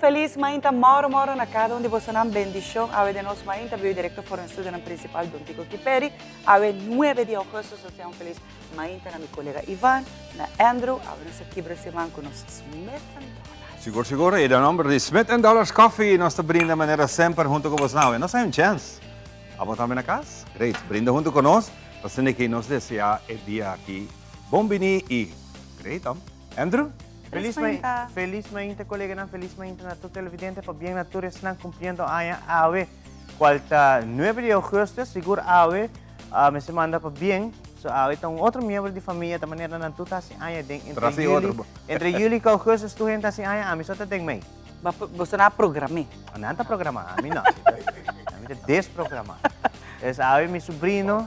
felis mainta moro moro na kada un di bosonan. Bendishon awe den nos mainta biu direkto for nos studionan prinsipal Don Tico Kiperi. Awe nuebe di augustus nos tin un felis mainta na mi kolega Ivan, na Andrew. Awe nos a kibra siman ku nos Smith and Dollars. Sigur sigur e den nomber di Smith and Dollars Coffee nos ta brinda manera semper hunto ku bosnan awe. Nos hay un chens. Abo tambe na kas? Great. Brinda hunto ku nos pa asina ki nos desea e dia aki bon bini i great om. Andrew? Felis mainta. Felis mainta koleganan, felis mainta na tur televidente, pabien na tur esnan kumpliendo aña awe, kual ta nuebe di augustus, sigur awe mester manda pabien, so awe ta un otro miembro di famia, ta manera nan tur ta hasi aña den entre juli, entre juli ku augustus tur hende ta hasi aña, ami so ta den mei. Boso nan a program'é? Nan ta programá, ami no, ami ta desprogramá. Es awe mi subrino,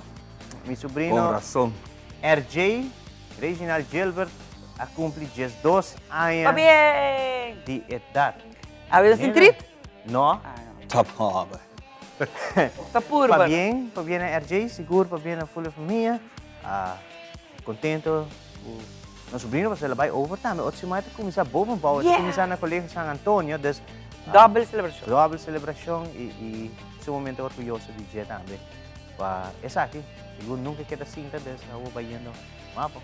mi subrino. Kon rason. RJ. Reginald Gilbert a cumpli diesdos aña Pabien! di edad. Awe ta sin trit? No. Ta pober. Ta purba. Pabien, pabien na RJ, sigur pabien na full e famia. Ah, contento cu nos sobrino pasobra el a bay over tambe. Otro siman e ta cuminsa bovenbouw, e ta cuminsa na Colegio San Antonio, dus. Dobbel celebracion. Dobbel celebracion y y sumamente orguyoso di dje tambe pa esaki. Sigur nunca e keda sinta, dus awor bayendo. Mapo.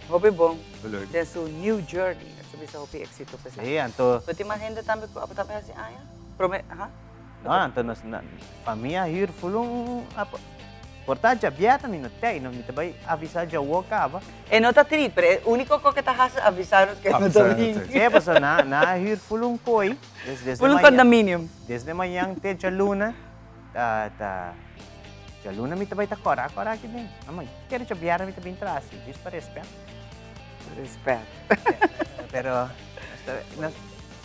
Hopi bon. Leuk. Den su new journey. Nos ta bisa hopi éxito pa esaki. Sí, anto. Bo tin mas hende tambe ku abo tambe hasi aña? Prome, aha. No, anto nos na famia huur ful un apo. Por ta djabièrnè mi no tei, no mi ta bai avisá djawo kaba. E no ta trit, pero e úniko kos ke ta hasi avisá nos ke e no ta bin. Sí, pasobra nan nan a huur ful un koi. Desde Ful un condominium. Desde mañan te djaluna. Ta ta djaluna mi ta bai ta kòrá kòrá aki den. Ama kere djabièrnè mi ta bin tras si, djis pa respèt. Respèt. Pero nos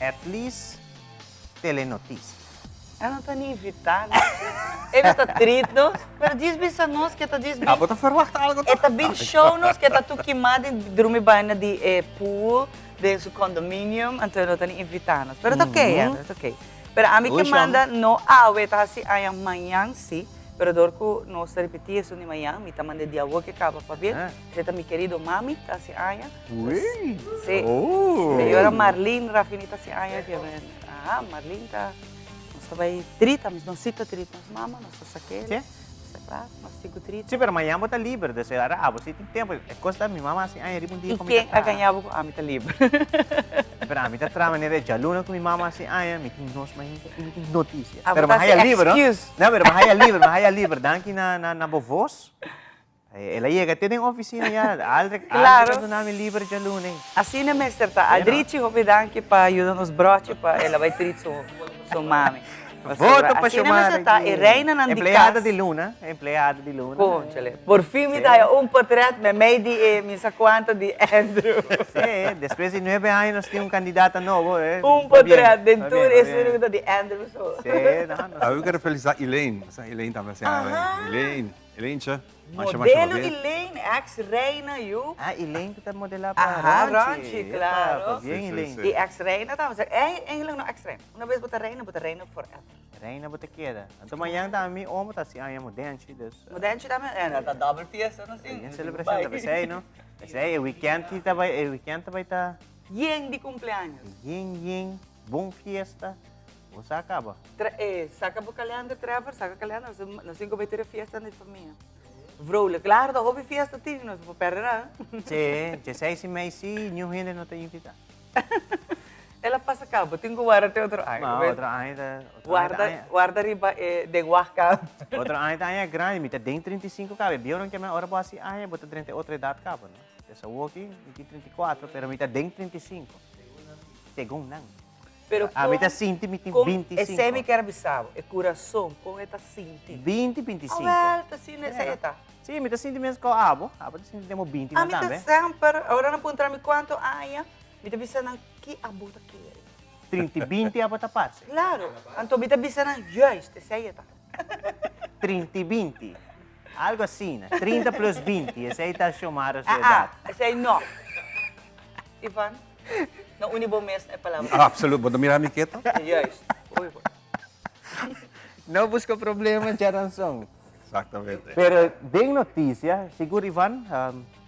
at least telenotisia. E no ta ni invitá nos. E no ta treat nos, pero djis bisa nos ke ta djis bin. Abo ta verwachta algo E ta bin show nos ke ta tur kimá di drumi baina di e pool den su condominium, anto e no ta ni invitá nos. Pero ta oké, Andrew, ta oké. Pero ami ke manda no awe ta hasi aña mañan si, pero dor ku nos ta ripití esun di mañan mi ta manda e di awor ke kaba pabia esei ta mi kerido mami ta hasi aña. Si. Señora Marlene Rafini ta hasi aña ke men aha Marlene ta nos ta bai trita nos si ta trita nos mama nos ta sak'el. Nos ta kla nos tin ku trita. Si pero mañan bo ta liber dus e ora abo si tin tempo e kos ta mi mama hasi aña riba un dia I ken a gaña bo ku ami ta liber? Pero ami ta traha manera djaluna ku mi mama hasi aña, mi tin nos mainta i mi tin notisia. Abo Pero ta mi haya hasi liber, no? excuse. No, pero mi haya liber, mi haya liber. Danki na na na bo vos. El a yega te den oficina ya. Aldrich, Claro. Aldrich a duna mi liber djaluna. Asina mester ta. Aldrichi, hopi danki pa yuda nos brochi pa el a bai treat su su mami. Voto pa Asina Xiomara mester ta, e reinanan di kas. Empleada di luna, empleada di luna. Cónchale, por fin mi ta haya un potret meimei di e mi sa cuanto di Andrew. Sí, despues di nuebe aña nos tin un candidata nobo. Eh. Un potret den tur e suru cu ta di Andrew so. Sí, no, no. Awe mi quiere felicita Elaine, sa Elaine tambe a siña awe. Elaine, Elaintje, masha masha Modelo pabien. Elaine, ex reina yu. Ah, Elaine cu ta modela pa Aha, Ronchi. Ronchi, claro. Pabien Sí, sí, Elaine. sí. Y ex reina tambe. Eigenlijk no ex reina. Una bes bo ta reina, bo ta reina forever. Reina bo ta keda. Anto mañan tambe mi omo ta hasi aña modenchi, dus. Modenchi tambe? Eh, ta double fiesta no si. Yen celebracion ta pesey no. Pesey e weekend ki ta bay, e weekend ta bay ta. Yen di cumpleaños. Yen yen, bon fiesta. Bo sa caba. Tra, eh, saca bo kalender Trevor, saca kalender, nos, nos tin cu bay tira fiesta na di famia. Vrolijk, claro, ta hopi fiesta tin, nos no por perde nada. Si, dieseis y mei si, niun hende no ta invita. El a pasa cabo, tin cu warda te otro aña. No, otro aña ta, otro aña ta Warda, aña. warda riba e den wachtkamer. Otro aña ta aña grandi, mi ta den 35 caba. E bieunan ke mi ora bo hasi aña, bo ta drenta e otro edad caba, no? Des awoki, mi tin 34, pero mi ta den 35. Segun nan. Pero Ami ta con, sinti mi tin con, 25. esey mi kier bisa bo, e curason, con e ta sinti? 20, 25. Awel, ta asina esey e ta. Sí, mi ta sinti mes cu abo. Abo ta sinti den bo 20 nan Ami ta tambe. semper, ora nan puntra mi cuanto aña, Mi ta bisa nan ki abo ta kere. Trinta i binti abo ta parse. Claro, anto mi ta bisa nan juist esei e ta. Trinta i binti, algo asina, 30 plus 20, esei ta Xiomara su Ah, edad. ah, esei no. Ivan, no uni bo mes na e palabra. Absoluut, bo ta mira mi keto? Juist. Oei bo. No busca problema, Djaranson. Exactamente. Pero den noticia, sigur Ivan,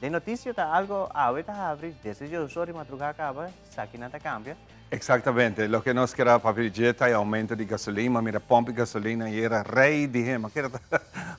den noticia ta algo awe ta habri desde dje ora di madruga caba, esakinan ta cambia. Exactamente, loke nos kier a papia di dje ta e aumento di gasolin, ma mira pomp di gasolin ayera rey di hema, kere ta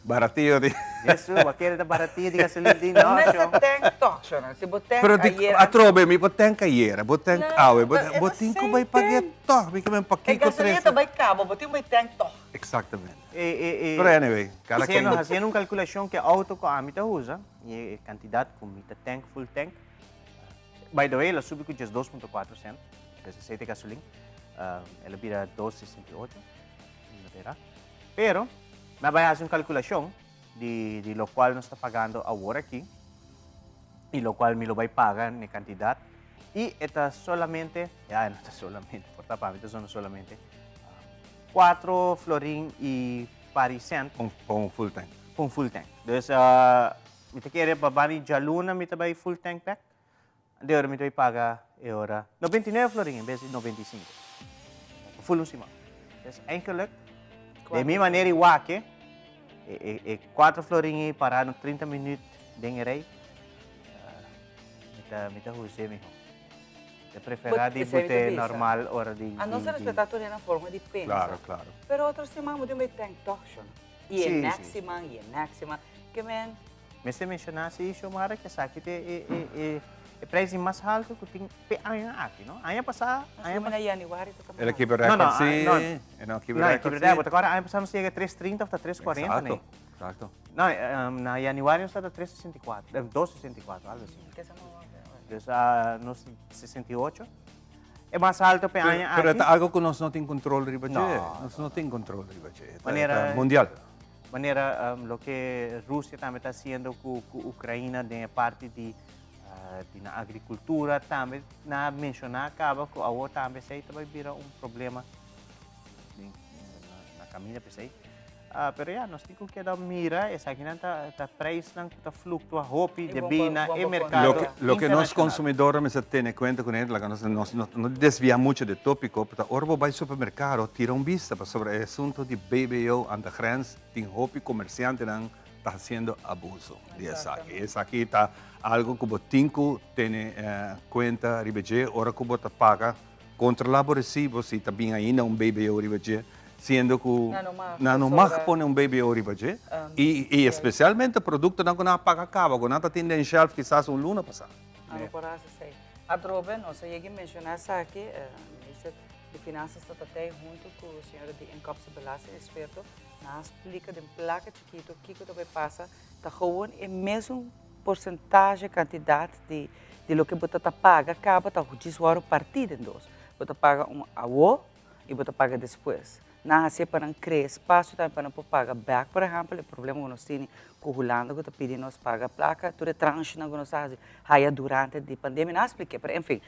baratio di. Jesu, bo kere ta baratio di gasolin di no, No mester sho. tank toch, sho, si bo tank Pero di ayera. atrobe mi por tank ayera, bo tank No, awe, bo pero e bo ta tin cu same bay pague thing. toch, mi ke men E pakico gasolin trece. ta bay caba, bo tin bay tank toch. Exactamente. E, e, e, Pero anyway, cada quien. Haciendo, haciendo un calculacion cu e auto cu ami ta usa y e cantidad cu mi ta tank full tank, By the way, el a subi ku 12.4 cent, des aceite gasolin. El a bira 2.68, no ta era. Pero, mi a bai hasi un kalkulashon di, di lokual nos ta pagando awor aki i lokual mi lo bai paga n'e kantidat. I e ta solamente, ya, e no ta solamente, por ta pa mi ta sona solamente, 4 florin i pari cent. Pa un full tank. Pa un full tank. Dus, Mi ta kere pa bani djaluna mi ta bai full tank bek. De ora mi ta bai paga e ora 99 florin en bes di 95. Pa full un siman. Dus eigenlijk, de mi manera i wak e, e, e 4 florin ei pará no 30 minuut den e rij, mi ta, mi ta hus'é miho. Ta preferá di bute normal ora di, A nos ta respetá tur hende nan forma di pensa. Claro, claro. Pero otro siman bo tin bai tank tòg, shona. I e next siman, i e next siman. Ke men. Mester menshoná si, Xiomara, ku esaki ta e e prijs di mas haltu ku tin p'e aña aki, no? Aña pasá, aña pasá. Na yanüari ta El a kibra rèkòrt si, e no a kibra rèkòrt si. No, bo ta kòrda aña pasá nos yega tres trinta òf ta tres kuarenta, ne? Eksakto, eksakto. No, na yanüari nos tabata 364, 264, algu asina. Dus nos 68. E mas alto p'e aña aki. Pero ta algo ku nos no tin kontrol riba dje. No. Nos no tin kontrol riba dje. Manera. Ta mundial. Manera loke Rusia tambe ta hasiendo ku Ukraina den e parti di di nan agrikultura tambe nan a menshoná kaba ku awor tambe esei ta bai bira un problema den na kaminda p'esei. Pero ya, nos tin ku keda mira esakinan ta ta preisnan ku ta fluktua hopi debí na e merkado internashonal. Loke nos konsumidornan mester tene kuenta kuné, laga nos nos no desviá muchu di e tópiko, ta ora bo bai supermerkado tira un bista pasobra e asuntu di BBO aan de grens tin hopi komersiantenan ta hasiendo abuso di esaki. Esaki ta algu ku bo tin ku tene kuenta riba dje ora ku bo ta paga. Kontrolá bo resibo si ta bin ainda un BBO riba dje, siendo ku nan no mag pone un BBO riba dje i i espesialmente produktonan ku nan a paga kaba, ku nan ta tin den shelf kisas un luna pasá. Nan no por hasi esei. Atrobe nos a yega i menshoná esaki, Minister di Finansas ta tatei huntu ku señora di Inkomsten Belasting Experto, nan a splika den plaka chikitu kiko ta bai pasa, ta gewoon e mesun Porcentahe, kantidat di di loke bo ta ta paga kaba ta djis wòrdu partí den dos. Bo ta paga un awo i bo ta paga despues. Nan hasié pa nan krea espasio tambe pa nan por paga bèk. Por ehèmpel e problema ku nos tini ku Hulanda ku ta pidi nos paga plaka, tur e transhenan ku nos a hasi haya durante di pandemia nan a spliké. Pero enfin,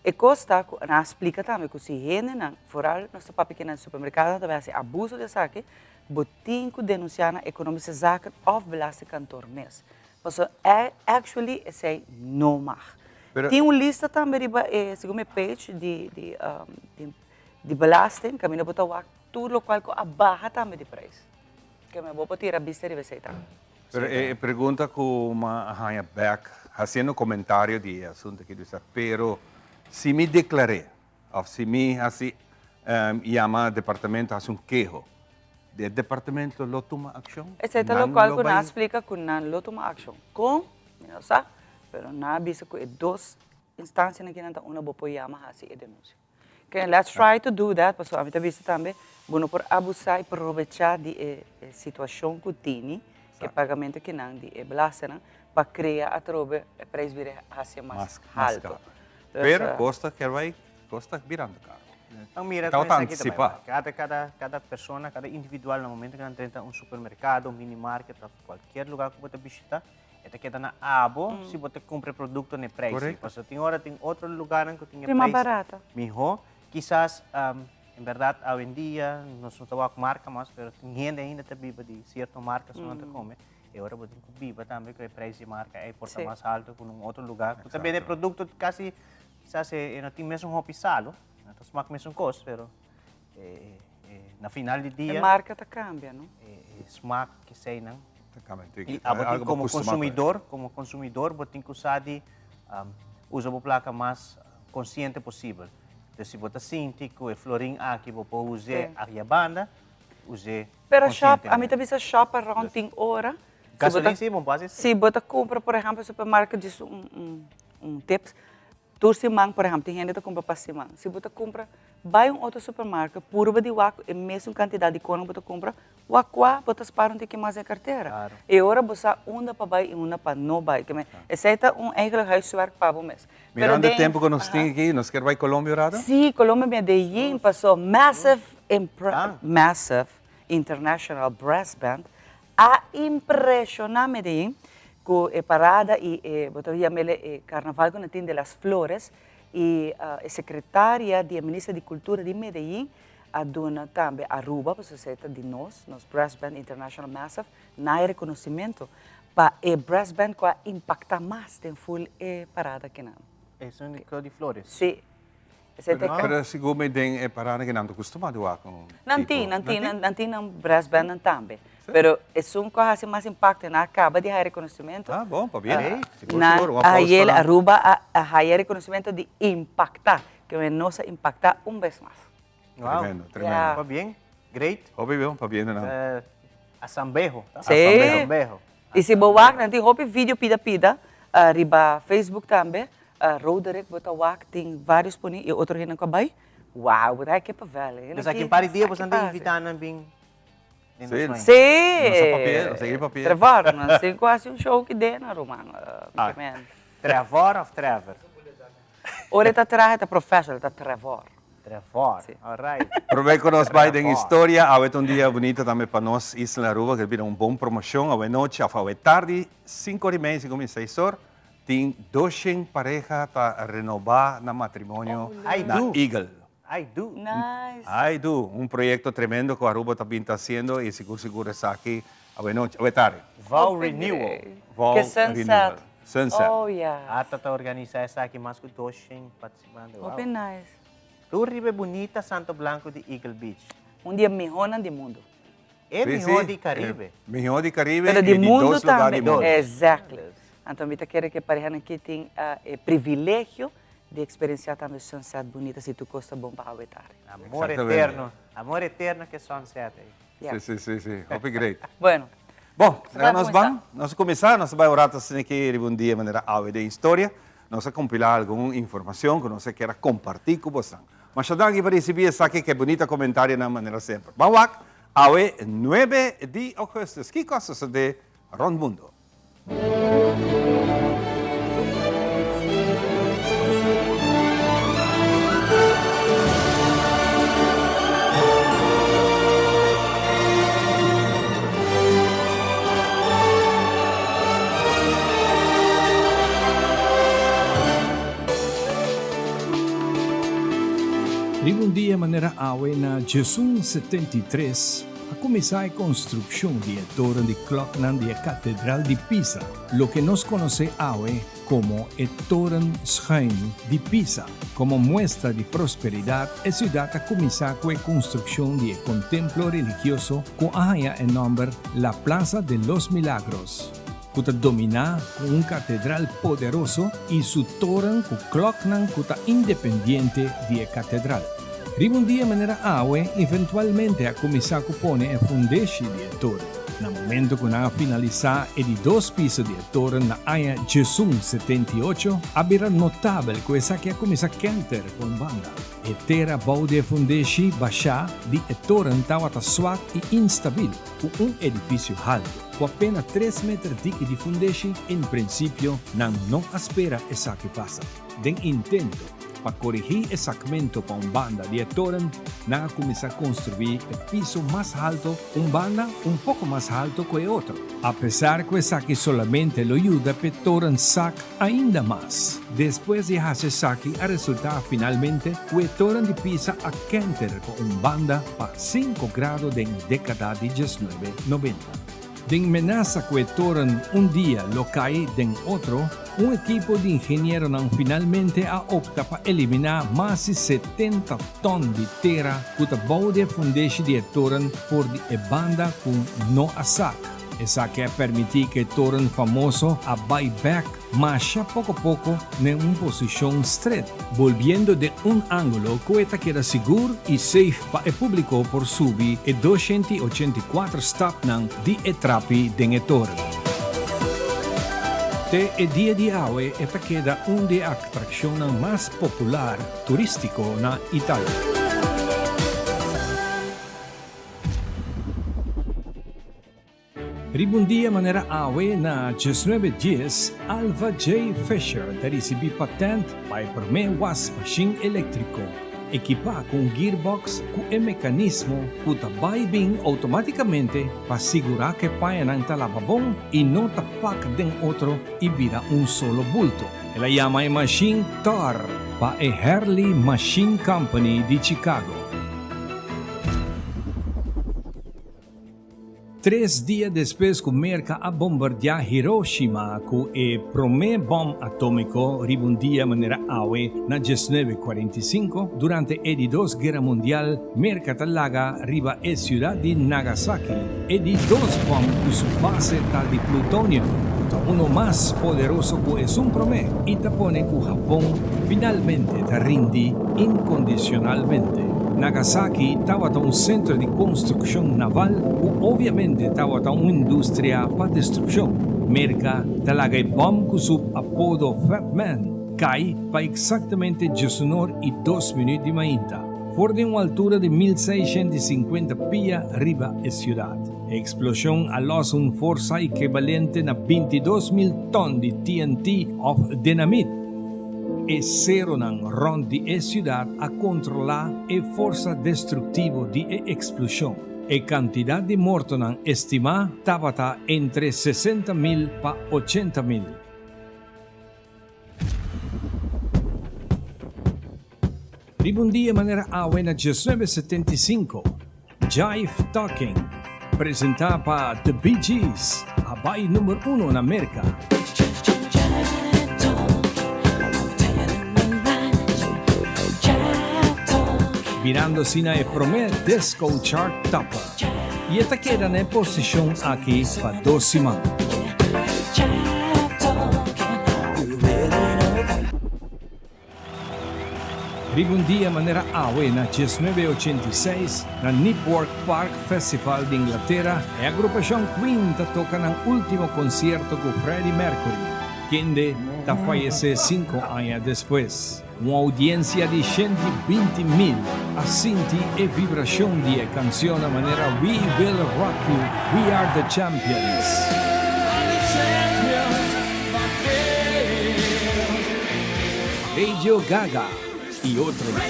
e kos ta ku nan a splika tambe ku si hendenan, foral nos ta papia ki na supermerkadonan ta bai hasi abuso di esaki, Bo tin ku denunsiá na Economische Zaken òf Belastingkantoor mes. Pasobra actually esei no mag. Tin un lista tambe riba e, segun mi page di di di belasting, kaminda bo ta wak tur lokual ku a baha tambe di prijs. Ke men bo por tira bista riba esei tambe. Pero e pregunta ku mi a haña bèk hasiendo komentario di e asuntu aki, bisa, pero si mi deklar'é Of si mi hasi yama departamento hasi un keho, e departamento lo tuma akshon? Esei ta lokual ku nan a splika ku nan lo tuma akshon. Kon? Mi no sa, pero nan a bisa ku e dos instansianan kinan ta unda bo por yama hasi e denunsia. Oke, let's try to do that, pasobra ami ta bisa tambe bo no por abusá i probechá di e situashon ku tini, e pagamento kinan di e belastingnan, pa krea atrobe e preis bira hasi mas haltu. Pero cos ta ker bai, cos ta birando caro. Nan mira Tabata con esaki ta bai. anticipa. Cada, cada, cada persona, cada individual na momento que nan drenta un supermercado, un mini market of cualkier lugar cu bo ta bishita, e ta keda na abo si bo ta cumpra e producto na e prijs. Correcto. Pasobra tin ora tin otro lugarnan cu tin e Tin mas prijs barata. miho. Kisas, en berdad awendia nos no ta wak marca mas, pero tin hende ainda ta biba di cierto marca su nan ta come. E ora bo tin ku biba tambe ku e prijs di marka ei por ta mas haltu ku un otro lugar. Ku ta bende produkto kasi kisas e no tin mesun hopi salo, no ta smak mesun kos, pero na final di dia. E marka ta kambia, no? smaak keseinan. I abo tin komo konsumidor, komo konsumidor bo tin ku sa di usa bo plaka mas konsiente posibel. Dus si bo ta sinti ku e florin aki bo por us'é aki a banda, us'é Pero shop, ami ta bisa shop around tin ora. Gasolin si, bo por hasi esei. Si bo ta kumpra por ehèmpel supermarket djis un tips, Tur siman, por ehempel, tin hende ta kumpra pa siman. Si bo ta kumpra, bai un otro supermarket, purba di wak e mesun kantidat di kona bo ta kumpra, wak kua bo ta spara un tiki mas den kartera. E ora bo sa unda pa bai i unda pa no bai. Te men, esei ta un eigenlijk huiswerk pa bo mes. Pero Mirando e tempu ku nos tin aki, nos kier bai Colombia un rato? Sí, Colombia Medellin paso massive massive international brass band A impresiona Medellin cu e parada y e, bo ta yamele e carnaval cu nan tin de las flores y e secretaria di e minister di cultura di Medellin a duna tambe Aruba, pasobra esey ta di nos, nos Brass Band International Massive, na e reconocimento pa e brass band cu a impacta mas den full e parada kinan. Esun di Clodi Flores? Si. Pero sigur mi den e parada ke nan ta kustuma di wak un tipo. Nan tin, nan tin, nan tin nan brass band nan tambe. Pero esun ku a hasi mas impakto nan a kaba di haya rekonosementu. Ah, bon, pabia. Sigur, sigur. Un aplauso pa nan. Aruba a haya rekonosementu di impakta, ke men nos a impakta un bes mas. Wow. Tremendo, tremendo. Pabien, great. Hopi bon, pabien nan. Asambeho. Sí. Asambeho. I si bo wak nan tin hopi video pida pida riba Facebook tambe. Roderick bo ta wak tin varios poni y otro hende cu a bay. Wow, bo ta hay kepavel. Hende Dus aki un par di dia bo san ta invita nan bin den nos main. Sí. Nos a papia, nos a sigui papia. Trevor, nos tin cu haci un show ki den na ruman. Trevor of Trevor? Ora e ta traha e ta professional, e ta Trevor. Trevor, alright. Prome cu nos bay den historia, awe ta un dia bunita tambe pa nos isla Aruba, cu bira un bon promocion awe nochi of awe tardi, cinco ora y media, cinco mi seis or. Tin doshen pareha ta renobá nan matrimonio na Eagle. I do. Nice. I do. Un proyecto tremendo cu Aruba ta bin ta haciendo y sigur sigur esaki awenochi, awe tardi. Vow renewal. Vow Ke sunset. renewal. Sunset. Oh yeah. Ata ta organisa esaki mas cu doshen participante. Wow. Hopi nice. Tur riba e bunita Santo Blanco di Eagle Beach. Un di e mihonan di mundo. E mihó di Caribe. Mihó di Caribe Pero y di di mundo dos lugar tambe. di mundo. Exactly. Anto mi ta kere ku e parehanan aki tin e privilegio di eksperensiá tambe sunset bunita si tur kos ta bon pa awe tardi. Amor eterno. Amor eterno ke sunset ei. Si, si, si, si. Hopi great. Bueno. Bon, laga nos ban. Nos a kuminsá. Nos a bai un rato asina aki riba un dia manera awe den historia. Nos a kompilá algun informashon ku nos a kier a kompartí ku bosan. Masha danki pa risibí esaki ku e bunita komentarionan manera semper. Ban wak awe nuebe di ougùstùs kiko a sosodé rònt mundu. Riba un dia manera awe na djesun 73 a kuminsá e konstrukshon di e toren di klòknan di e Katedral di Pisa, loke nos konosé awe komo e Toren Schuin di Pisa. Komo muestra di prosperidat, e siudat a kuminsá ku e konstrukshon di e kontemplo religioso ku a haña e nòmber La Plaza de los Milagros. ku ta dominá ku un katedral poderoso i su toren ku klòknan ku ta independiente di e katedral. Riba un dia manera awe, eventualmente a kuminsá ku pone e fundeshi di e toren. Na momento ku nan a finalisá e di dos piso di e toren na aña 1878, a bira notabel ku esaki a kuminsá kenter ku un banda. E tera bou di e fundeshi bashá di e toren tabata swak i instabil. Ku un edifisio haltu, ku apena tres meter diki di fundeshi, en prinsipio nan no a spera esaki pasa. Den intento pa korigí e sakmento pa un banda di e toren, nan a kuminsá konstruí e piso mas halto un banda un poko mas halto ku e otro. Apesar ku esaki solamente lo yuda p'e toren sak ainda mas. Despues di hasi esaki a resultá finalmente ku e toren di Pisa a kenter pa un banda pa sinku grado den dékada di diesnuebe nobenta. Den menasa ku e toren un dia lo kai den otro, un ekipo di ingenieronan finalmente a opta pa eliminá mas di 70 tòn di tera ku ta bou di e fundeshi di e toren for di e banda ku no a sak. Esaki a permití ku e toren famoso a bai bèk masha poko poko den un posishon stret, bolbiendo den un ángulo ku e ta keda sigur i safe pa e públiko por subi e 284 stapnan di e trapi den e toren. Te e dia di awe e ta keda un di e atrakshonnan mas popular turístiko na Italia. Riba un dia manera awe na diesnuebe dies, Alva J. Fisher ta risibí patènt pa e promé wasmashin eléktriko, ekipá ku un gearbox ku e mekanismo ku ta bai bin outomátikamente pa sigurá ku e pañanan ta laba bon i no ta pak den otro i bira un solo bulto. El a yama e mashin Thor pa e Herley Machine Company di Chicago. Tres dia despues ku Merka a bombardiá Hiroshima ku e promé bòm atómiko riba un dia manera awe na diesnuebe kuarenta i sinku, durante e di dos Guera Mundial, Merka ta laga riba e siudat di Nagasaki e di dos bòm ku su base ta di plutonio, ku ta uno mas poderoso ku esun promé i ta pone ku Hapon finalmente ta rindi inkondisionalmente. Nagasaki tabata un sentro di konstrukshon naval ku obviamente tabata un industria pa destrukshon. Merka ta laga e bòm ku su apodo Fat Man kai pa eksaktamente diesunor i dos minüt di mainta, for di un altura di 1650 pia riba e siudat. E eksploshon a lòs un forsa ekivalente na 22.000 tòn di TNT òf dinamit. E seronan rònt di e siudat a kontrolá e forsa destruktivo di e eksploshon. E kantidat di mortonan estimá tabata entre 60.000 pa 80.000. Riba un dia manera awe na 1975, Jive Talking, presentá pa The Bee Gees, a bai number uno na Merka. Birando asina e promé disco chart topper. I e ta keda na e posishon aki pa dos siman. Riba un dia manera awe na 1986, na Nipworth Park Festival di Inglatera, e agrupashon Queen ta toka nan ultimo konsierto ku Freddie Mercury, kende ta fayesé sinku aña despues. Un oudiensia di 120.000 a sinti e vibrashon di e kansionnan manera We Will Rock You, We Are The Champions. Radio Gaga y otronan.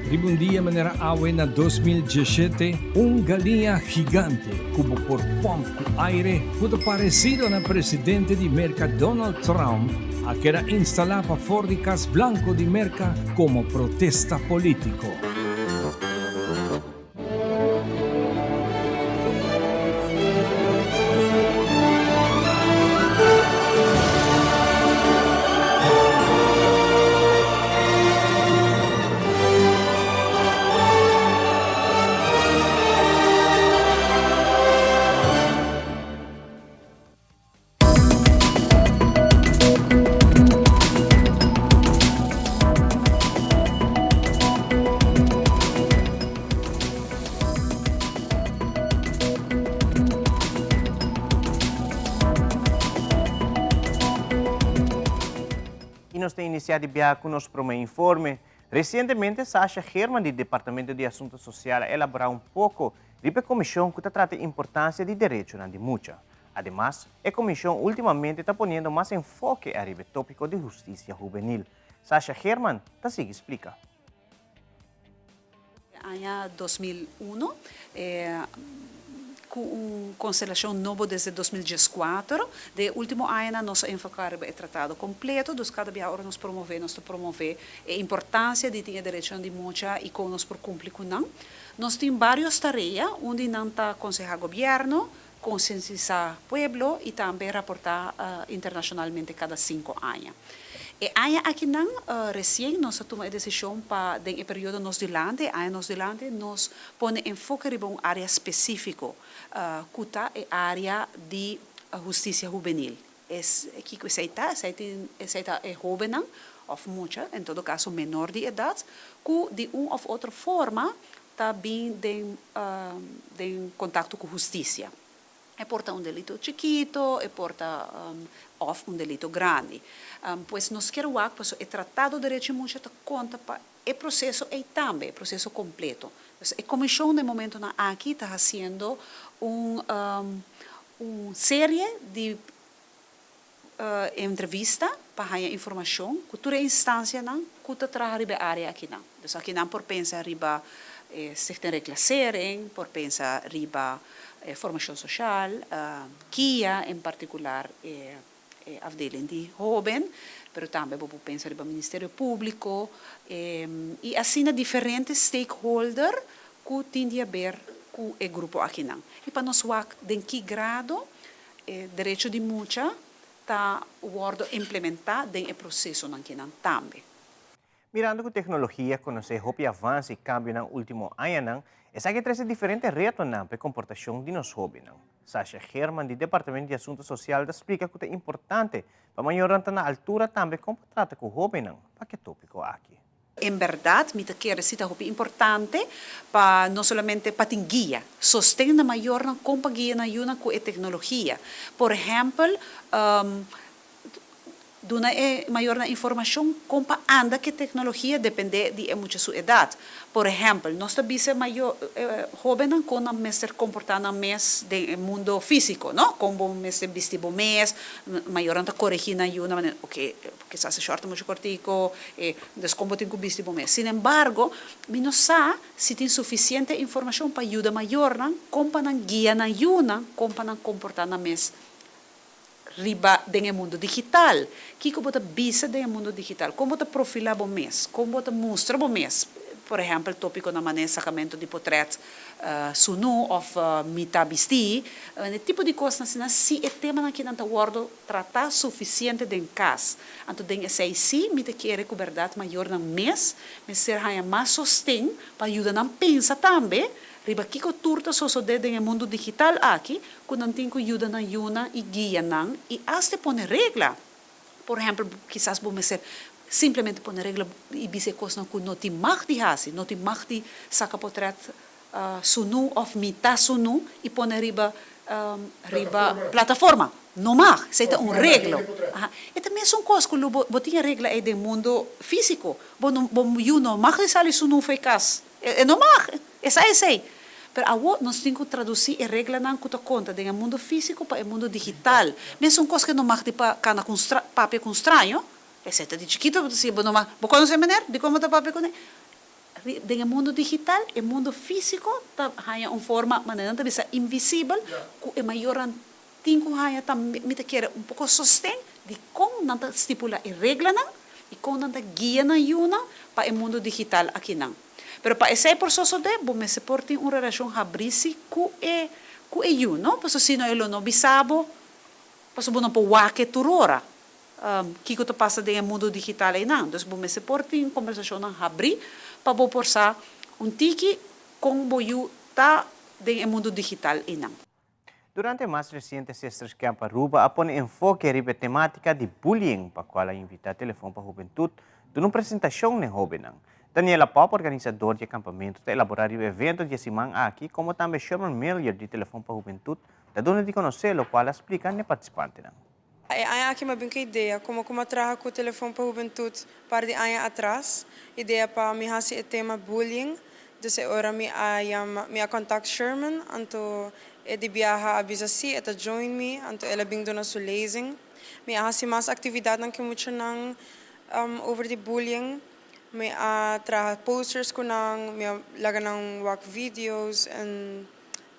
Riba un dia manera awe na 2017, un galiña gigante cu bo por pomp cu aire cu ta parecido na presidente di Merca Donald Trump a keda instala pafor di Cas Blanco di Merca como protesta politico. Y nos ta inicia di biaha cu nos prome informe. Recientemente Sasha Geerman di Departamento di Asunto Social a elabora un poco riba e comision cu ta trata e importancia di derechonan di mucha. Ademas, e comision ultimamente ta poniendo mas enfoke ariba e topico di husticia hubenil. Sasha Geerman ta sigui splica. Aña 2001 e. ku un konstelashon nobo desde 2014. Den e último añanan nos a enfoká riba e tratado kompleto, dus kada biaha ora nos promové nos ta promové e importansia di tin e derechonan di mucha i kon nos por kumpli ku nan. Nos tin vários tarea, un di nan ta konsehá gobièrnu, konsientisá pueblo i tambe raportá internashonalmente kada sinku aña. E aña akinan resien nos a tuma e desishon pa den e periodo nos dilanti, e aña nos dilanti, nos pone enfoke riba un área spesífiko, ku ta e área di hustisia hubenil. Es kiko esei ta? Esei tin esei ta e hóbennan òf mucha, en todo kaso menor di edat, ku di un òf otro forma ta bin den den kontakto ku hustisia. E por ta un delito chikito, e por ta òf un delito grandi. Pues nos kier wak pasobra e Tratado Derecho di Mucha ta konta pa e proseso ei tambe, e proseso kompleto. Pues e komishon den momentonan aki ta hasiendo un un serie di entrevista pa haña informashon ku tur e instansianan ku ta traha riba e área akinan. Dus akinan por pensa riba e Stichting Reclassering, por pensa riba e formashon soshal, kia en partikular e afdeling di hóben, pero tambe bo por pensa riba Ministerio Públiko i asina diferente stakeholder ku tin di haber ku e grupo akinan. I pa nos wak den ki grado E derecho di mucha ta wordo implementa den e procesonan kinan tambe. Mirando ku teknologia konosé hopi avans i kambionan último añanan, esaki a trese diferente retonan pa e komportashon di nos hóbennan. Sasha Geerman di Departamento di Asuntu Sosial ta splika ku ta importante pa mayornan ta na altura tambe kon pa trata ku hóbennan pa ke tópiko aki. En berdad mi ta kere si ta hopi importante pa no solamente pa tin guia, sosten na mayornan kon pa guia nan yunan ku e teknologia. Por ehèmpel, duna e mayornan informashon kon pa anda ku e teknologia dependé di e mucha su edat. Por ehèmpel, nos ta bisa e mayor hóbennan kon nan mester komportá nan mes den e mundo físiko, no? Kon bo mester bisti bo mes, mayornan ta koregí nan yunan manera, oke, Kisas e short ta muchu kortico, e dus kon bo tin ku bisti bo mes. Sin embargo, mi no sa si tin sufisiente informashon pa yuda mayornan kon pa nan guia nan yunan kon pa nan komportá nan mes riba den e mundu digital. Kiko bo ta bisa den e mundu digital? Kon bo ta profilá bo mes? Kon bo ta mustra bo mes? Por ehèmpel, tópikonan manera sakamentu di potrèt sunú òf mitá bistí, e tipo di kosnan asina, si e temanan akinan ta wòrdu Tratá sufisiente den kas. Anto den esei sí mi ta kere ku bèrdat mayornan mes mester haña mas sosten pa yuda nan pensa tambe riba kiko tur ta sosodé den e mundu digital aki ku nan tin ku yuda nan yunan i guia nan i asta pone regla. Por ehèmpel kisas bo mester simplemente pone regla i bisa e kosnan ku no tin mag di hasi, no tin mag di saka potrèt sunú òf mitá sunú i pone riba riba plataforma. No mag. Esei ta un reglo. Aha. E ta mesun kos ku lo bo bo tin e regla ei den mundu físiko. Bo no bo yu no mag di sali sunú for e kas. E no mag. E sa esei. Pero awor nos tin ku tradusí e reglanan ku ta konta den e mundu físiko pa e mundu digital. Mesun kos ku e no mag di pa kana ku un stra papia ku un straño. Esei ta di chikito bo ta siña bo no mag. Bo konosé meneer? Dikon bo ta papia kuné? Den e mundu digital, e mundu físiko ta haña un forma, manera nan ta bisa, invisibel, ku e mayornan tin ku haña tambe, mi ta kere, un poko sosten di kon nan ta stipulá e reglanan i kon nan ta guia nan yunan pa e mundu digital akinan. Pero pa esei por sosodé, bo mester por tin un relashon habrí sí ku e ku e yu, no? Pasobra si no e lo no bisa bo, pasobra bo no por wak e tur ora. Kiko ta pasa den e mundu digital einan. Dus bo mester por tin kombersashonnan habrí pa bo por sa un tiki kon bo yu ta den e mundu digital einan. Durante e mas resiente Sisters Camp Aruba a pone enfoke riba e tematica di bullying pa cual a invita Telefon pa Hubentud duna un presentacion n'e hobennan. Daniela Pop, organisador di e campamento, ta elabora riba e evento di e siman aki como tambe Sherman Millier di Telefon pa Hubentud ta duna di conoce locual a splica n'e participantenan. E aña aki m'a bin ku idea, komo ku m'a traha ku Telefon pa Hubentut par di aña atras, idea pa mi hasi e tema bullying. Dus e ora mi a yama, mi a contact Sherman, anto e di biaha a bisa si, e ta join mi, anto el a bin duna su lezing. Mi a hasi mas aktividatnan ku e muchanan over di bullying. Mi a traha posters ku nan, mi a laga nan wak videos and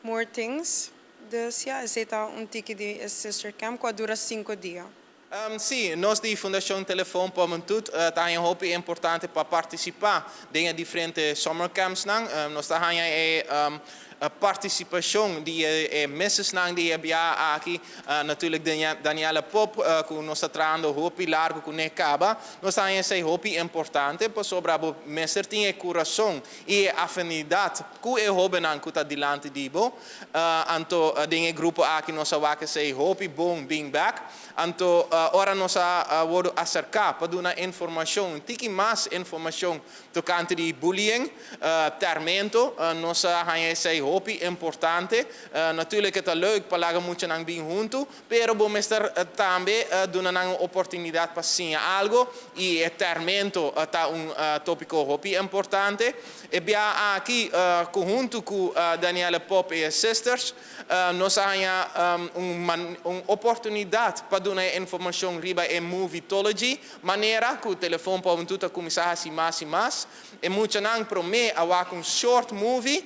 more things. Dus ya, esey ta un tiki di e Sister Camp cu a dura cinco dia. Sí, nos di Fundashon Telefon pa Hubentud ta haña hopi importante pa partisipá den e diferente summer campsnan. Nos ta haña e partisipashon di e mesesnan di e biaha aki, natuurlijk Daniela Pop ku nos ta trahando hopi largu kuné kaba. Nos ta haña esei hopi importante pasobra bo mester tin e kurason i e afinidat ku e hóbennan ku ta dilanti di bo. Anto den e grupo aki nos a wak esei hopi bon bin bèk. Anto ora nos a wordu aserká pa duna informashon, un tiki mas informashon tokante di bullying, tèrmento, nos a haña esei hopi importante. Natuurlijk e ta leuk pa laga muchanan bin huntu, pero bo mester tambe duna nan un oportunidat pa siña algo i e tèrmento ta un tópiko hopi importante. E biaha aki ku huntu ku Danielle Pop i e sisters, Nos a haña un oportunidat pa duna e informashon riba e Movietology, manera ku telefon pa hubentud ta kuminsá hasi mas i mas. E muchanan promé a wak un short movie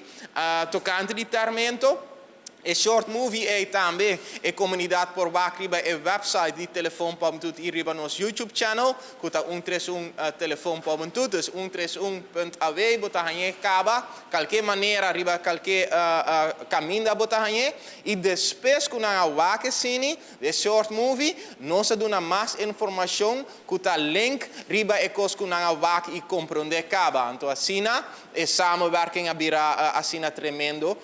tokante di tèrmento. E short movie ei tambe e komunidat por wak riba e website di Telefon pa Hubentud i riba nos YouTube channel. Ku ta un tres un telefon pa hubentud, dus un tres un punt aw bo ta hañ'é kaba, kalke manera riba kalke kaminda bo ta hañ'é, i despues ku nan a wak e sini, e short movie, nos a duna mas informashon ku ta link riba e kos ku nan a wak i komprondé kaba. Anto asina e samenwerking a bira asina tremendo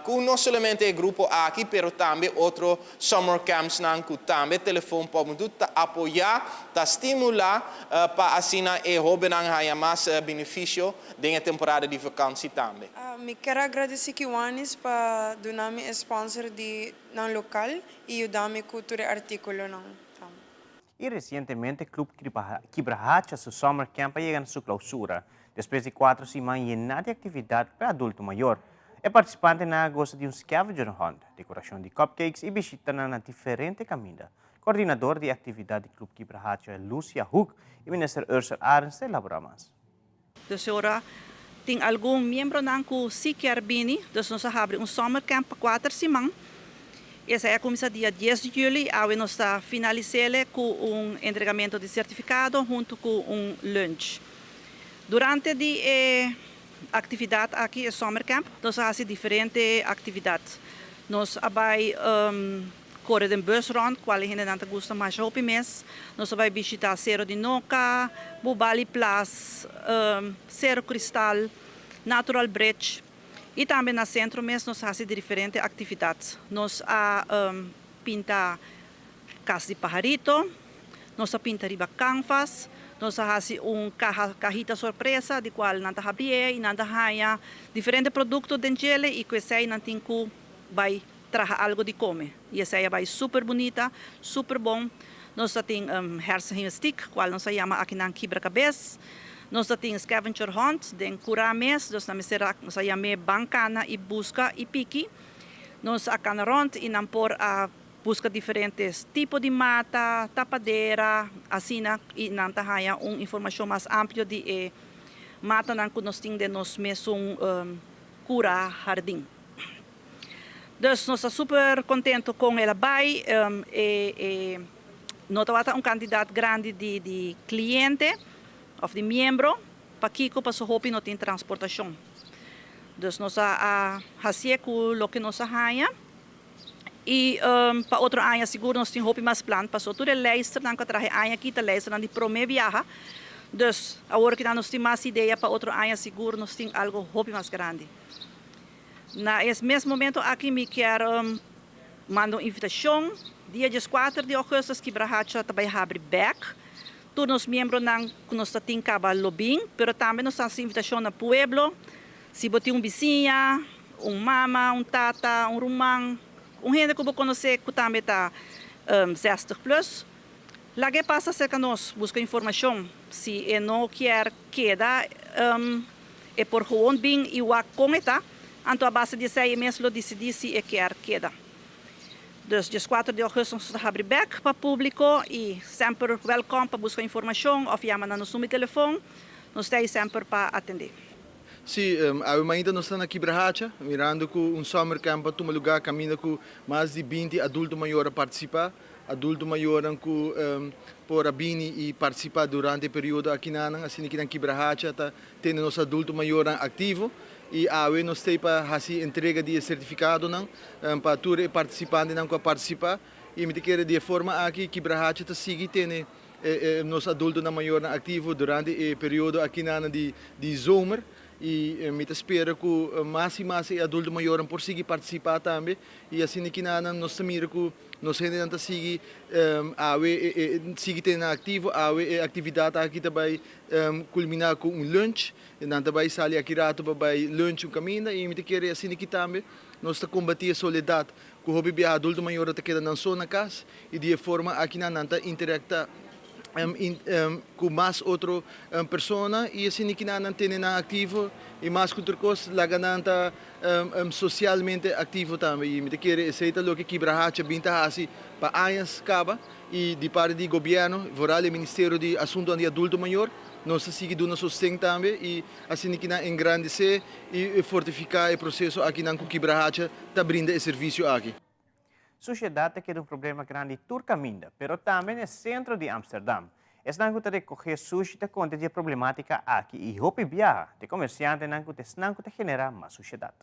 ku no solamente e grupo aki pero tambe otro Summer campsnan ku tambe Telefon pa Hubentud ta apoyá, ta stimulá pa asina e hóbennan haña mas benefisio den e temporada di vakansi tambe. Mi kier a gradisí Kiwanis pa duna mi e sponsor di nan lokal i yuda mi ku tur e artíkulonan tambe. I resientemente Club Kibrahacha su Summer Camp a yega na su clausura, despues di cuatro siman yena di actividad pa e adulto mayor. E participantenan a gosa di un scavenger hunt, decoracion di cupcakes y bishitanan na diferente caminda. Coordinador di e actividad di Club Kibrahacha, Lucia Hoek, y Minister Ursell Arends ta elabora mas. Dus e ora tin algun miembronan ku si kier bini, dus nos a habri un summer camp pa kuater siman. Esei a kuminsá dia dies di juli i awe nos ta finalis'ele ku un entregamentu di sertifikado huntu ku un lunch. Durante di e aktividat aki, e summer camp, nos a hasi diferente aktividat. Nos a bai Kore den bus rond, kual e hendenan ta gusta masha hopi mes. Nos a bai bishita Sero di Noka, Bubali Plas, Sero Kristal, Natural Bridge i tambe na sentro mes nos a hasi diferente aktividat. Nos a pinta kas di paharito, nos a pinta riba kanvas, nos a hasi un kaha kahita sorpresa di kual nan ta habrié i nan ta haña diferente produkto den djele i ku esei nan tin ku bai traha algo di come y esey a bay super bunita, super bon. Nos ta tin hersengymnastiek, cual nos a yama akinan kibra cabes. Nos ta tin scavenger hunt den cura mes, dus nan mester a, nos a yam'e ban cana y busca y piki. Nos a cana rond y nan por a busca diferente tipo di mata, tapadera, asina y nan ta haya un informacion mas amplio di e matanan cu nos tin den nos mesun cura hardin. Dus nos ta super contento con el a bay. E e no tabata un cantidad grandi di di cliente of di miembro. Pakico? Paso hopi no tin transportacion. Dus nos a a hacié cu loke nos a haña. Y pa otro aña sigur nos tin hopi mas plan. Paso tur e lijsternan cu a traha e aña aki ta lijsternan di prome biaha. Dus awor kinan nos tin mas idea pa otro aña sigur nos tin algo hopi mas grandi. Na es mes momento aki mi kier manda un invitacion, dia dieskuater di augustus Kibrahacha ta bay habri bek. Tur nos miembronan cu nos ta tin caba lo bin, pero tambe nos ta haci invitacion na pueblo, si bo tin un bisiña, un mama, un tata, un ruman, un hende cu bo conoce cu tambe ta zestig plus, laga e pasa cerca nos busca informacion. Si e no kier keda E por gewoon bin i wak kon e ta, anto a base di esei e mes lo disidí si e kier keda. Dus dieskuater di augustus nos ta habri bek pa públiko i semper wèlkòm pa buska informashon òf yama na nos number di telefon. Nos ta ei semper pa atendé. Sí, awe mainta nos ta na Kibrahacha, mirando ku un summer camp a tuma lugá kaminda ku mas di binti adulto mayor a partisipá. Adulto mayornan ku por a bini i partisipá durante e periodo akinanan, asina ki nan Kibrahacha ta tene nos adulto mayornan aktivo. I awe nos ta ei pa hasi entrega di e sertifikadonan pa tur e partisipantenan ku a partisipá. I mi ta kere di e forma aki Kibrahacha ta sigui tene nos adultonan mayornan aktivo durante e periodo akinanan di zomer i mi ta spera ku mas i mas e adulto mayornan por sigui partisipá tambe i asina kinanan nos ta mira ku nos hendenan ta sigui awe sigui tene nan aktivo. Awe e aktividat aki ta bai kulminá ku un lunch, nan ta bai sali aki rato pa bai lunch un kaminda i mi ta kere asina ki tambe nos ta kombatí e soledat Ku hopi biaha adulto mayornan ta keda nan so na kas i di e forma akinan nan ta interakta ku mas otro persona i asina kinan nan tene nan aktivo i mas ku tur kos laga nan ta sosialmente aktivo tambe i mi ta kere esei ta loke Kibrahacha bin ta hasi pa añas kaba i di parti di gobièrnu vooral e ministerio di asuntunan di adulto mayor nos ta sigui duna sosten tambe i asina kinan engrandesé i fortifiká e proseso akinan ku Kibrahacha ta brinda e servisio aki. Sushedat ta keda un problema grandi tur kaminda, pero tambe na e sentro di Amsterdam. Esnan ku ta rekohé sushi ta konta di e problematika aki i hopi biaha ta e komersiantenan ku ta esnan ku ta generá mas sushedat.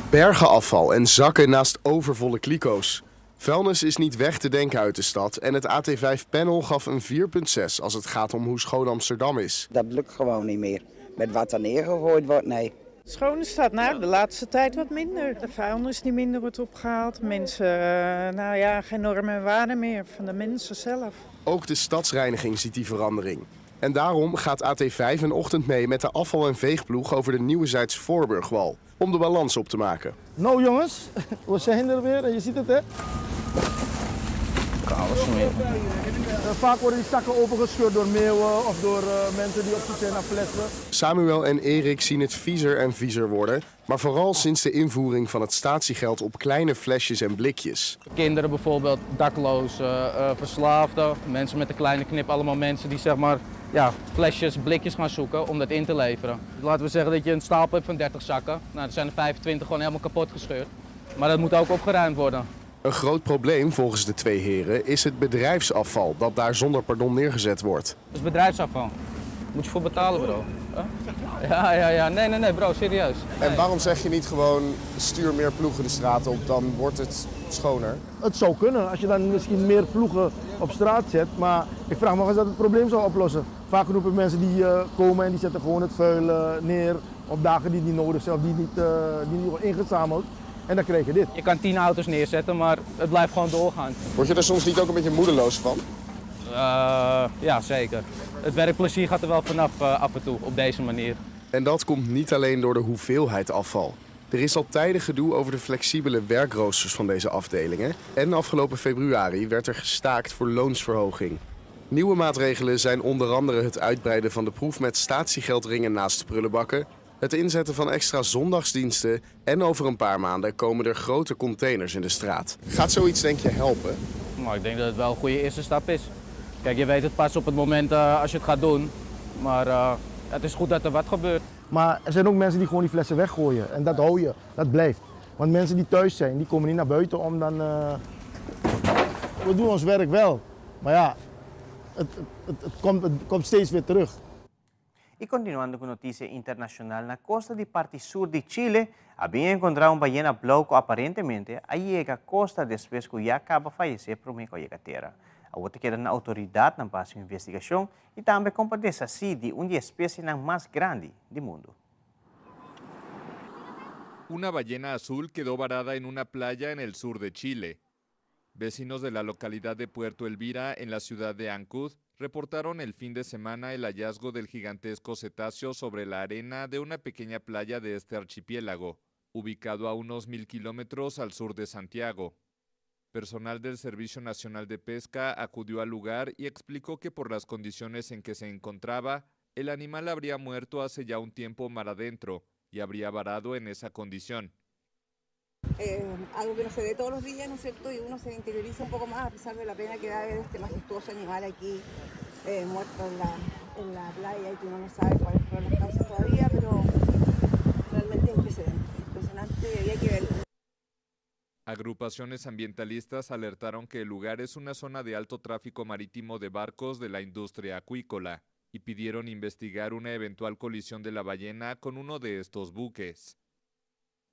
Bergen afval en zakken naast overvolle kliko's. Vuilnis is niet weg te denken uit de stad en het AT5 panel gaf een 4,6 als het gaat om hoe schoon Amsterdam is. Dat lukt gewoon niet meer met wat er neergegooid wordt, nee. Schone stad, nou de laatste tijd wat minder. De vuilnis die minder wordt opgehaald. Mensen, eh, nou ja, geen normen en waarden meer van de mensen zelf. Ook de stadsreiniging ziet die verandering. En daarom gaat AT5 een ochtend mee met de afval- en veegploeg over de Nieuwezijds Voorburgwal. Om de balans op te maken. Nou jongens, we zijn er weer en je ziet het hè. Vaak worden die zakken opengescheurd door meeuwen of door mensen die op zoek zijn naar flessen. Samuel en Erik zien het viezer en viezer worden, maar vooral sinds de invoering van het statiegeld op kleine flesjes en blikjes. Kinderen bijvoorbeeld, daklozen, verslaafden, mensen met een kleine knip, allemaal mensen die zeg maar, ja, flesjes, blikjes gaan zoeken om dat in te leveren. Laten we zeggen dat je een stapel hebt van 30 zakken. Nou, er zijn er 25 gewoon helemaal kapot gescheurd. Maar dat moet ook opgeruimd worden. Een groot probleem volgens de twee heren is het bedrijfsafval dat daar zonder pardon neergezet wordt. Dat is bedrijfsafval. Moet je voor betalen, bro. Huh? Ja, ja, ja. Nee, nee, nee, bro, serieus. En waarom zeg je niet gewoon stuur meer ploegen de straat op, dan wordt het schoner? Het zou kunnen als je dan misschien meer ploegen op straat zet, maar ik vraag me af of dat het probleem zou oplossen. Vaak roepen mensen die eh, komen en die zetten gewoon het vuil eh, neer op dagen die niet nodig zijn of die niet, eh, die niet worden ingezameld. En dan krijg je dit. Je kan 10 auto's neerzetten, maar het blijft gewoon doorgaan. Word je er soms niet ook een beetje moedeloos van? Uh, ja, zeker. Het werkplezier gaat er wel vanaf uh, af en toe, op deze manier. En dat komt niet alleen door de hoeveelheid afval. Er is al tijden gedoe over de flexibele werkroosters van deze afdelingen. En afgelopen februari werd er gestaakt voor loonsverhoging. Nieuwe maatregelen zijn onder andere het uitbreiden van de proef met statiegeldringen naast prullenbakken, het inzetten van extra zondagsdiensten en over een paar maanden komen er grote containers in de straat. Gaat zoiets denk je helpen? Nou, ik denk dat het wel een goede eerste stap is. Kijk, je weet het pas op het moment uh, als je het gaat doen. Maar uh, het is goed dat er wat gebeurt. Maar er zijn ook mensen die gewoon die flessen weggooien. En dat hou je, dat blijft. Want mensen die thuis zijn, die komen niet naar buiten om dan... Uh... We doen ons werk wel. Maar ja, het, het, het, komt, het komt steeds weer terug. I kontinuando ku notisia internashonal, na kosta di parti sur di Chile a bin enkontrá un bayena blou ku aparentemente a yega kosta despues ku ya kaba fayesé promé ku a yega tera. Awor ta keda na outoridatnan pa hasi un investigashon i tambe kon pa deshasí di un di e espesienan mas grandi di mundu. Una ballena azul quedó varada en una playa en el sur de Chile. Vecinos de la localidad de Puerto Elvira, en la ciudad de Ancud, reportaron el fin de semana el hallazgo del gigantesco cetáceo sobre la arena de una pequeña playa de este archipiélago, ubicado a unos mil kilómetros al sur de Santiago. Personal del Servicio Nacional de Pesca acudió al lugar y explicó que por las condiciones en que se encontraba, el animal habría muerto hace ya un tiempo mar adentro y habría varado en esa condición. Eh, algo que no se ve todos los días, ¿no es cierto? Y uno se interioriza un poco más a pesar de la pena que da ver este majestuoso animal aquí eh, muerto en la, en la playa y que uno no sabe cuáles fueron las causas todavía, pero realmente impresionante, impresionante y había que verlo. Agrupaciones ambientalistas alertaron que el lugar es una zona de alto tráfico marítimo de barcos de la industria acuícola y pidieron investigar una eventual colisión de la ballena con uno de estos buques.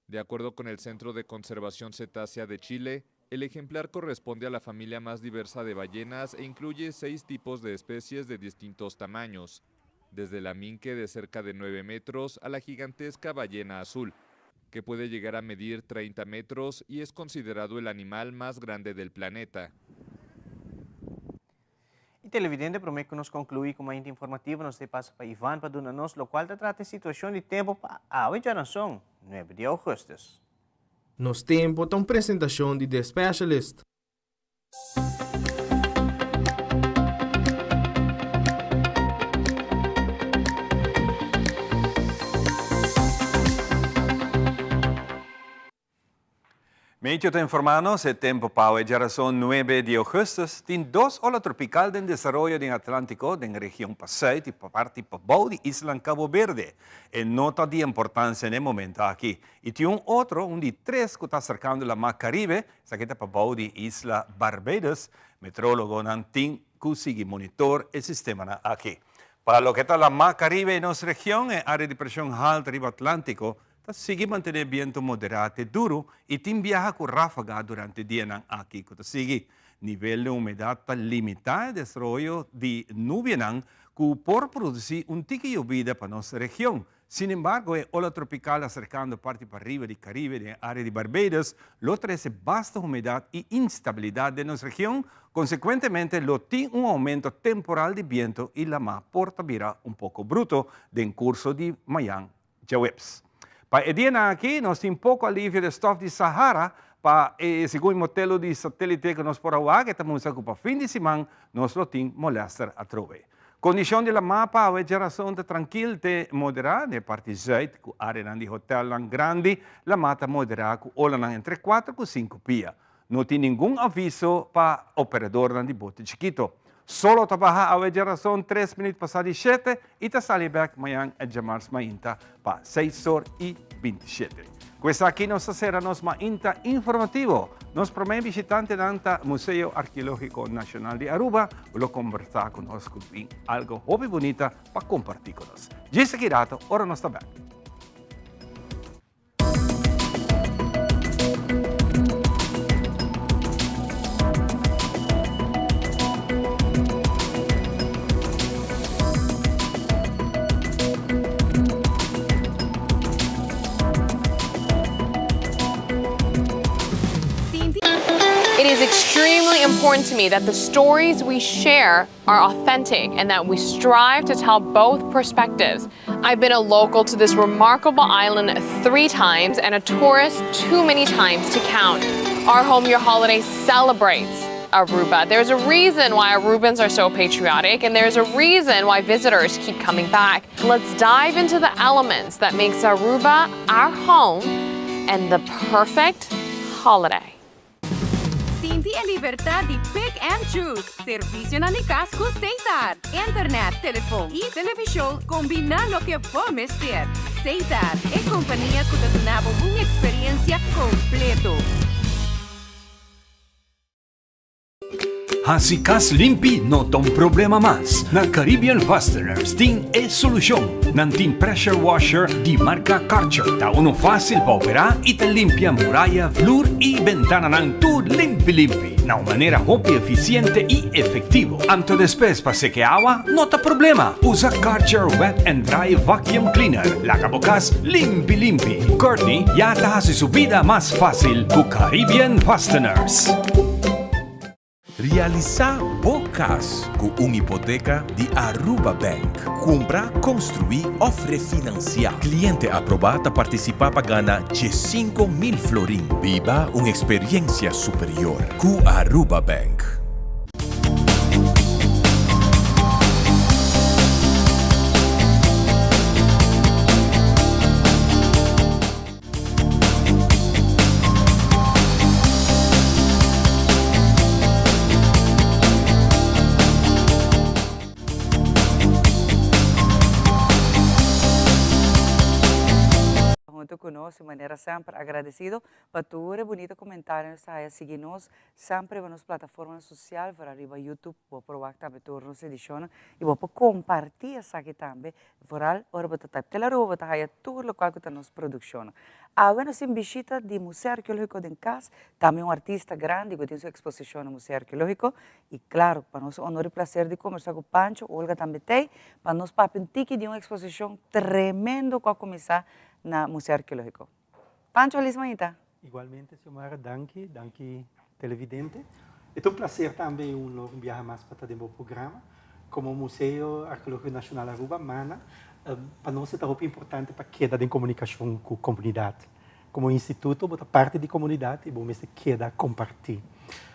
De acuerdo con el Centro de Conservación Cetácea de Chile, el ejemplar corresponde a la familia más diversa de ballenas e incluye seis tipos de especies de distintos tamaños, desde la minke de cerca de 9 metros a la gigantesca ballena azul, que puede llegar a medir 30 metros y es considerado el animal más grande del planeta. Y televidente, prome cu nos conclui cu Mainta Informativo, nos ta pasa pa Ivan pa duna nos locual ta trata e situacion di tempo pa awe djarason, nuebe di augustus. Nos Tempo ta un presentacion di The Specialist. Meteo ta informa nos e tempo pa awe djarason nuebe di augustus tin dos ola tropical den desaroyo den Atlantico den region pa zuid y pa parti pabou di islan Cabo Verde. E no ta di importancia n'e momento aki. Y tin un otro, un di tres cu ta acercando lamar Caribe, esaki ta pabou di isla Barbados. Meteorologonan tin cu sigui monitor e sistemanan aki. Pa loke ta lamar Caribe y nos region, e area di presion halto riba Atlantico Ta sigui mantené bientu moderá te duru i tin biaha ku ráfaga durante dianan aki ku ta sigui. Nivel di humedat ta limitá e desaroyo di nubianan ku por produsí un tiki yobida pa nos region. Sin embargo, e ola tropikal aserkando parti pariba di Karibe den e área di Barbados lo trese basta humedat i instabilidat den nos region, konsekuentemente lo tin un oumento temporal di bientu i lamá por ta bira un poko bruto den kurso di mayan Djaweps. Pa e dianan aki nos tin poko alivio di e stof di Sahara pa e segun e motelo di satelite ku nos por a wak e ta mustra ku pa fin di siman nos lo tin molester atrobe. Kondishon di lamá pa awe djarason ta trankil te moderá den e parti zuid ku areanan di hotelnan grandi lamá ta moderá ku olanan entre kuater ku sinku pia. No tin ningun aviso pa operadornan di bote chikito. Solo ta baha awe djarason tres minuut pasá di shete i ta sali bek mañan djamars mainta pa seis or i 27. Ku esaki nos ta sera nos mainta informativo. Nos promé bishitantenan ta Museo Arkeológiko Nashonal di Aruba lo kombersá ku nos ku tin algo hopi bunita pa kompartí ku nos. Djis aki rato ora nos ta bek. It is extremely important to me that the stories we share are authentic and that we strive to tell both perspectives. I've been a local to this remarkable island three times and a tourist too many times to count. Our Home Your Holiday celebrates Aruba. There's a reason why Arubans are so patriotic and there's a reason why visitors keep coming back. Let's dive into the elements that makes Aruba our home and the perfect holiday. Sinti e libertad di pick and choose. Servicionan di cas cu Setar. Internet, telefon y television combina loke bo mester. Setar, e compania cu ta duna bo un experiencia completo. Hasi kas limpi no ta un problema mas. Na Caribbean Fasteners tin e solushon. Nan tin pressure washer di marka Karcher. Ta unu fásil pa operá i ta limpia muraya, vloer i bentananan tur limpi limpi, na un manera hopi efisiente i efektivo. Anto despues pa seke awa no ta problema. Usa Karcher Wet and Dry Vacuum Cleaner. Laga bo kas limpi limpi. Courtney ya ta hasi su bida mas fásil ku Caribbean Fasteners. Realisá bo kas ku un hipoteka di Aruba Bank. Kumpra, konstruí òf refinansiá. Kliente aprobá ta partisipá pa gana 15,000 florin. Biba un eksperensia superior ku Aruba Bank. nos y manera semper agradecido pa tur e bunita comentario nos ta haya. Sigui nos semper riba nos plataformanan social, vooral riba YouTube, bo por wak tambe tur nos edicionnan y bo por comparti esaki tambe, vooral ora bo ta type Telaruba bo ta haya tur locual cu ta nos produccionnan. Awe nos tin bishita di Museo Arqueologico den cas, tambe un artista grandi cu tin su exposicion na Museo Arqueologico Y claro, pa nos honor y placer di conversa cu Pancho, Olga tambe t'ey, pa nos papia un tiki di un exposicion tremendo cu a cuminsa na Museo Arqueologico. Pancho, feliz mañita! Igualmente, Xiomara, danki, danki televidente. E ta un placer tambe y un honor un biaha mas pa ta den bo programa. Como Museo Arqueologico Nacional Aruba, MANA, pa nos e ta hopi importante pa keda den comunicacion cu comunidad. Como instituto bo ta parti di comunidad y bo mester keda comparti.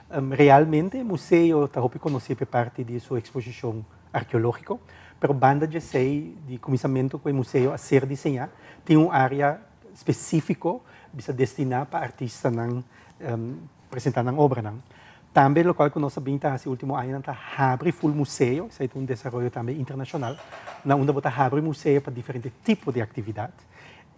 Realmente e museo ta hopi conoci p'e parti di su exposicion arqueologico, pero banda djesey di cuminsamento cu e museo a ser diseña tin un area specifico bisa destina pa artistanan presenta nan obranan. Tambe locual cu nos a bin ta haci ultimo añanan ta habri full museo, esey ta un desaroyo tambe internacional, na unda bo ta habri museo pa diferente tipo di actividad.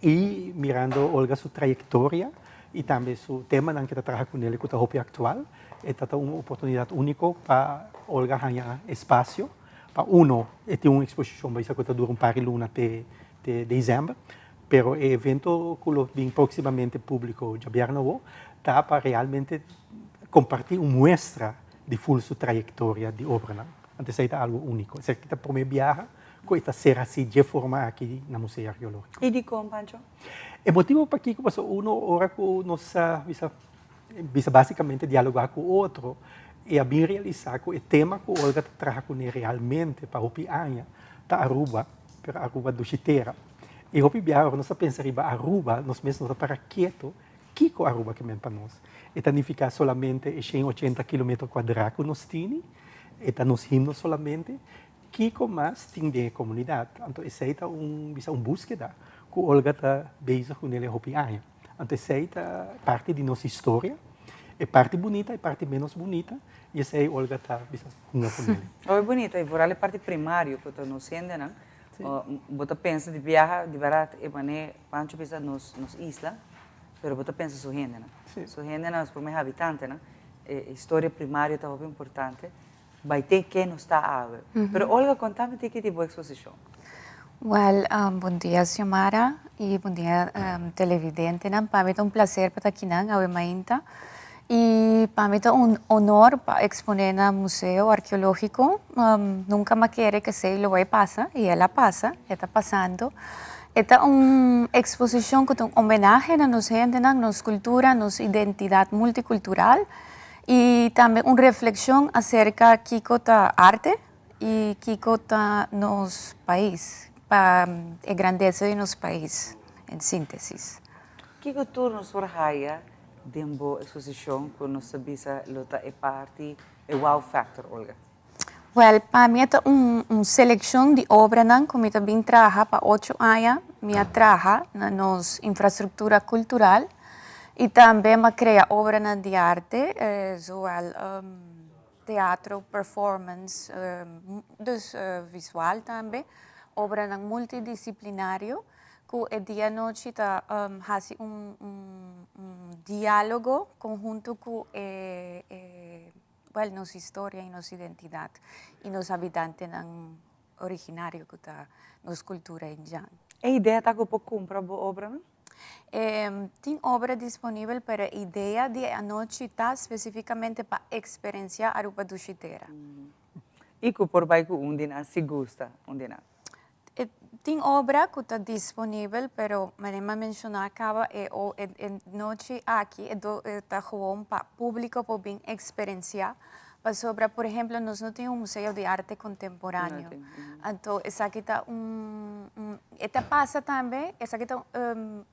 Y mirando Olga su trayectoria y tambe su temanan que ta traha cu nele cu ta hopi actual, e ta ta un oportunidad unico pa Olga haña espacio pa uno e tin un exposicion bay sa cu ta dura un par di luna te te december, pero e evento cu lo bin proximamente publico djabièrnè awo ta pa realmente comparti un muestra di full su trayectoria di obranan. Anto esey ta algo unico. Esaki ta prome biaha Ku e ta ser hasi dje forma aki na Museo Arkeológiko. I dikon, Pancho? E motibu pakiko pasobra uno ora ku nos a bisa bisa básikamente dialogá ku otro e a bin realisá ku e tema ku Olga ta traha kuné realmente pa hopi aña ta Aruba, pero Aruba dushi tera. I hopi biaha ora nos ta pensa riba Aruba nos mes no ta para keto kiko Aruba ke men pa nos. E ta nifiká solamente e shen ochenta kilometro kuadrá ku nos tini? E ta nos himno solamente? Kiko mas tin den e komunidat? Anto esei ta un bisa un búskeda ku Olga ta bezig kuné hopi aña. Anto esei ta parti di nos historia, e parti bunita, e parti ménos bunita, i esei Olga ta bisa hunga kuné. Hopi bunita, i vooral e parti primario ku ta nos hendenan. Bo ta pensa di biaha di bèrdat e manera Pancho bisa nos nos isla, pero bo ta pensa su hendenan. Su hendenan, nos promé habitantenan. E historia primario ta hopi importante. Bai te ke nos ta awe. Pero Olga konta mi tiki di bo eksposishon. Wèl, bon dia Xiomara i bon dia televidentenan. Pa mi ta un plaser pa ta akinan awe mainta i pa mi ta un honor pa eksponé na Museo Arkeológiko. Nunka mi a kere ku esei lo bai pasa i el a pasa, e ta pasando. E ta un eksposishon ku ta un homenahe na nos hendenan, nos kultura, nos identidat multikultural. I tambe un reflexion acerca kico ta arte y kico ta nos pais, pa e grandeza di nos pais, en sintesis. Kico tur nos por haya den bo exposicion cu nos ta bisa lo ta e parti, e wow factor, Olga? Wel, pa mi e ta un un seleccion di obranan cu mi ta bin traha pa ocho aña. Mi a traha na nos infrastructura cultural y tambe mi a crea obranan di arte, zowel teatro, performance, dus visual tambe, obranan multidisciplinario cu e dia anochi ta haci un un dialogo conhunto cu e e. Wel, nos historia y nos identidad y nos habitantenan originario cu ta nos cultura indian. E idea ta cu por cumpra bo obranan? Tin obra disponibel, pero e idea di e anochi ta specificamente pa experiencia Aruba Dushi Tera. Y cu por bay cu un di nan si gusta un di nan? E tin obra cu ta disponibel, pero manera mi a menciona caba e e nochi aki e do e ta gewoon pa publico por bin experiencia, pasobra por ehemplo nos no tin un museo di arte contemporaneo, anto esaki ta un un e ta pasa tambe esaki ta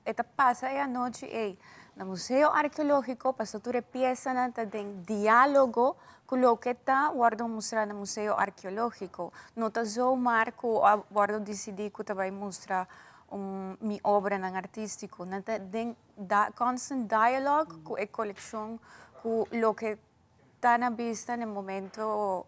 e ta pasa e anochi ey na museo arkeologico pasobra tur e piesanan ta den dialogo Ku loke ta wòrdu mustra na Museo Arkeológiko. No ta zomaar ku a wòrdu disidí ku ta bai mustra un mi obranan artístiko. Nan ta den constant dialogue ku e kolekshon, ku loke ta na bista na e momento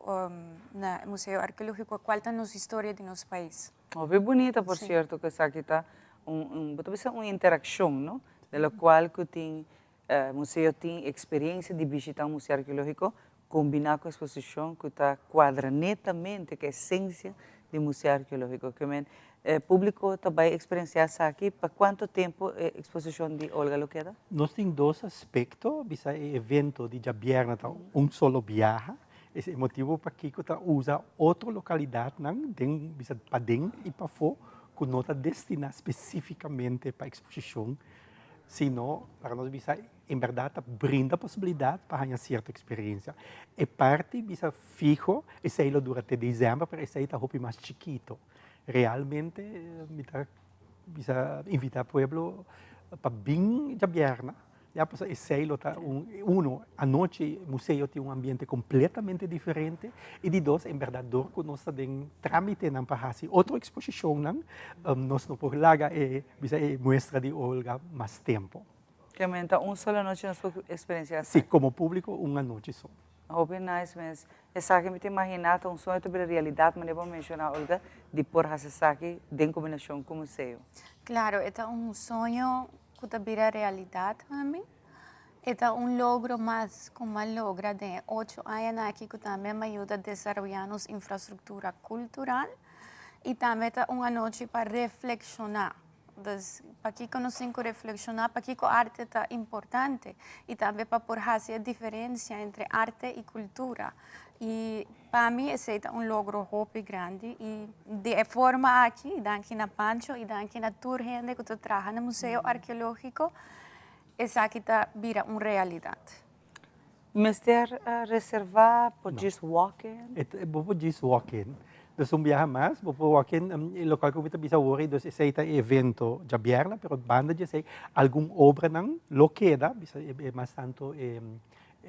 na Museo Arkeológiko, kual ta nos historia di nos pais. Hopi bunita por cierto cu esaki ta. un un bo ta bisa un interakshon no de lokual ku tin museo tin eksperensia di bishita un museo arkeológiko kombiná ku eksposishon ku ta kuadra netamente ku esensia di museo arkeológiko. Ke men públiko ta bai eksperensiá esaki? Pa kuantu tempu e eksposishon di Olga lo keda? Nos tin dos aspekto, bisa e evento di djabièrnè ta un solo biaha, es e motibu pakiko ta usa otro lokalidatnan den bisa paden i pafó ku no ta destiná spesífikamente pa eksposishon, sino laga nos bisa en bèrdat ta brinda posibilidat pa haña sierto eksperensia. E parti bisa fiho, esei lo dura te desèmber, pero esei ta hopi mas chikito. Realmente mi ta bisa invitá pueblo pa bin djabièrnè, ya pasobra esei lo ta un, uno, anochi museo tin un ambiente kompletamente diferente i di dos, en bèrdat dor ku nos ta den trámitenan pa hasi otro eksposishonnan, nos no por laga e bisa e muestra di Olga mas tempu. Ke men ta un solo anochi nos por experiencia esaki? Si, como publico un anochi so. Hopi nice mes. Esaki mi ta imagina ta un soño ta bira realidad manera bo a menciona Olga di por haci esaki den combinacion cu museo. Claro, e ta un soño cu ta bira realidad mami. E ta un logro mas cu m'a logra den e ocho añanan aki cu tambe m'a yuda desaroya nos infrastructura cultural y tambe ta un anochi pa reflexiona. Dus, pakiko nos tin ku reflekshoná pakiko arte ta importante i tambe pa por hasi e diferensia entre arte i kultura. I pa mi esei ta un logro hopi grandi i di e forma aki, danki na Pancho i danki na tur hende ku ta traha na Museo Arkeológiko, esaki ta bira un realidat. Mester reserva por djis walk in? Bo por djis walk in. Dus un biaha mas, bo por walk in. E lokual ku mi ta bisa awor ei, dus esei ta e evento djabièrnè, pero banda di esei algun obranan lo keda, bisa e mas tantu e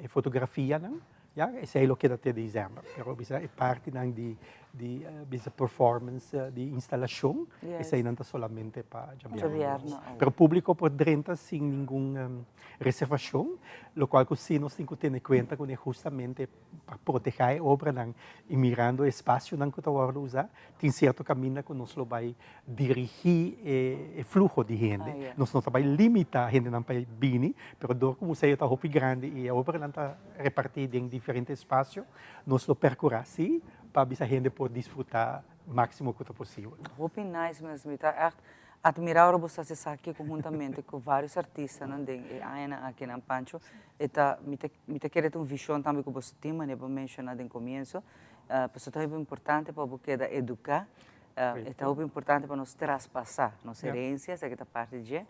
fotografianan, ya, esei lo keda te desèmber. Pero bisa e partinan di di bisa performance di instalashon, eseinan ta solamente pa djabièrnè. Pero públiko por drenta sin ningun reservashon, lokual ku si nos tin ku tene kuenta kuné hustamente pa protehá e obranan i mirando e espasionan ku ta wòrdu usá, tin sierto kaminda ku nos lo bai dirigí e fluho di hende. Nos no ta bai limitá hendenan pa bini, pero dor ku museo ta hopi grandi i e obranan ta repartí den diferente espasio, nos lo perkurá si pa bisa hende por disfrutá máksimo ku ta posibel. Hopi nice mes, mi ta ègt Admira ora bo sa haci esaki conhuntamente cu varios artistanan den e añanan akinan Pancho. E ta, mi ta, mi ta kere ta un vision tambe cu boso tin manera bo menciona den comienzo. Pasobra ta hopi importante pa bo keda educa, e ta hopi importante pa nos traspasa nos herencia, esaki ta parti dje.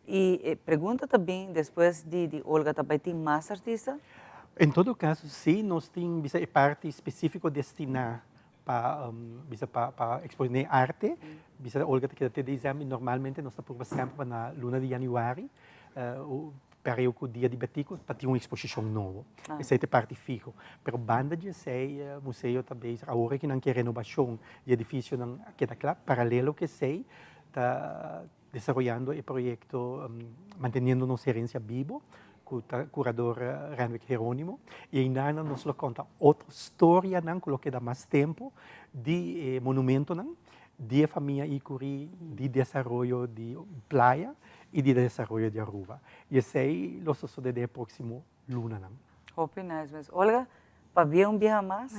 Y e pregunta ta bin despues di di Olga ta bay tin mas artista? En todo caso si nos tin bisa e parti specifico destina pa bisa pa pa exponé arte, bisa Olga ta keda te december y normalmente nos ta purba semper pa na luna di januari pereo cu dia di Betico pa tin un exposicion nobo. Esey ta e parti fiho. Pero banda di esey museo ta bezig awor aki nan ke renobacion di edificionan a keda cla, paralelo cu esey ta Desaroyando e proyekto Manteniendo nos herencia bibo ku ta kurador Renwick Heronimo i einan nos lo konta otro storianan ku lo keda mas tempu di e monumentonan, di e famia Icuri, di desaroyo di playa i di desaroyo di Aruba. I esei lo sosode den e próksimo lunanan. Hopi nice mes. Olga, pabia un biaha mas,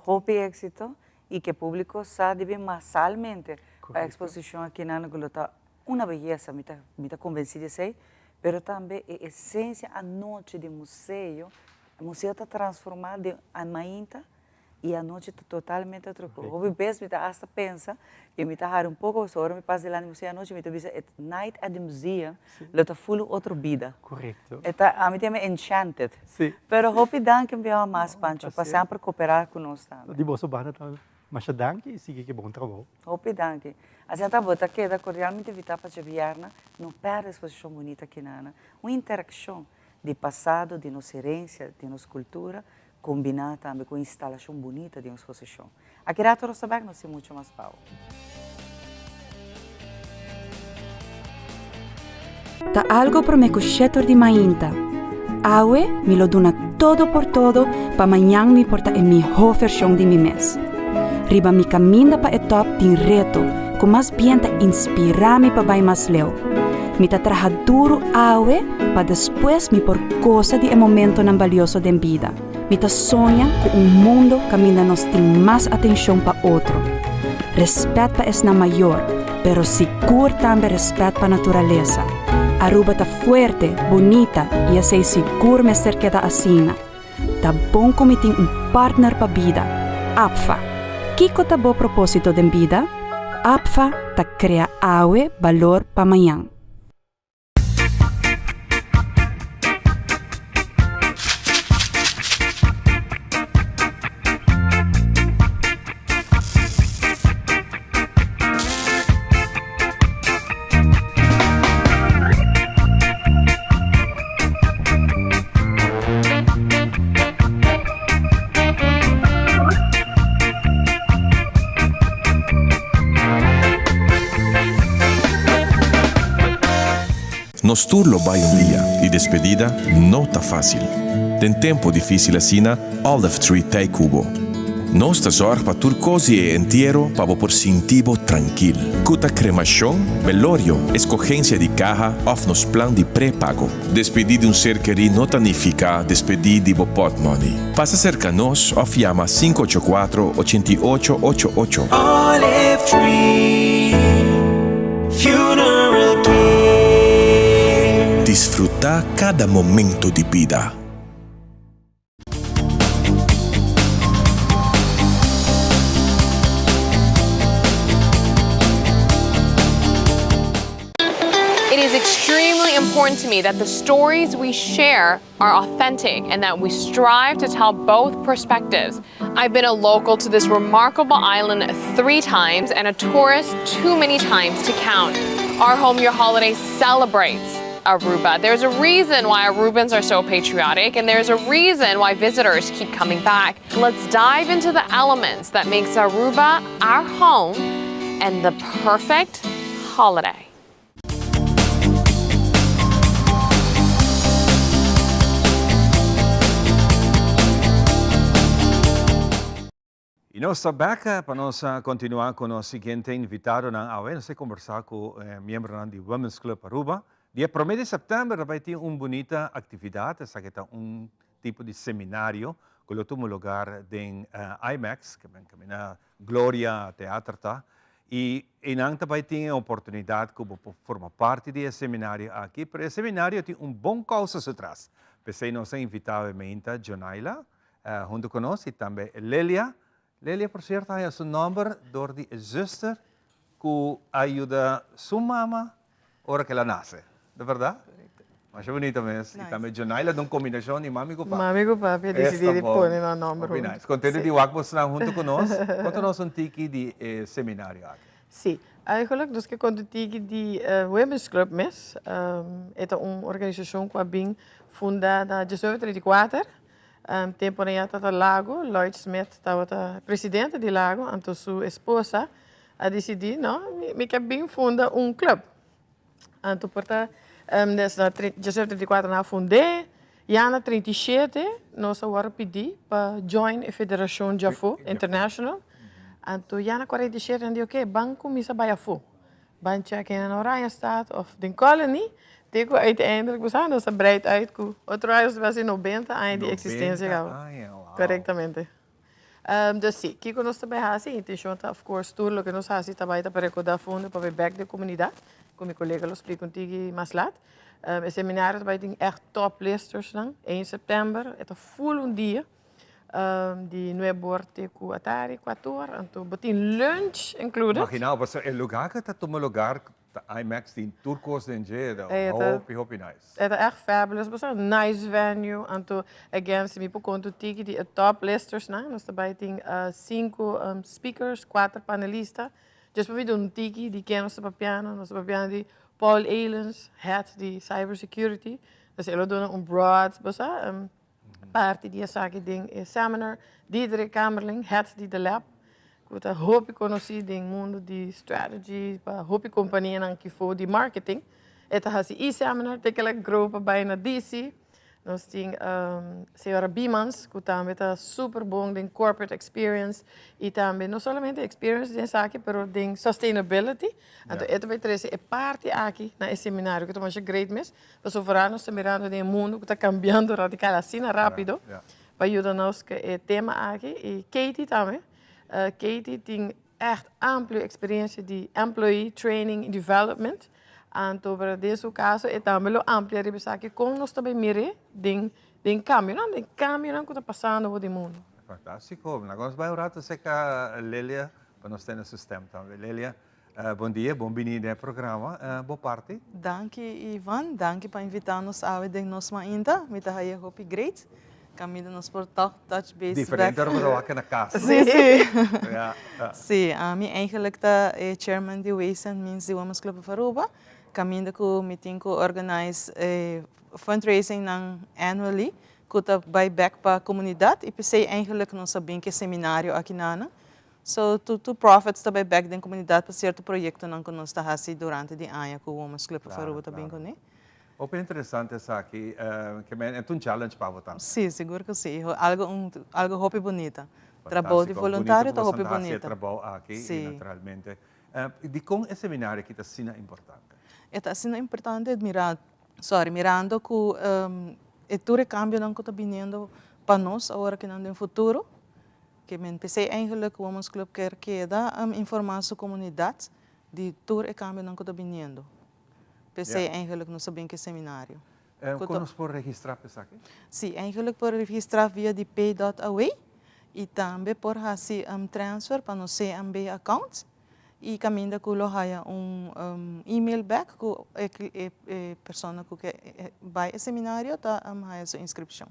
hopi éxito y ke publico sa di bin masalmente pa exposicion akinan ku lo ta una beyesa, mi ta mi ta convenci di esey, pero tambe e esencia anochi di museo, museo ta transforma den mainta y anochi ta totalmente otro cos. Hopi bes mi ta hasta pensa y mi ta hari un poco pasobra ora mi pasa dilanti museo anochi mi ta bisa e night at the museum lo ta full un otro bida. Correcto. E ta, ami ta yama enchanted. Sí. Pero hopi danki un biaha mas Pancho pa semper coopera cu nos tambe. Di boso banda tambe masha danki y sigui cu e bon trabou. Hopi danki. Asina ta bo ta keda cordialmente invita pa djabièrnè no perde exposicion bunita aki nan. Un interaccion di pasado, di nos herencia, di nos cultura Kombiná tambe ku instalashon bunita di un eksposishon. Aki rato nos ta bèk, nos tin muchu mas pa bo. Ta algo promé ku shetor di mainta. Awe mi lo duna todo por todo pa mañan mi por ta e mihó vershon di mi mes. Riba mi kaminda pa e tòp tin reto. ku mas bien ta inspirá mi pa bai mas leu. Mi ta traha duru awe pa despues mi por gosa di e momentonan balioso den bida. Mi ta soña ku un mundo kaminda nos tin mas atenshon pa otro, respèt pa esnan mayor, pero sigur tambe respèt pa naturalesa. Aruba ta fuerte, bunita i esei sigur mester keda asina. Ta bon ku mi tin un partner pa bida, APFA. Kiko ta bo propósito den bida? APFA ta krea awe balor pa mañan. Nos tur lo bai un dia y despedida no ta facil. Den tempo dificil asina, Olive Tree t'ei cu bo. Nos ta zorg pa tur cos di e entiero pa bo por sinti bo trankil. Cu ta cremacion, belorio, escogencia di caha of nos plan di prepago. Despedí di un ser kerí no ta nifiká despedí di bo pòtmòni. Pasa serka nos òf yama 584 88 88. Olive Tree Funeral Care. Disfrutá kada momento di bida. It is extremely important to me that the stories we share are authentic and that we strive to tell both perspectives. I've been a local to this remarkable island three times and a tourist too many times to count. Our Home Your Holiday celebrates Aruba. There's a reason why Arubans are so patriotic and there's a reason why visitors keep coming back. Let's dive into the elements that makes Aruba our home and the perfect holiday. Y nos ta bek pa nos continua cu nos siguiente invitadonan awe. Nos ta conversa cu miembronan di Women's Club Aruba. Dia prome di september ta bay tin un bunita actividad, esaki ta un tipo di seminario cu lo tuma lugar den IMAX, caminda Gloria Theater ta. Y eynan ta bay tin e oportunidad cu bo por forma parti di e seminario aki, pero e seminario tin un bon causa su tras. P'esey nos a invita awe meinta Jonaila hunto cu nos y tambe Lelia. Lelia por cierto a haya su nomber door di e zuster cu a yuda su mama ora cu el a nace. Ta berdad? Masha bunita mes. Y tambe Jonaila ta un combinacion di mami cu papi. Mami cu papi a dicidi di pone nan nomber hunto. Hopi nice. Contento di wak bosnan hunto cu nos. Conta nos un tiki di e seminario aki. Si. Eigenlijk nos ke conta un tiki di Women's Club mes. E ta un organisacion cu a bin funda na 1934. Temponan ya tata Lago, Lloyd Smith tabata presidente di Lago, anto su esposa a dicidi, no, mi ke bin funda un club. Anto por ta desde 1934 nan a fund'é, ya na 37 nos a wòrdu pidí pa join e federashon djafó, international. Anto ya na 47 nan di oke, ban kuminsá bai afó. Ban check in na Oranjestad of den Colony, te ku uiteindelijk bo sa nos a breid uit ku otro aña nos ta hasi 90 aña di eksistensia kaba. 90 aña, wow. Korektamente. Dus si, kiko nos ta bai hasi? Intenshon ta of course tur loke nos hasi ta bai ta pa rekoudá fondo pa bai bèk den komunidat, ku mi kolega lo splika un tiki mas lat. E seminario ta bai tin ègt top listersnan, ein sèptèmber, e ta ful un dia. Di nuebe or te ku atari, kuater or, anto bo tin lunch included. Imagina bo, pasobra e lugar ku ta tuma lugar ta IMAX tin tur kos den dje, ta hopi hopi nice. E ta ègt fabulous, bo sa, nice venue, anto again si mi por konta un tiki di e top listersnan, nos ta bai tin sinku speakers, kuater panelista, Djes pa mi duna un tiki di ken nos ta papiando, nos ta papiando di Paul Elens, head di cyber security, dus e lo duna un broad, bo sa, Parti di esaki den e seminar, Diederik Kamerling, head di The Lab, ku ta hopi konosí den mundu di strategy pa hopi kompanianan kifó di marketing. E ta hasi e seminar te kila grow pa bai na DC. Nos tin señora Biemans cu tambe ta super bon den corporate experience y tambe no solamente experience den esaki pero den sustainability. Anto e ta bay trece e parti aki na e seminario cu ta masha great mes pasobra vooral nos ta mirando den e mundo cu ta cambiando radical asina rapido pa yuda nos cu e tema aki. Y Katie tambe, Katie tin echt amplio experiencia di employee training y development. Anto pero den su caso e tambe lo amplia riba esaki con nos ta bay mir'e den den cambionan, den cambionan cu ta pasando bo den mundo. Fantastico. Laga nos bay un rato cerca Lelia pa nos tene su stem tambe. Lelia, bon dia, bon bini den e programa. Bo parti? Danki Ivan, danki pa invita nos awe den Nos Mainta. Mi ta haya hopi great. Caminda nos por toch touch base back. Diferente ora bo ta wak na cas. Sí, sí. Ja, ja. Sí, ami eigenlijk ta e chairman di Ways and Means di Women's Club of Aruba. Caminda cu mi tin cu organize e fundraising nan annually cu ta bay back pa comunidad y p'esey eigenlijk nos a bin cu e seminario aki nanan. So tur tur profits ta bay back den comunidad pa cierto proyectonan cu nos ta haci durante di aña cu Women's Club of Aruba ta bin cune. Hopi interesante esaki, ke men e ta un challenge pa bo tambe. Sí, sigur ku sí. Algo un algo hopi bunita. Trabou di Fantástiko, voluntario bunita ta ku hopi boso ta hasi e bunita. trabou aki i Sí. naturalmente. Dikon e seminario aki ta asina importante? E ta asina importante mira, sorry, mirando ku e tur e kambionan ku ta biniendo pa nos awor akinan den futuro, ke men p'esei eigenlijk Women's Club kier keda informá su komunidat di tur e kambionan ku ta biniendo. P'esei eigenlijk nos a bin ku e seminario. Kon nos por registrá pa esaki? Sí, eigenlijk por registrá via di pay dot away i tambe por hasi transfer pa nos CMB account i kaminda ku lo haya un email bèk ku e persona ku ke bai e seminario ta haya su inskripshon.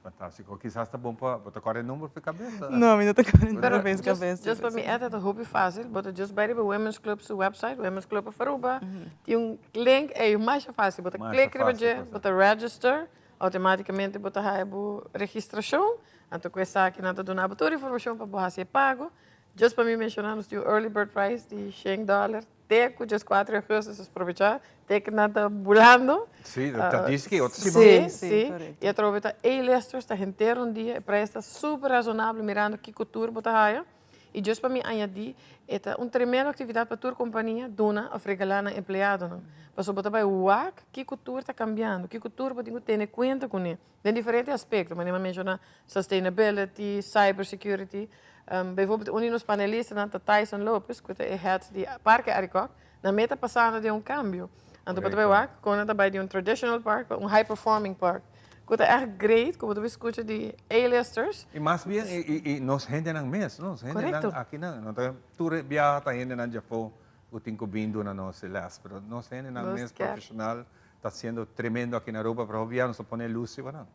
Fantástico. Kisas ta bon pa bo ta kòrda e number pa e kabesa. No, mi no ta kòrda e number pa e kabesa. Just pa mi eta ta hopi fácil. Bo ta just bai riba Women's Club su website, Women's Club of Aruba. Tin un link ei masha fácil. Bo ta click riba dje, bo ta register, automáticamente bo ta haya bo registrashon. Anto ku esaki nan ta duna bo tur informashon pa bo hasi e pago. Just pa mi menshoná nos tin un early bird price di shen dòler. Te cu djescuatro di augustus es probecha te cu nan ta bulando. Sí, ta diski otro siman. Sí, sí. Y atrobe ta A-listers, ta henter un dia. E prijs ta super razonabel mirando kico tur bo ta haya. Y just pa mi añadi, e ta un tremendo actividad pa tur compania duna of regala nan empleadonan. Pasobra bo ta bay wak kico tur ta cambiando, kico tur bo tin cu tene cuenta cune. Den diferente aspecto, manera mi a menciona sustainability, cyber security. Bijvoorbeeld un di nos panelistanan ta Tyson Lopez cu ta e head di Parke Arikok. Nan meta pasando den un cambio. Anto bo ta bay wak con nan ta bay di un traditional park pa un high performing park. Cu ta echt great cu bo ta bay scucha di A-listers. Y mas bien y nos hendenan mes, nos hendenan akinan. No ta tur biaha ta hendenan djafó cu tin cu bin duna nos e les, pero nos hendenan mes profesional Ta siendo tremendo aki na Aruba, pero hopi ya nos ta pone luz riba nan.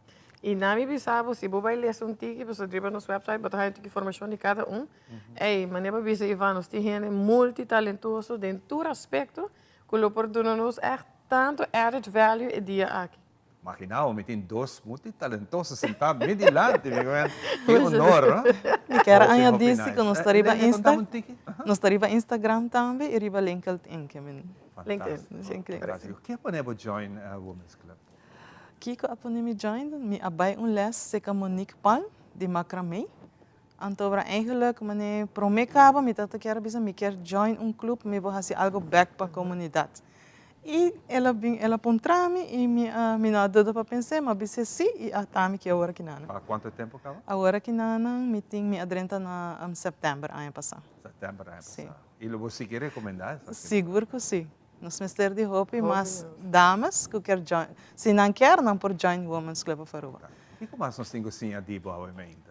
Y na mi bisa bo, si bo bay lesa un tiki, pasobra riba nos website bo ta haya un tiki informacion di cada un. Ey, manera bo bisa Ivan, nos tin hende multitalentoso den tur aspecto cu lo por duna nos echt tanto added value e dia aki. Magina bo, mi tin dos multitalentoso senta mi dilanti, mi men, ki honor, no? Mi kier añadi si cu nos ta riba Insta, nos ta riba Instagram tambe y riba LinkedIn, ke men. LinkedIn. LinkedIn. Fantástico. Ke a pone bo join Women's Club? Kiko a pone mi join? Mi a bai un les serka Monique Palm di macramé. Anto ora eigenlijk mane prome kaba mi tata kier a bisa mi kier join un club mi bo hasi algo bek pa komunidat. I el a bin el a puntra mi i mi a mi no a duda pa pens'é mi a bis'é si i a ta mi ki awor aki nan. Pa kuantu tempu kaba? Awor aki nan mi tin mi a drenta na sèptèmber aña pasá. Sèptèmber aña pasá. I lo bo sigui recomenda esaki? Sigur cu si. Nos mester di hopi mas dames cu kier join. Si nan kier, nan por join Women's Club of Aruba. Kico mas nos tin cu siña di bo awe mainta?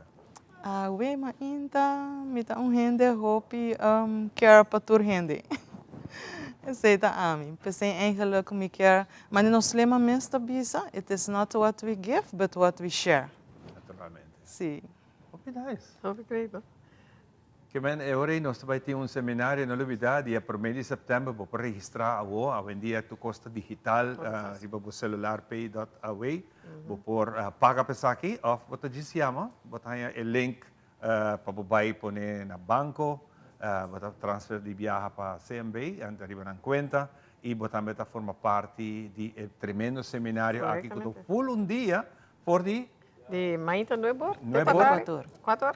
Awe mainta mi ta un hende hopi care pa tur hende. Esey ta ami. P'esey eigenlijk mi kier, mane nos lema mes ta bisa, it is not what we give, but what we share. Naturalmente. Si. Hopi nice. Hopi great, no? Ke men e ora ei nos ta bai tin un seminario, no lubidá, dia promé di sèptèmber bo por registrá awo, awendia tur kos ta digital riba bo selular pay dot away, bo por paga pa esaki òf bo ta djis yama, bo ta haña e link pa bo bai pone na banko, bo ta transfer di biaha pa CMB, anta riba nan kuenta i bo tambe ta forma parti di e tremendo seminario aki ku ta ful un dia. For di? Di mainta nuebe or te Nuebe or? kuater or. Kuater or.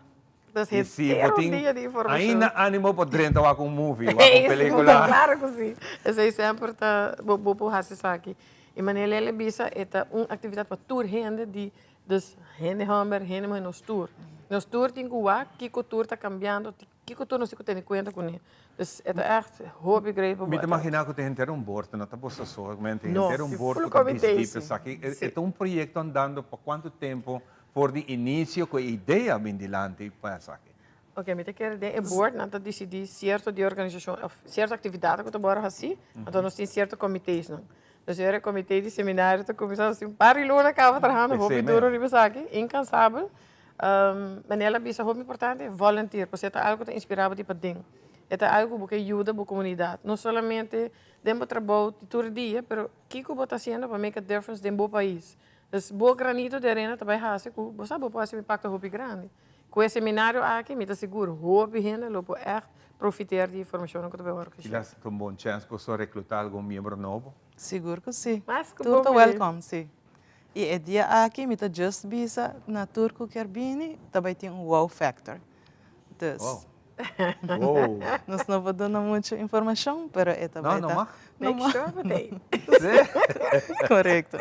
Dus I si henter bo un tin dia di informashon. ainda ánimo por drenta wak un movie, wak un pelíkula. Klaro ku si. Esei semper ta bo bo por hasi esaki. I manera Lele bisa e ta un aktividat pa tur hende di dus hende hòmber, hende muhé, nos tur. Nos tur tin ku wak kiko tur ta kambiando, kiko tur nos tin ku tene kuenta kuné. Dus e ta ègt hopi great pa bo Mi ta atende. imaginá ku ta henter un bord, no ta boso solamente, No, henter un si bord full ku ta comité bisdí si. pa esaki. Si. E ta un proyekto andando pa kuantu tempu For di inicio cu e idea bin dilanti pa esaki. Ok, mi ta kere den e board nan ta dicidi cierto di organisacion of cierto actividad cu ta worde haci, anto nos tin cierto comitesnan. Dus e ora e comite di seminario ta cuminsa, nos tin un par di luna caba trahando hopi duro riba esaki, incansabel. Manera el a bisa hopi importante, volunteer, pasobra e ta algo cu ta inspira bo di paden. E ta algo cu bo ke yuda bo comunidad, no solamente den bo trabou di tur dia, pero kico bo ta haciendo pa make a difference den bo pais. Dus bo granito di arena ta bai hasi ku bo sa bo por hasi un impakto hopi grandi. Ku e seminario aki mi ta sigur hopi hende lo por ègt profiteer di e informashonnan ku ta bai wòrdu Kilas geshare. ta un bon chèns pa boso reklutá algun miembro nobo? Sigur ku si. Mas ku Tur bo ta mi. wèlkòm, si. I e dia aki mi ta just bisa na tur ku kier bini ta bai tin un wow factor. Dus Wow. Wow. nos no por duna muchu informashon pero e ta No, bai no ta. mag. No Make mag. sure bo ta ei. Sí. Korekto.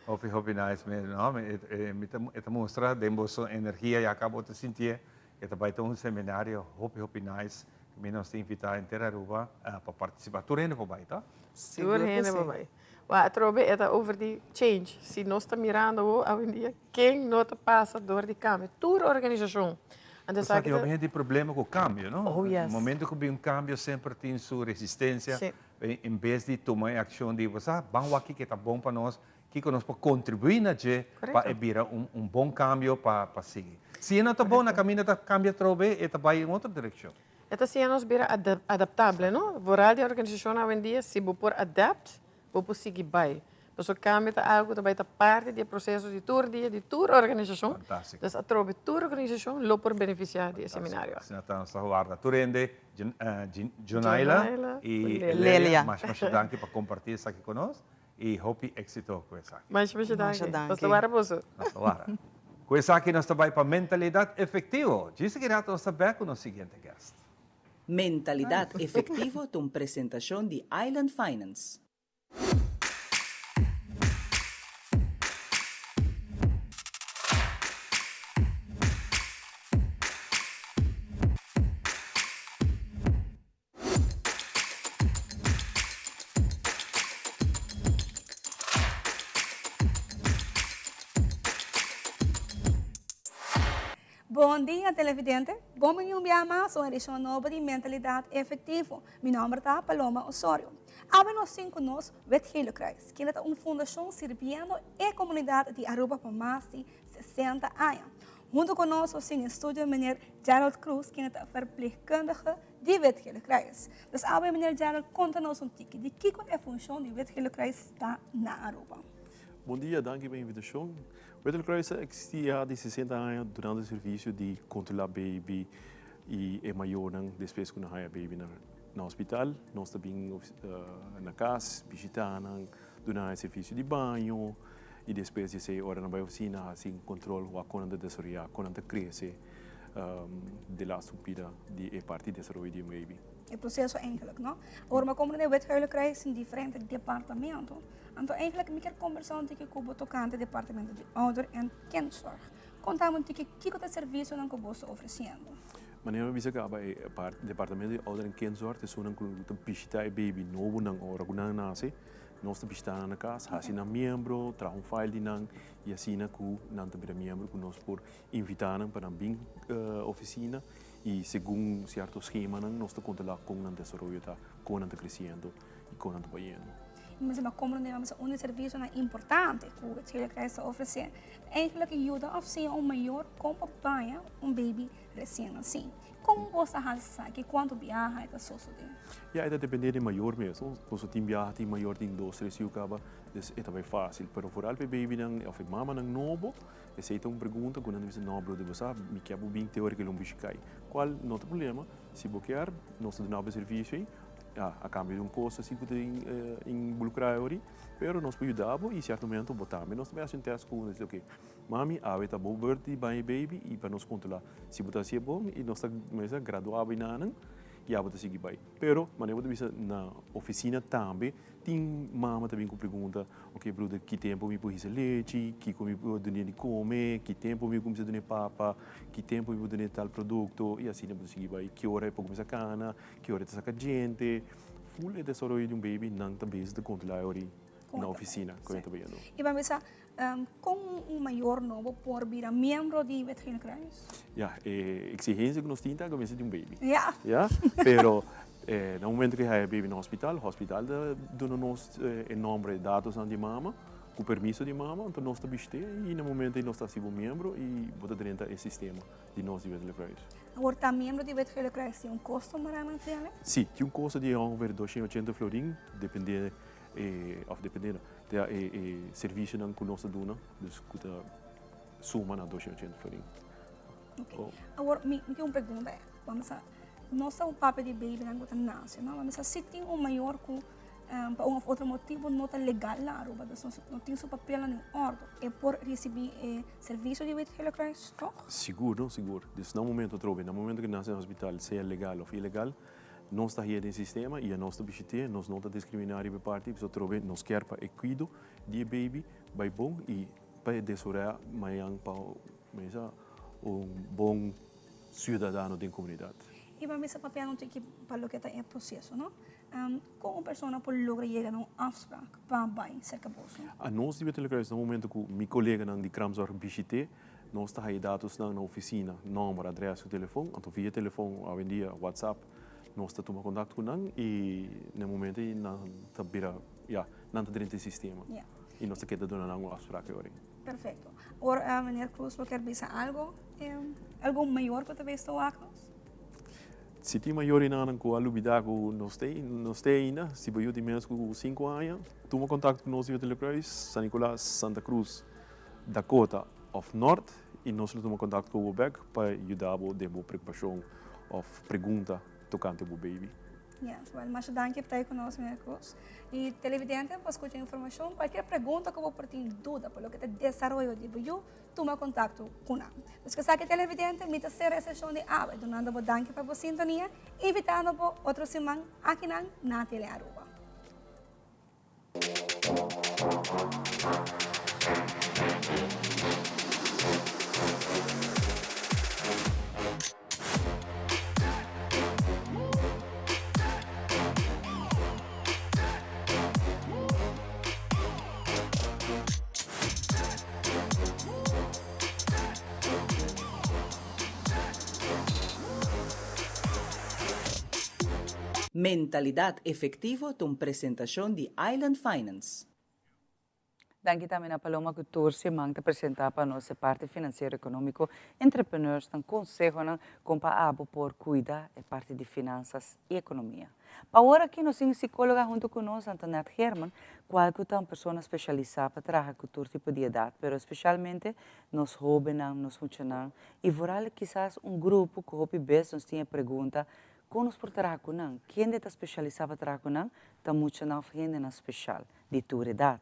Hopi hopi nice mes no mi ta e ta mustra den boso energia ya caba bo ta sintié e ta bai ta un seminario hopi hopi nice mi nos ta invita henter Aruba pa participa tur hende por bai to? Sigur Tur ku hende si. por bai. Wak atrobe e ta over di change si nos ta mirando awo awendia ken no ta pasa dor di cambio tur organisacion anto Bo sa esaki tin ta hopi hende tin problema ku cambio no Oh yes. momento ku bin un cambio semper tin su resistencia Si. En bes di tuma e akshon di, bo sa, ban wak kiko ta bon pa nos, kiko nos por kontribuí na dje pa e bira un bon kambio pa sigui. Si e no ta bon, na kaminda ta kambia atrobe, e ta bai un otro direkshon. E ta siña nos bira adaptable, no? Vooral den organisashonnan awendia, si bo por adapt, bo por sigui bai. Pasobra kambio ta algu ku ta bai ta parti di e proseso di tur dia, di tur organisashon. Fantástiko. Dus atrobe tur organisashon lo por benefisiá di e seminario aki. Asina ta nos ta warda tur hende Jonaila y Lelia, masha masha danki pa comparti esaki cu nos y hopi exito cu esaki. Masha masha danki. Nos ta wara boso. Nos ta wara. Cu esaki nos ta bay pa Mentalidad Efectivo. Djis aki rato nos ta bek cu nos siguiente guest. Mentalidad Efectivo ta un presentacion di Island Finance. Bon dia televidente, bon bini un biaha mas un edicion nobo di Mentalidad Efectivo. Mi nomber ta Paloma Osorio. Awe nos tin ku nos Wit Gele Kruis, kende ta un fundashon sirbiendo e komunidat di Aruba pa mas di 60 aña. Hunto ku nos nos tin den studio meneer Gerald Cruz, kende ta verpleegkundige di Wit Gele Kruis. Dus awe meneer Gerald konta nos un tiki di kiko e funshon di Wit Gele Kruis ta na Aruba. Bon dia, danki pa e invitashon. Wit Gele Kruis a eksistí ya di 60 aña durante servisio di kontrolá baby i e mayornan despues ku nan haya baby na Na hospital nos ta bin na cas bishita nan, duna nan e servicio di baño y despues di esey ora nan bay oficina haci un control wak con nan ta desaroya, con nan ta crece de laatste un pida di e parti di desaroyo di un baby. E proceso eigenlijk, no? Ora mi a comprende Wit Gele Kruis tin diferente departamento. Anto eigenlijk mi kier conversa un tiki cu bo tocante departamento di ouder en kindzorg. Conta mi un tiki kico ta e servicionan cu bo sta ofreciendo. Manera mi bisa caba e departamento di ouder en kindzorg ta esunnan cu ta bishita e baby nobonan ora cu nan a nace. Nos ta bishita nan na cas, haci nan miembro, traha un file di nan y asina cu nan ta bira miembro cu nos por invita nan pa nan bin oficina y segun cierto schemanan nos ta controla con nan desaroyo ta, con nan ta creciendo y con nan ta bayendo. Mi mester a comprende mester un di servicionan importante cu het Gele Kruis ta ofrece. Eigenlijk yuda of siña un mayor con pa baña un baby Resien así. Kon bo sa hasi esaki? Kuantu biaha e ta sosodé? Ya, e ta dependé di mayor mes, no? Boso tin biaha, tin mayor tin dos, tres yu kaba, dus e ta bai fásil. Pero foral pa e babynan òf e mamanan nobo, esei ta un pregunta ku nan ta bisa, no broder, bo sa, mi kier bo bin te ora ku e lombrishi kai. Kual no ta problema, si bo kier, nos ta duna bo e servisio ei. Ya, a cambio di un cos así cu ta involucra ahori, pero nos por yuda bo y cierto momento bo tambe nos ta bay haci un test cu nos dici ok, mami awe ta bo beurt di baña e baby y pa nos controla si bo ta haci e bon y nos ta mester gradua bo enanan y abo ta sigui bay. Pero manera bo ta bisa na oficina tambe tin mama ta bin cu pregunta, ok broeder ki tempo mi por hisa lechi, kico mi por dun'e di come, ki tempo mi por cuminsa dun'e papa, ki tempo mi por dun'e tal producto y asina bo ta sigui bay, ki ora e por cuminsa cana. Ki ora e ta saka djente, ful e desaroyo di un baby nan ta bezig ta kontrolá e ora na ofisina ku e ta bayendo. I ban bisa, kon un mayor nobo por bira miembro di Wit Gele Kruis? Ya, e eksigensia ku nos tin ta ku mester di un baby. Ya. Ya, pero na momento ku e haya e baby na hospital, hospital ta duna nos e nomber, e datosnan di mama, ku permiso di mama, anto nos ta bishit'é i na momento ei nos ta hasi bo miembro i bo ta drenta e sistema. di nos di Wit Gele Kruis. Awor ta miembro di Wit Gele Kruis tin un kosto mara nan tene? Si, tin un kosto di ongeveer 280 florin, depende e, of depende no, ta e e servicionan ku nos ta duna, dus ku ta suma na 280 florin. Ok. Awor mi mi tin un pregunta, bo sa, nos ta papia di babynan ku ta nase, no? Bo sa si tin un mayor ku Pa un of otro motibu no ta legal na Aruba, dus no tin su papelnan den ordo, e por ricibi e servicio di Wit Gele Kruis toch? Sigur, no, sigur. Dus na momento atrobe, na momento cu nace na hospital, sea legal of ilegal, nos ta hia den sistema y nos ta bishit'é, nos no ta discrimina riba e parti, pasobra atrobe nos kier pa e cuido di e baby bay bon y pa e desorea mañan pa un bon ciudadano den comunidad. Y pa mester papia no tin ki pa loke ta e proceso, no? Kon un persona por logra yega na un afsprak pa bai serka boso? A nos di Wit Kruis na momento ku mi koleganan di Kraamzorg bishit'é, nos ta haya datosnan na ofisina, nòmber, adrès ku telefon. Anto via telefon, awendia WhatsApp, nos ta tuma kontakto ku nan i na e momento ei nan ta bira, ya, nan ta drenta e sistema i nos ta keda duna nan un afsprak e ora ei. Perfekto. Ora meneer Cruz bo kier bisa algo, algun mayor ku ta bes ta wak nos? Si tin mayorinanan ku a lubidá ku nos ta nos ta ainda, si bo yu tin menos ku sinku aña, tuma kontakto ku nos di Wit Kruis, San Nicolas, Santa Cruz, Dakota òf Nort i nos lo tuma kontakto ku bo bèk pa yuda bo den bo preokupashon òf pregunta tokante bo baby. Yes, well, masha danki pa ta ku nos, meneer Cruz. I televidente, pa skucha informashon, kualkier pregunta ku bo por tin duda pa loke ta desaroyo di bo yu, tuma kontakto ku nan. Nos ke sa ki televidente, mi ta sera e seshon di awe dunando bo danki pa bo sintonia, invitando bo otro siman akinan na Tele Aruba. Mentalidad Efectivo ta un presentacion di Island Finance. Danki tambe na Paloma cu tur siman ta presenta pa nos e parti financiero economico, entrepreneurs nan consehonan con pa abo por cuida e parti di finanzas y economia. Pa awor aki nos tin psicologa hunto cu nos, Antoinette Geerman, cual cu ta un persona specialisa pa traha cu tur tipo di edad, pero especialmente nos hobennan, nos muchanan y vooral kisas un grupo cu hopi bes nos tin e pregunta con nos por traha cu nan, kende ta specialisa pa traha cu nan, ta muchanan of hendenan special. di tur edat.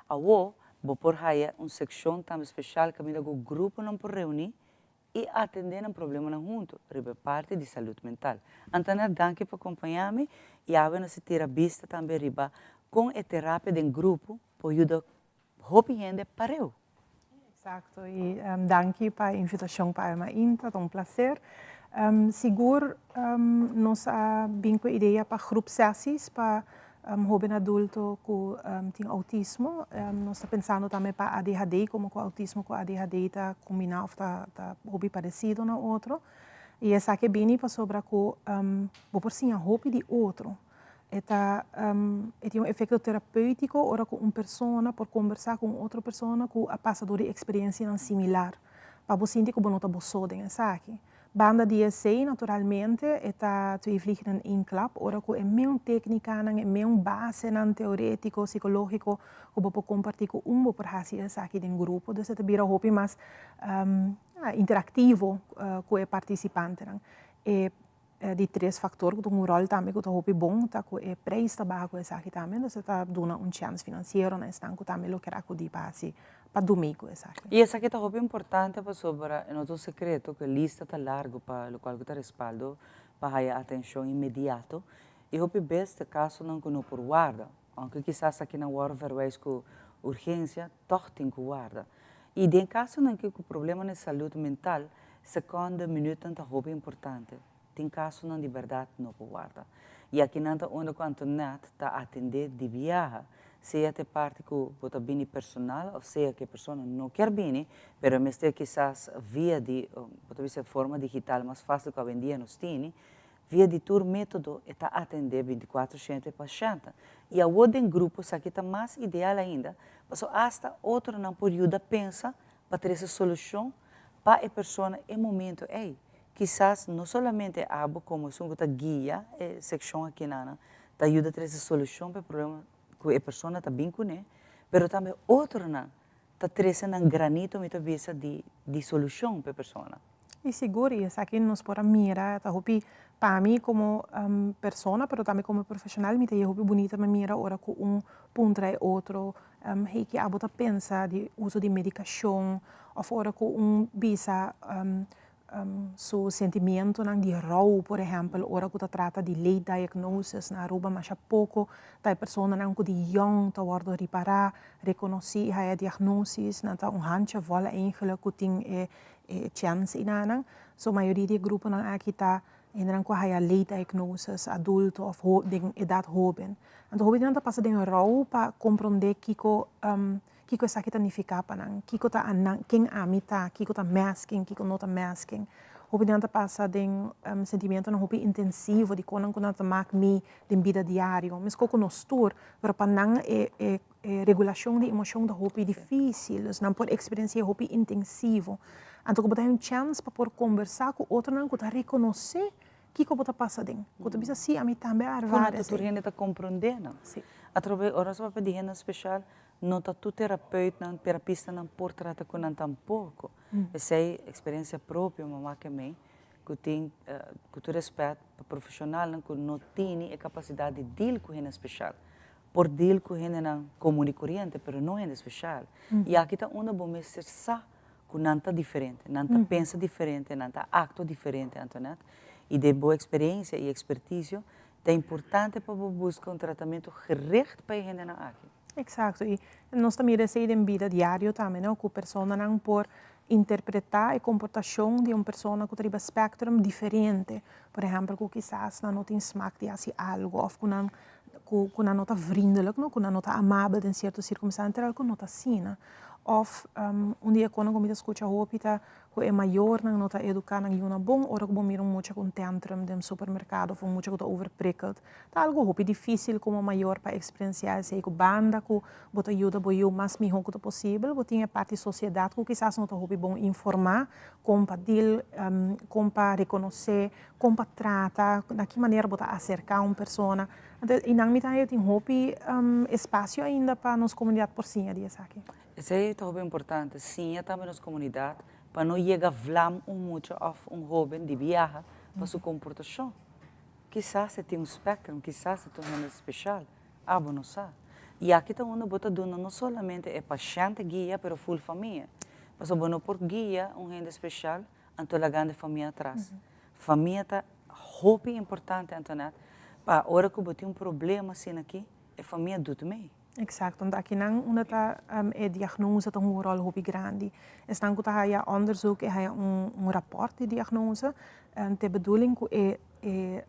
Awor bo por haya un sekshon tambe speshal kaminda ku gruponan por reuní i atendé nan problemanan huntu riba e parti di salud mental. Antoinette, danki pa kompañá mi i awe nos a tira bista tambe riba kon e terapia den grupo por yuda hopi hende pareu. Exacto y danki pa e invitacion pa Alma Inta, ta un placer. Sigur nos a bin cu e idea pa groepsessies pa hoben adulto cu tin autismo. Nos ta pensando tambe pa ADHD, como cu autismo cu ADHD ta combina of ta hopi parecido na otro. Y esaki a bini pasobra cu bo por siña hopi di otro. E ta e tin un efecto terapeutico ora cu un persona por conversa cu un otro persona cu a pasa door di experiencianan similar, pa bo sinti cu bo no ta bo so den esaki. Banda di esey, naturalmente, e ta twee vliegen in één klap ora cu e meun tecnicanan, e meun basenan teoretico, psicologico cu bo por comparti cu un, bo por haci esaki den grupo. Dus e ta bira hopi mas interactivo cu e participantenan. E. Di tres factor cu ta un rol tambe cu ta hopi bon ta cu e prijs ta baha cu esaki tambe, entonces ta duna un chance financiero na esnan cu tambe lo kier acudi pa haci, pa dumí cu esaki. Y esaki ta hopi importante pasobra e no ta un secreto cu e lista ta largo pa locual cu ta respaldo pa haya atencion inmediato y hopi bes ta casonan cu no por warda, aunke kisas aki nan worde verwijs cu urgencia, toch tin cu warda. Y den casonan ki cu problemanan di salud mental, seconde, minuutnan ta hopi importante. Tin casonan di berdad no por warda. Y aki nan ta unda cu Antoinette ta atende di biaha, sea ta e parti cu bo ta bini personal of sea cu e persona no kier bini, pero e mester kisas via di, bo ta bisa forma digital mas facil cu awendia nos tini, Via di tur método e ta atendé bintikuater shente pashèntnan. I awor den grupo esaki ta mas ideal ainda, pasobra asta otronan por yuda pensa pa trese solushon pa e persona e momento ei. Kisas no solamente abo komo esun ku ta guia e sekshon akinanan ta yuda trese solushon pa e problema ku e persona ta bin kuné, pero tambe otronan ta trese nan granito mi ta bisa di di solushon pa e persona. I sigur, i esaki nos por a mira, ta hopi pa mi komo persona, pero tambe komo profeshonal, mi ta haya hopi bunita pa mira ora ku un puntra e otro, hey ki abo ta pensa di uso di medikashon, òf ora ku un bisa su sentimientonan di rou, por ehèmpel, ora ku ta trata di late diagnosis na Aruba masha poko ta e personanan ku di yòn ta wòrdu ripará, rekonosí i haya diagnosis, nan ta un handje vòl eigenlijk ku tin e e chèns enanan. So mayoria di e gruponan aki ta hendenan ku a haya late diagnosis, adulto òf den edat hóben. Anto hopi di nan ta pasa den rou pa komprondé kiko kiko esaki ta nifiká pa nan, kiko ta anan, ken ami ta, kiko ta masking, kiko no ta masking. Hopi di nan ta pasa den sentimentonan hopi intensivo di konan ku nan ta mak mi den bida diario. Meskos ku nos tur, pero pa nan e e E regulashon di emoshon ta hopi difísil, dus nan por eksperensi'é hopi intensivo. Anto ku bo ta haña un chèns pa por kombersá ku otronan ku ta rekonosé kiko bo ta pasa aden, ku ta bisa, sí, ami tambe a ervaar esei. Ku no ta tur hende ta komprondé nan. Sí. Atrobe ora nos papia di hende speshal, no ta tur terapeutnan, terapistanan por trata ku nan tampoko. Esei eksperensia propio mama ke mei, ku tin, ku tur rèspèt pa profeshonalnan ku no tini e kapasidat di deal ku hende speshal. Por deal cu hendenan comun y coriente, pero no hende special. Y aki ta unda bo mester sa cu nan ta diferente, nan ta pensa diferente, nan ta actua diferente, Antoinette. Y den bo experiencia y experticio, ta importante pa bo busca un tratamento gericht pa e hendenan aki. Exacto, y nos ta mira esey den bida diario tambe, no? Cu personanan por interpreta e comportacion di un persona cu ta riba spectrum diferente. Por ehempel, cu kisas nan no tin smak di haci algo of cu nan ku ku nan no ta vriendelijk, no, ku nan no ta amabel den sierto sirkumstansia, terwijl ku no ta asina. Òf un di e konan ku mi ta skucha hopi ta ku e mayornan no ta eduká nan yunan bon ora ku bo mira un mucha ku un tantrum den supermerkado òf un mucha ku ta overprikkeld. Ta algu hopi difísil komo mayor pa eksperensiá esei ku banda ku bo ta yuda bo yu mas mihó ku ta posibel, bo tin e parti sosiedat ku kisas no ta hopi bon informá kon pa deal, kon pa rekonosé kon pa trata, na ki manera bo ta aserká un persona. Anto einan mi ta haña tin hopi espasio ainda pa nos komunidat por siña di esaki. Esei ta hopi importante, siña tambe nos komunidat pa no yega vlam un mucha òf un hóben di biaha pa su komportashon. Kisas e tin un spectrum, kisas e ta un hende speshal, abo no sa. I aki ta unda bo ta duna no solamente e pashènt guia pero ful famia. Pasobra bo no por guia un hende speshal Anto lagando e famia atras. Famia ta hopi importante Antoinette pa ora ku bo tin un problema asina aki e famia doet mee. Exacto, anto akinan unda ta e diagnose ta hunga un rol hopi grandi. Esnan ku ta haya onderzoek e haya un raport di diagnose ta e bedoeling ku e e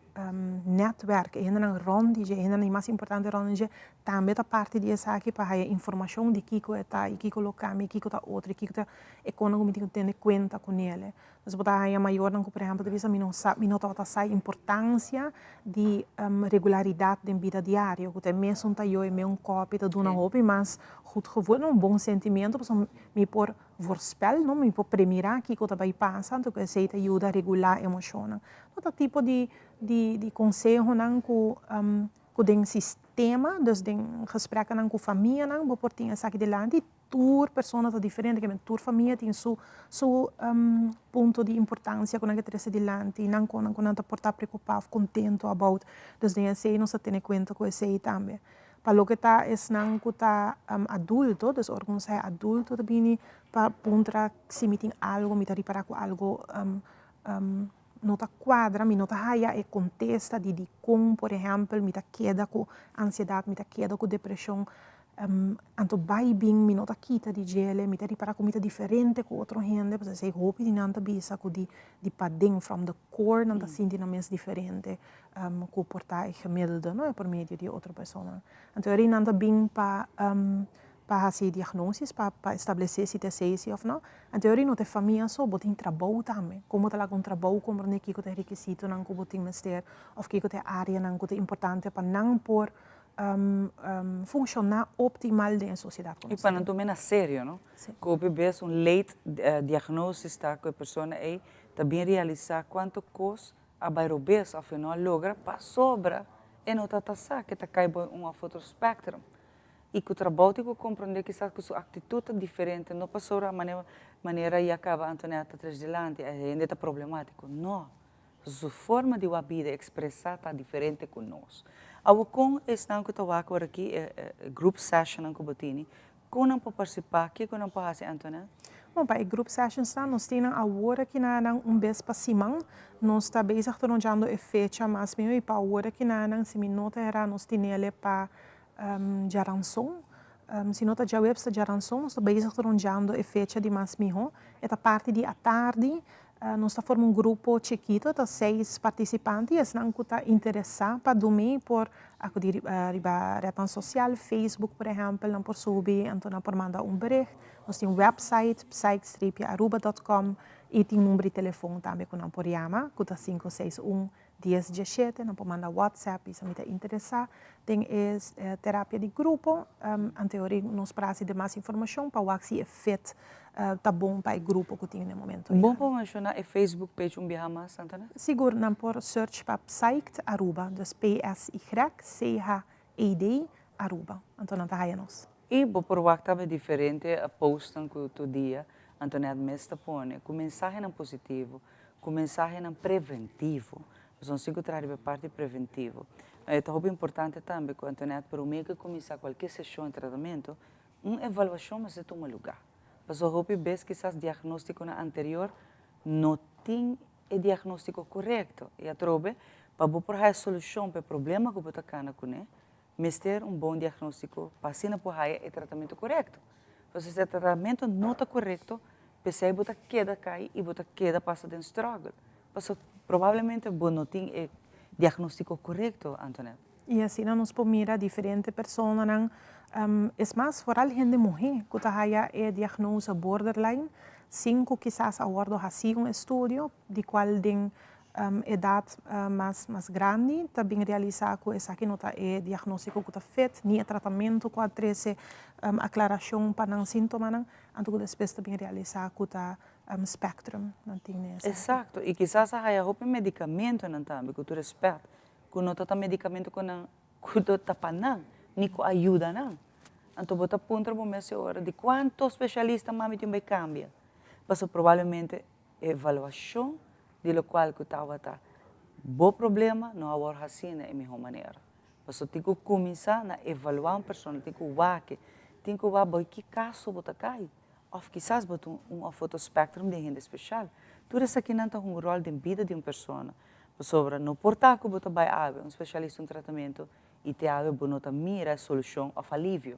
netwerk, e hendenan rond di dje, e hendenan di mas importante rond di dje tambe ta parti di esaki pa haya informashon di kiko e ta i kiko lo kambia i kiko ta otro i kiko ta e konan ku mi tin ku tene kuenta kunele. Nos bo ta haña mayornan ku por ehèmpel ta bisa mi no sa mi no tabata sa e importansia di regularidat den bida diario ku ta e mesun tayo e meun kòpi ta duna hopi mas goed gevoel, un bon sentimiento pasobra mi por voorspel, no, mi por premirá kiko ta bai pasa, anto ku esei ta yuda regulá emoshonnan. No ta tipo di di di konsehonan ku ku den sistema. tema, dus den gespreknan ku famianan bo por tin esaki dilanti. Tur persona ta diferente, ke tur famia tin su su punto di importancia ku nan ke trese dilanti, nan konan ku nan ta por ta preocupa of contento about. Dus den esei nos ta tene kuenta ku esei tambe. Pa loke ta esnan ku ta adulto, dus ora ku nos haya adulto ta bini pa puntra si mi tin algo, mi ta ripara ku algo no ta kuadra, mi no ta haya e kontesta di dikon por ehèmpel mi ta keda ku ansiedat, mi ta keda ku depreshon, anto bai bin mi no ta kita di djele, mi ta ripara ku mi ta diferente ku otro hende, pasobra esei hopi di nan ta bisa ku di di paden, from the core nan ta sinti nan mes diferente ku por ta e gemiddelde, no, e promedio di otro personanan. Anto eri nan ta bin pa pa hasi diagnosis, pa pa establesé si ta esei si òf no. Anto eri no ta e famia so, bo tin trabou tambe. Kon bo ta laga un trabou komprondé kiko ta e rekisitonan ku bo tin mester òf kiko ta e areanan ku ta importante pa nan por funshoná optimal den e sosiedat ku I nos pa ta nan den. tuma na serio, no? Sí. Ku hopi bes un late diagnosis ta ku e persona ei ta bin realisá kuantu kos a bai robes òf e no a logra pasobra e no ta ta sa ke ta kai bo un òf otro spectrum. I ku trabou tin ku komprondé kisas ku su aktitut ta diferente, no pasobra manera manera ya kaba Antoinette ta tres dilanti e hende ta problemátiko, no. Su forma di wak bida ekspresá ta diferente ku nos. Awor kon esnan ku ta wak ora aki e e group sessionnan ku bo tini, kon nan por partisipá, kiko nan por hasi Antoinette? Bon, pa e group sessionsnan nos tin nan awor aki na nan un bes pa siman. Nos ta bezig ta ronjando e fecha mas mihó i pa awor aki na nan si mi no ta erá nos tinele pa djaranson. Si no ta djaweps ta djaranson. Nos ta bezig ta ronjando e fecha di mas mihó. E ta parti di atardi. Nos ta forma un grupo chikito, ta seis partisipante i esnan ku ta interesá pa dumi por akudí riba retnan sosial, Facebook por ehèmpel, nan por subi anto nan por manda un bericht. Nos tin un wèpsait, psych-aruba dòt kòm i tin number di telefòn tambe ku nan por yama ku ta sinku seis un dies dieshete, nan por manda WhatsApp bisa mi ta interesá den e terapia di grupo. Anteori nos por hasi demas informashon pa wak si e fit ta bon pa e grupo ku tin na e momento Bon pa menshoná e Facebook page un biaha mas, Santana? Sigur, nan por search pa Psyched Aruba, dus P-S-Y-C-H-E-D Aruba, anto nan ta haya nos. I bo por wak tambe diferente postnan ku tur dia Antoinette mes ta pone ku mensahenan positivo, ku mensahenan preventivo. Pasobra nos tin ku traha riba e parti preventivo. E ta hopi importante tambe ku Antoinette promé ku e kuminsá kualke seshon di tratamentu, un evaluashon mester tuma lugá. Pasobra hopi bes kisas diagnóstikonan anterior no tin e diagnóstiko korekto. I atrobe, pa bo por haya solushon pa e problema ku bo ta kana kuné, mester un bon diagnóstiko pa asina por haya e tratamentu korekto. Pasobra si e tratamentu no ta korekto, p'esei bo ta keda kai i bo ta keda pasa den struggle. Pasobra probablemente bo no tin e diagnóstiko korekto, Antoinette. I asina nos por mira diferente personanan, es mas, foral hende muhé ku ta haya e diagnose borderline, sin ku kisas a wòrdu hasí un estudio, di kual den edat mas mas grandi ta bin realisá ku esaki no ta e diagnóstiko ku ta fit, ni e tratamentu ku a trese aklarashon pa nan síntomanan, anto ku despues ta bin realisá ku ta spectrum nan tin den esaki. Eksakto, i kisas a haya hopi medikamentonan tambe, ku tur respèt, ku no ta ta medikamentu ku nan ku ta tapa nan, ni ku a yuda nan. Anto bo ta puntra bo mes e ora di kuantu spesialista mami tin bai kambia, pasobra probablemente Evaluashon di lokual ku tabata bo problema no a wòrdu hasí na e mihó manera. Pasobra tin ku kuminsá na evaluá un persona, tin ku wak, tin ku wak bo ki kaso bo ta kai òf kisas bo ta un òf otro spèktrum di hende speshal. Tur esakinan ta hunga un ròl den bida di un persona. Pasobra no por ta ku bo ta bai awe un speshalista un tratamentu i te awe bo no ta mira e solushon òf alivio.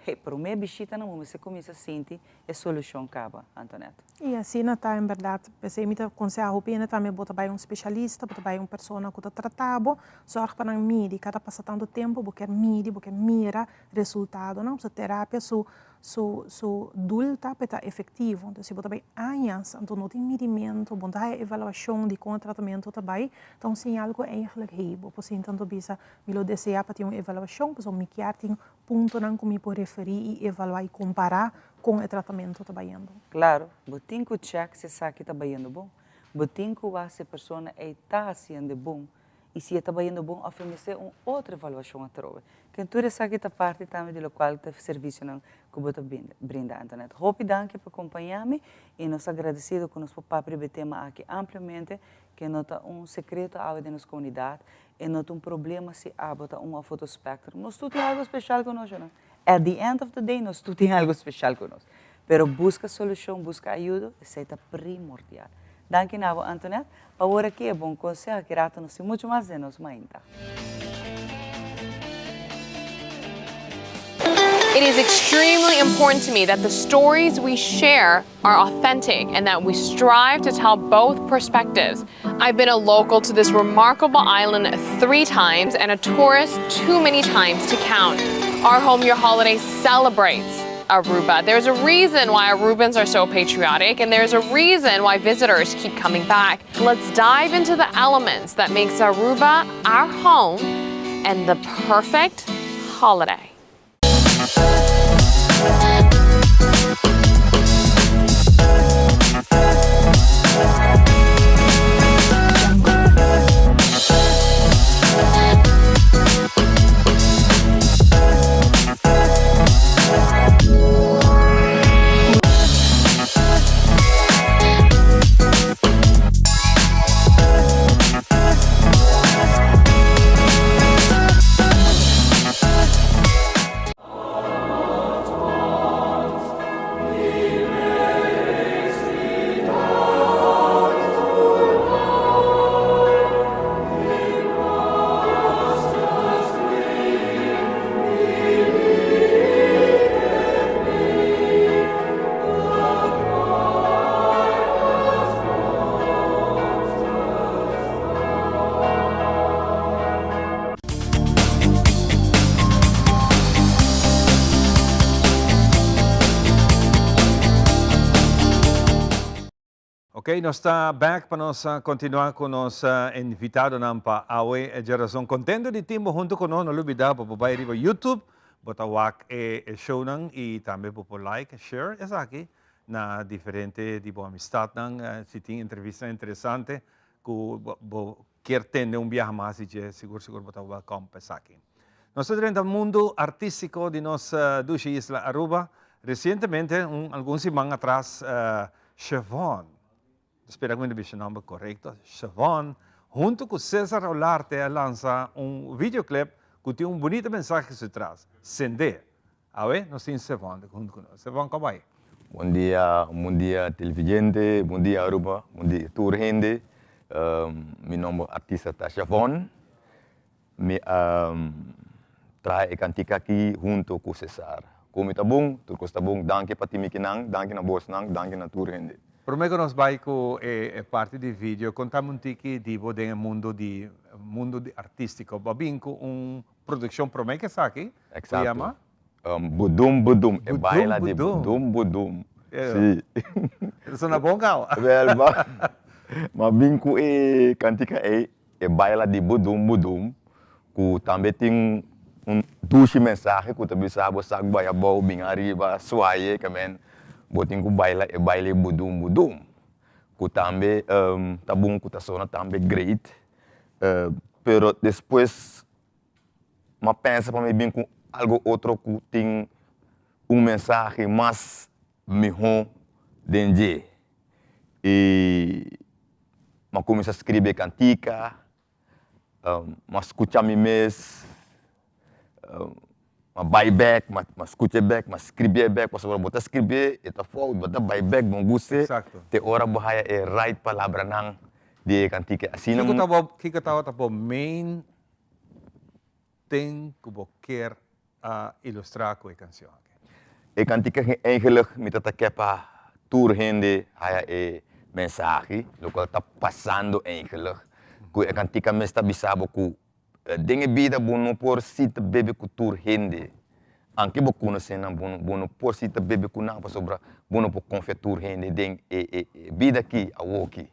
E promé bishitanan bo mester kuminsá sinti e solushon kaba, Antoinette. I asina ta en bèrdat. P'esei mi ta konsehá hopi hende tambe bo ta bai un speshalista, bo ta bai un persona ku ta tratá bo, sòrg pa nan midi. Kada pasa tantu tempu bo kier midi, bo kier mira resultadonan. Pasobra terapia su su su dul ta pa e ta efektivo. Entonces si bo ta bai añas anto no tin midimentu, bo no ta haya evaluashon di kon e tratamentu ta bai, ta un señal ku eigentlik hey bo por sinti anto bisa mi lo deseá pa tin un evaluashon pasobra mi kier tin Puntonan ku mi por referí i evaluá i kompará kon e tratamentu ta bayendo. Klaro, bo tin ku chèk si esaki ta bayendo bon. Bo tin ku wak si e persona ei ta hasiendo e bon. i si e ta bayendo bon òf e mester un otro evaluashon atrobe. Ken tur esaki ta parti tambe di lokual ta servisionan ku bo ta brinda Antoinette. Hopi danki pa kompañá mi i nos ta agradesido ku nos por papia riba e tema aki ampliamente, ke no ta un sekreto awe den nos komunidat, e no ta un problema si abo ta un òf otro spèktrum. Nos tur tin algu speshal ku nos, yo no. At the end of the day nos tur tin algu speshal ku nos. Pero buska solushon, buska ayudo, esei ta primordial. Danki na bo Antoinette, pa awor aki e bon konseho, aki rato nos tin muchu mas den nos mainta. It is extremely important to me that the stories we share are authentic and that we strive to tell both perspectives. I've been a local to this remarkable island three times and a tourist too many times to count. Our Home Your Holiday celebrates Aruba. There's a reason why Arubans are so patriotic and there's a reason why visitors keep coming back. Let's dive into the elements that makes Aruba our home and the perfect holiday. Ok, nos ta back pa nos continua cu nos invitadonan pa awe e djerason. Contento di tin bo hunto cu nos, no lubida bo por bay riba YouTube, bo ta wak e shownan y tambe bo por like, share esaki na diferente di bo amistadnan. Si tin entrevistanan interesante cu bo kier tende un biaha mas di dje, sigur sigur bo ta welcome pa esaki. Nos ta drenta mundo artistico di nos dushi isla Aruba. Recientemente, un algun siman atras, Chevon, spera cu mi ta bisa e nomber corecto, Chevon, hunto cu Cesar Olarte a lansa un videoclip cu tin un bunita mensahe su tras, Sende. Awe nos tin Sevon hunto cu nos. Sevon, como bai? Bon dia, bon dia televidente, bon dia Aruba, bon dia tur hende. Mi nomber artista ta Shavon. Mi a traha e kantika aki hunto ku Cesar. Ku mi ta bon, tur kos ta bon. Danki pa tin mi kinan, danki na bosnan, danki na tur hende. Prome ku nos bai ku e parti di video, kontami un tiki di bo den e mundo di mundo di artístiko. Bo a bin ku un Produccion prome ke esaki ku yama? Budum budum, e baila di budum budum. Si. Sona bon kau. Wel, ma bin ku e kantika ei, e baila di budum budum, ku tambe tin un dushi mensahe ku ta bisa bo sak bai abou bin ariba swaye ke men bo tin ku baila e baile budum budum, ku tambe ta bon ku ta sona tambe great. Pero despues m'a pensa pa mi bin ku algo otro ku tin un mensahe mas mihó den dje. I m'a kuminsá skribi e kantika, m'a skucha mi mes. Ma bai bek, ma skucha bek, ma skribié bek, pasobra bo ta skribié e ta fout, bo ta bai bek, bo gust'é, te ora bo haya e right palabranan di e kantika. Asina Kiko ta bo, kiko tabata bo main thing ku bo kier a ilustrá ku e kanshon aki? E kantika eigenlijk mi ta ta ke pa tur hende haya e mensahe, lokual ta pasando eigenlijk, ku e kantika mes ta bisa bo ku Den e bida bo no por sita bebe ku tur hende. Anke bo konosé nan, bo no bo no por sita bebe ku nan pasobra bo no por konfia tur hende den e e e bida aki awoki.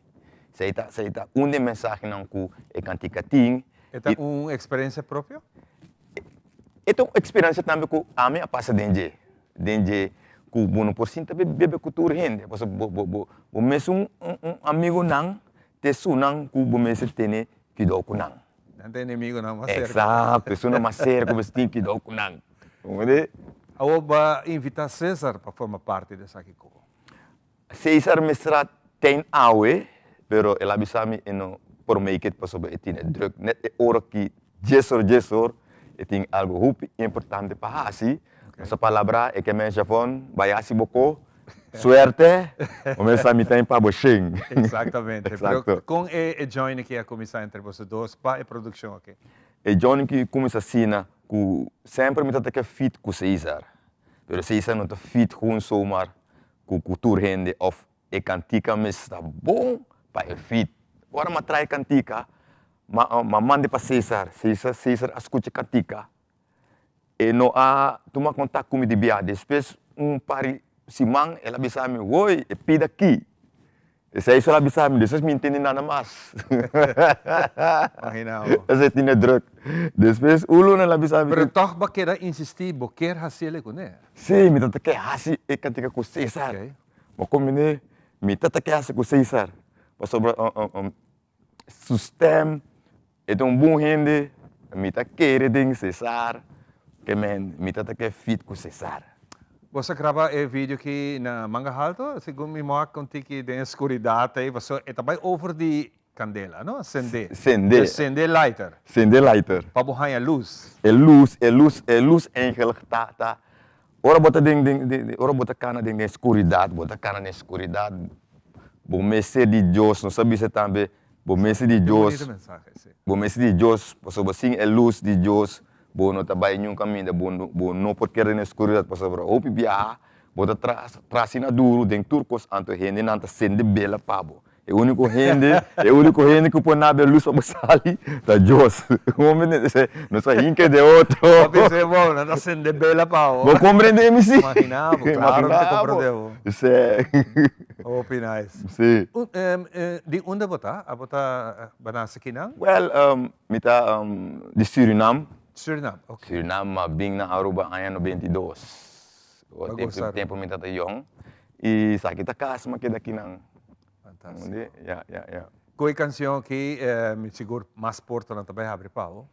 Esei ta esei ta un di e mensahenan ku e kantika tin. E ta un eksperensia propio? E ta un eksperensia tambe ku ami a pasa den dje, den dje ku bo no por sinta bebe ku tur hende pasobra bo bo bo bo mesun un un amigunan ta esunnan ku bo mester tene kuidou ku nan. Nan ta enemigonan mas serka. Exacto, esunnan mas serka bo tin cuidao cu nan. Comprende? Awor bo a invita Cesar pa forma parti di esaki cu bo. Cesar mester a ten awe, pero el a bisa mi e no por make it pasobra e tine druk. Net e ora ki diesor diesor e tin algo hopi importante pa haci. Nos a palabra e ke men Shafon bai haci bo ko, suerte, bo mester sa mi ta pa bo shen. Exactamente. Exacto. Pero con e join aki a cuminsa entre boso dos pa e produccion aki? E join aki cuminsa asina cu semper mi ta ta ke fit cu Cesar, pero Cesar no ta fit gewoon zomaar ku ku tur hende of e kantika mes ta bon pa e fit. Ora m'a trae kantika, m'a m'a mande pa Cesar, Cesar Cesar a skucha e kantika, e no a tuma kontak ku mi di bia. Despues un par di siman el a bisa mi, Woi, e pida aki. Esei so el a bisa mi, despues mi ntende nada mas. Imagina bo. Esei tine druk. Despues un luna el a bisa mi. Pero tog bo a keda insisti bo kier hasiel kuné. Sí, mi ta ta ke hasi e kantika ku Cesar. Bo kombiné, mi ta ta ke hasi ku Cesar. Pasobra su stem, e ta un bon hende, mi ta kere den Cesar, ke men mi ta ta ke fit ku Cesar. Bo sa graba e video aki na Manga Halto? Segun mi moak un tiki den e skuridat ei, pasobra e ta bai over di Candela, no? Sende. Sende. Dus sende lighter. Sende lighter. Pa bo haña lus. E lus, e lus, e lus eigenlijk ta, ta, ora bo ta den, den, den, ora bo ta kana den den skuridat, bo ta kana den skuridat, bo mester di Dios, nos a bisa tambe, bo mester di Ke Dios, bonito mensahe, si. bo mester di Dios, pasobra sin e lus di Dios, bo no ta bai niun kaminda, bo no, bo no por keda den e skuridat, pasobra hopi biaha bo ta tra, tra asina duru den tur kos, anto hendenan ta sende bela pa bo. E úniko hende, e úniko hende ku por nabe lus pa bo sali ta Dios. Nos a hinka de otro. Bo bisa bo, nan ta sende bela pa bo. Bo komprende mi si? Imagina bo, klaro mi ta komprende bo. Se. Hopi nice. Si. Di unda bo ta? Abo ta bo nase kinan? Well, mi ta di Surinam. Surinam, ok. Surinam, m'a bin na Aruba aña 92. Pa gosa. Tempu mi ta ta yong. I esaki ta kas mi a keda kinan. Fantástico. Ya, ya, ya. Cu e cancion aki, mi sigur mas portanan ta bay habri pa bo.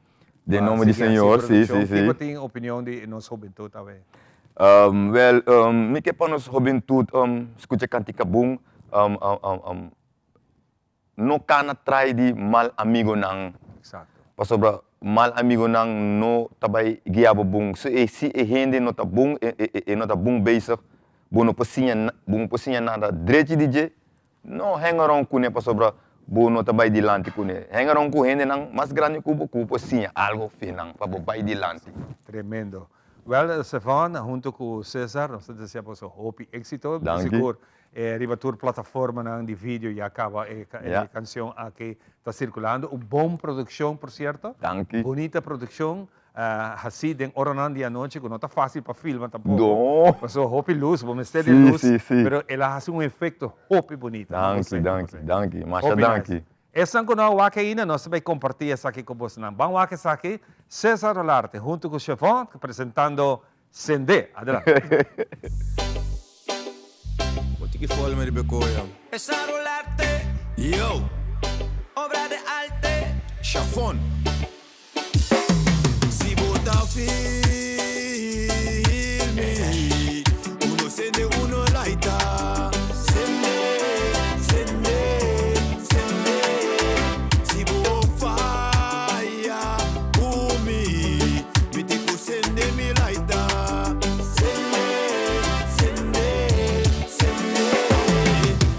Den nomber di Señor, si, si, si. Kico tin opinion di nos hubentud awe? Wel, mi ke pa nos hubentud scucha cantica bon, no cana trai di mal amigonan. Exacto. Pasobra mal amigonan no ta bay guia bo bon. Si e si e hende no ta bon, e e e no ta bon bezig, bo no por siña bo no por siña nada drechi di dje, no hang around cune pasobra bo no ta bay dilanti cune. Hang around cu hendenan mas grandi cu bo cu bo por siña algo fi nan pa bo bay dilanti. Tremendo. Wel, Stefan, hunto cu Cesar, nos ta desea boso hopi exito. Danki. Sigur E riba tur plataformanan di video ya caba e cancion aki ta circulando. Un bon produccion por cierto. Danki. Bunita produccion haci den oranan di anochi cu no ta facil pa filma tampoco. No. Pasobra hopi luz, bo mester di luz. Si, si, si. Pero el a haci un efecto hopi bunita. Danki, danki, danki. Masha danki. Esnan cu no a wak ainda nos ta bay comparti esaki cu bosnan. Ban wak esaki, Cesar Olarte hunto cu Chevon presentando Sende! Adelante. Bo tin ki folme riba e koya. Yo! Shafon! Si bo ta feel mi, uno sende uno laita. Sende, sende, sende. Si bo faya ku mi, mi tin ku Sende mi laita. Sende, sende, sende.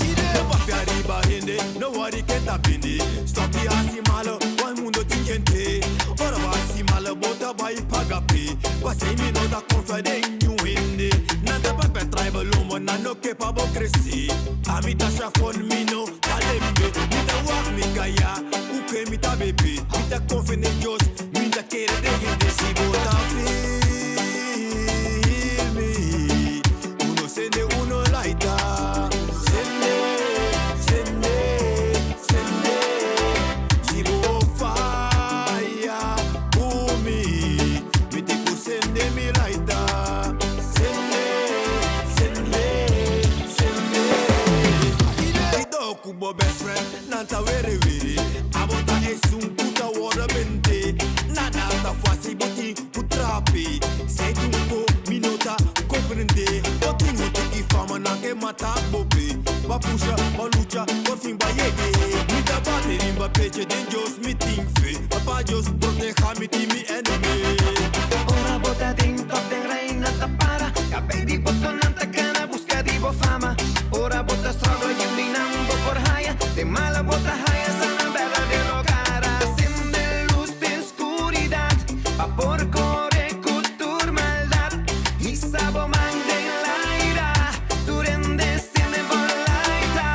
Ieder papia riba hende, no worry ken ta bini. Stop di hasi malo, want mundo tin gente. Ora bo hasi malo, bo ta bai paga p'e. Pasei mi no ta konfia den niun hende. Nan ta papia tribal lomo, nan no ke pa bo krese. Ami ta shafon, mi no ta lembe. Mi ta wak mi kaya, ku ke mi ta bebe. Mi ta konfia den Dios. Mi ta kere den hende si bo ta feel mi. Uno sende uno laita. Sende, sende, sende. Si bo faya ku mi, mi tin ku sende mi laita. Sende, sende, sende. Cuidao ku bo best friend, nan ta were were. Abo ta esun ku ta wòrdu bende. B'a pusha, b'a lucha, por fin b'a yeg'é. Mi ta bati riba pecho, den Dios mi tin fe. Papa Dios proteha mi di mi enemy. Ora bo ta den top den rij nan ta para Kabei di botonan ta gana buska di bo fama Ora bo ta struggle yulinan bo por haya Den mala bo ta haya sa nan berdadero cara Sende luz den scuridad Pa por core cu tur maldad Hisa bo man den laira Tur hende sende bo laita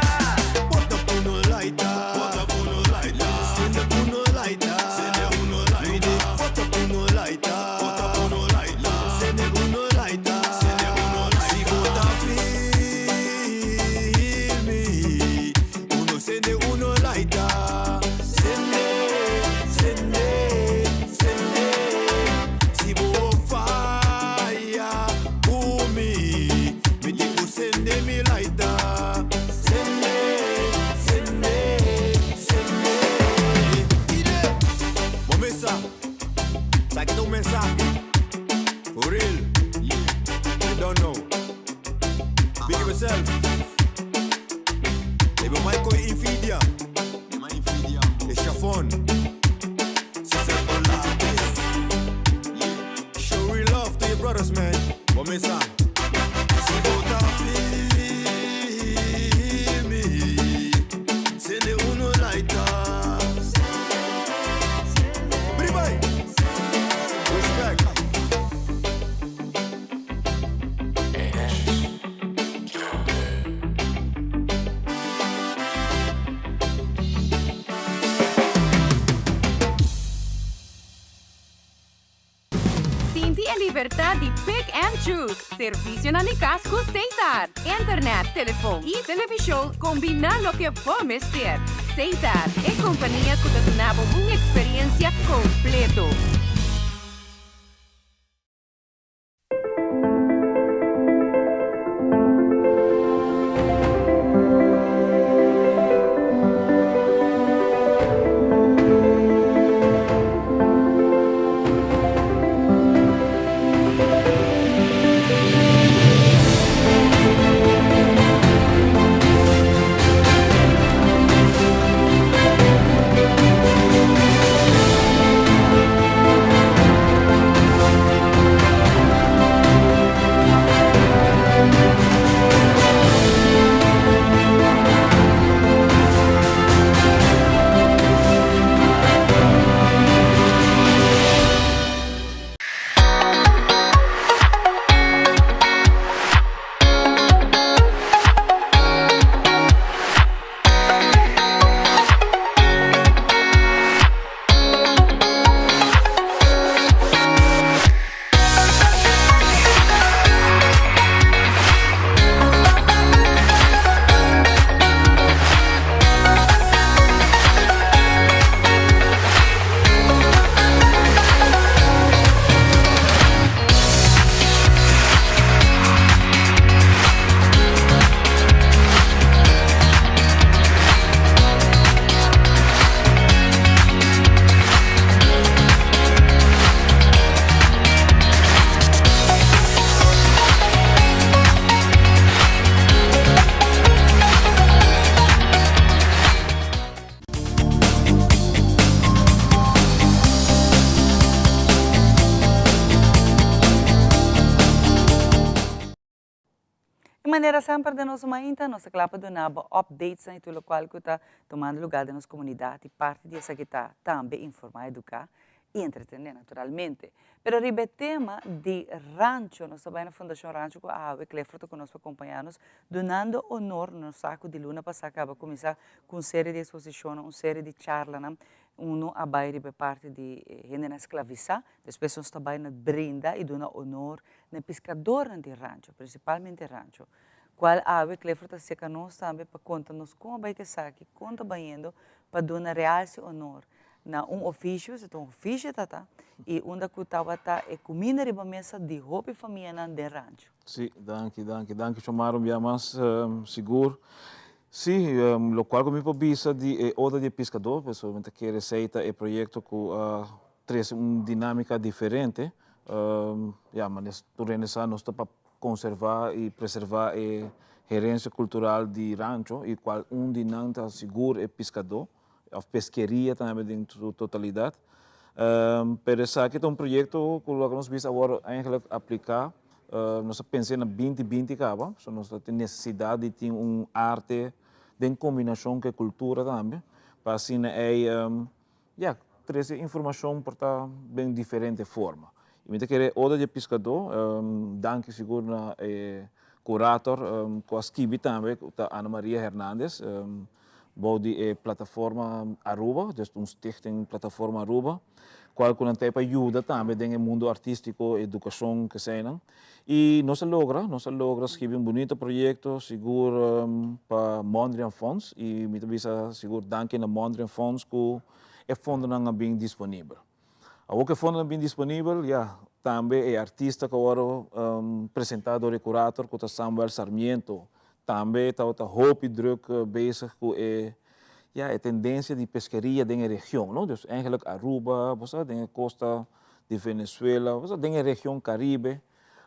Bota uno laita, bota uno laita, sende uno laita, sende uno laita, bota uno laita, bota uno laita, sende uno laita, sende uno laita. Si bo ta feel mi, uno sende uno laita, sende, sende, sende. Si bo faya ku mi, mi tin ku sende mi laita, sende, sende, sende. Ide, bo mesa, sa ki ta un mensahe. For real, you don't know. Big up yourself. Ebe Michael Invidia. E Chafon. Cesar Olate. Show real love to your brothers, man. Bo mesa. Si bo ta feel mi, sende uno laita. Bribay. Respect. Sinti e libertad di pick and choose. Servicionan di cas cu Setar. Internet, telefon y television combina loke bo mester. Setar, e compania cu ta duna bo un experiencia completo. E manera semper den nos mainta nos ta kla pa duna bo updates-nan y tur locual cu ta tumando lugar den nos comunidad y parti di esaki ta tambe informa, educa y entretene naturalmente. Pero riba e tema di rancho nos ta bay na Fundacion Rancho cu awe Clifford ta cu nos pa acompaña nos dunando honor na nos sa cu di luna pasa caba cuminsa cu un serie di exposicionnan, un serie di charlanan, uno a bay riba e parti di hendenan esclavisa, despues nos ta bay na brinda y duna honor na e piskadornan di rancho, prinsipalmente rancho, kual awe Clifford ta seka nos tambe pa konta nos kon a bai ku esaki, kon ta bayendo pa duna realse honor na un ofisio, si ta un ofisio ta ta, i unda ku tabata e kuminda riba mesa di hopi famianan den rancho. Si, danki, danki, danki Xiomara un bia mas, sigur. Si, lokual ku mi por bisa di e Oda di e Piskador, pasobra mi ta kere esei ta e proyekto ku a trese un dinámika diferente. Ya, manera tur hende sa nos ta pa konservá i preservá e herensia kultural di Rancho i kual un di nan ta sigur e piskadó òf peskeria tambe den su totalidat. Pero esaki ta un proyekto ku loke nos bisa awor eigenlijk apliká, nos a pensa na binti binti kaba, so nos ta tin nesesidat di tin un arte den kombinashon ku e kultura tambe pa asina ei Ya, trese informashon por ta den diferente forma. I mi ta kere ora di e piskadó, danki sigur na e kurator ku a skibi tambe, ku ta Ana Maria Hernandez, bou di e plataforma Aruba, dus un stichting Plataforma Aruba, kual ku nan ta e pa yuda tambe den e mundu artístiko, edukashon, keseinan. I nos a logra, nos a logra skibi un bunito proyekto sigur pa Mondriaan Fonds i mi ta bisa sigur danki na Mondriaan Fonds ku e fondonan a bin disponibel. Awor ku e fondonan a bin disponibel, ya, tambe e artista ku a wòrdu presentá dor e kurator ku ta Samuel Sarmiento tambe tabata hopi drùk bezig ku e, ya, e tendensia di peskeria den e region, no. Dus eigenlijk Aruba, bo sa, den e kosta di Venezuela, bo sa, den e region Caribe.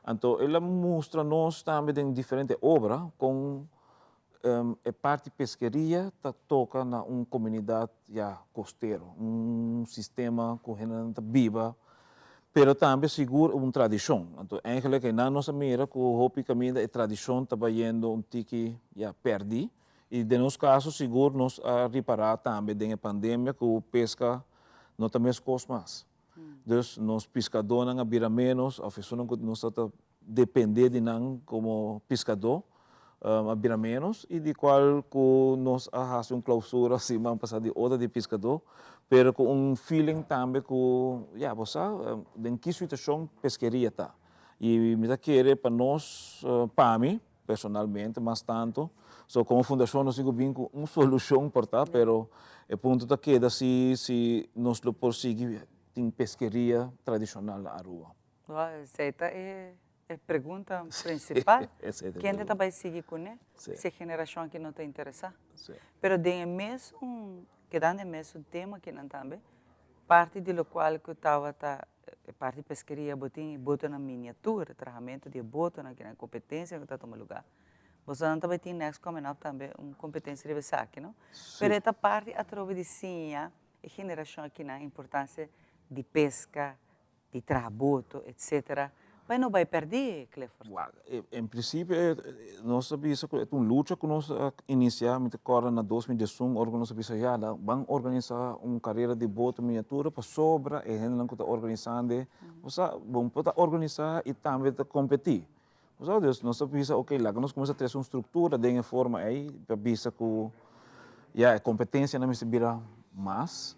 Anto el a mustra nos tambe den diferente obra kon e parti peskeria ta toka na un komunidat, ya, kostero, un sistema ku hendenan ta biba, pero tambe sigur un tradishon. Anto eigenlijk einan nos a mira ku hopi kaminda e tradishon ta bayendo un tiki, ya, pèrdí. I den nos kaso sigur nos a ripará tambe den e pandemia ku peska no ta meskos mas. Dus nos piskadónan a bira ménos òf esunnan ku nos ta dependé di nan komo piskadó a bira ménos i di kual ku nos a hasi un klousura siman pasá di ota di piskadó pero ku un feeling tambe ku ya bo sa den ki situashon peskeria ta i mi ta kere pa nos pa mi personalmente mas tanto so komo fundashon nos tin ku bin ku un solushon por ta pero e punto ta keda si si nos lo por sigui tin peskeria tradishonal na Aruba. Wou, esei ta e pregunta prinsipal. Kende ta bai sigui kuné si e generashon aki no ta interesá? Pero den e mesun, kedando e mesun tema akinan tambe, parti di lokual ku tabata e parti peskeria bo tin e botonan miniatura, trahamentu di e botonan kinan, e kompetensia ku ta tuma lugá. Bosonan ta bai tin next coming up tambe un kompetensia riba esaki, no? Pero e ta parti atrobe di siña e generashon akinan importansia di peska, di traha boto etcetera pa e no bai pèrdí Clifford? Wak, en prinsipio nos ta bisa ku e ta un lucha ku nos a inisiá, mi ta kòrda na 2011 ora ku nos a bisa ya ban organisá un karera di boto miniatura pasobra e hendenan ku ta organisando bo sa bo por ta organisá i tambe ta kompetí. Bo sa, dus nos ta bisa ok laga nos kuminsá trese un struktura den e forma ei pa bisa ku ya e kompetensianan mester bira mas,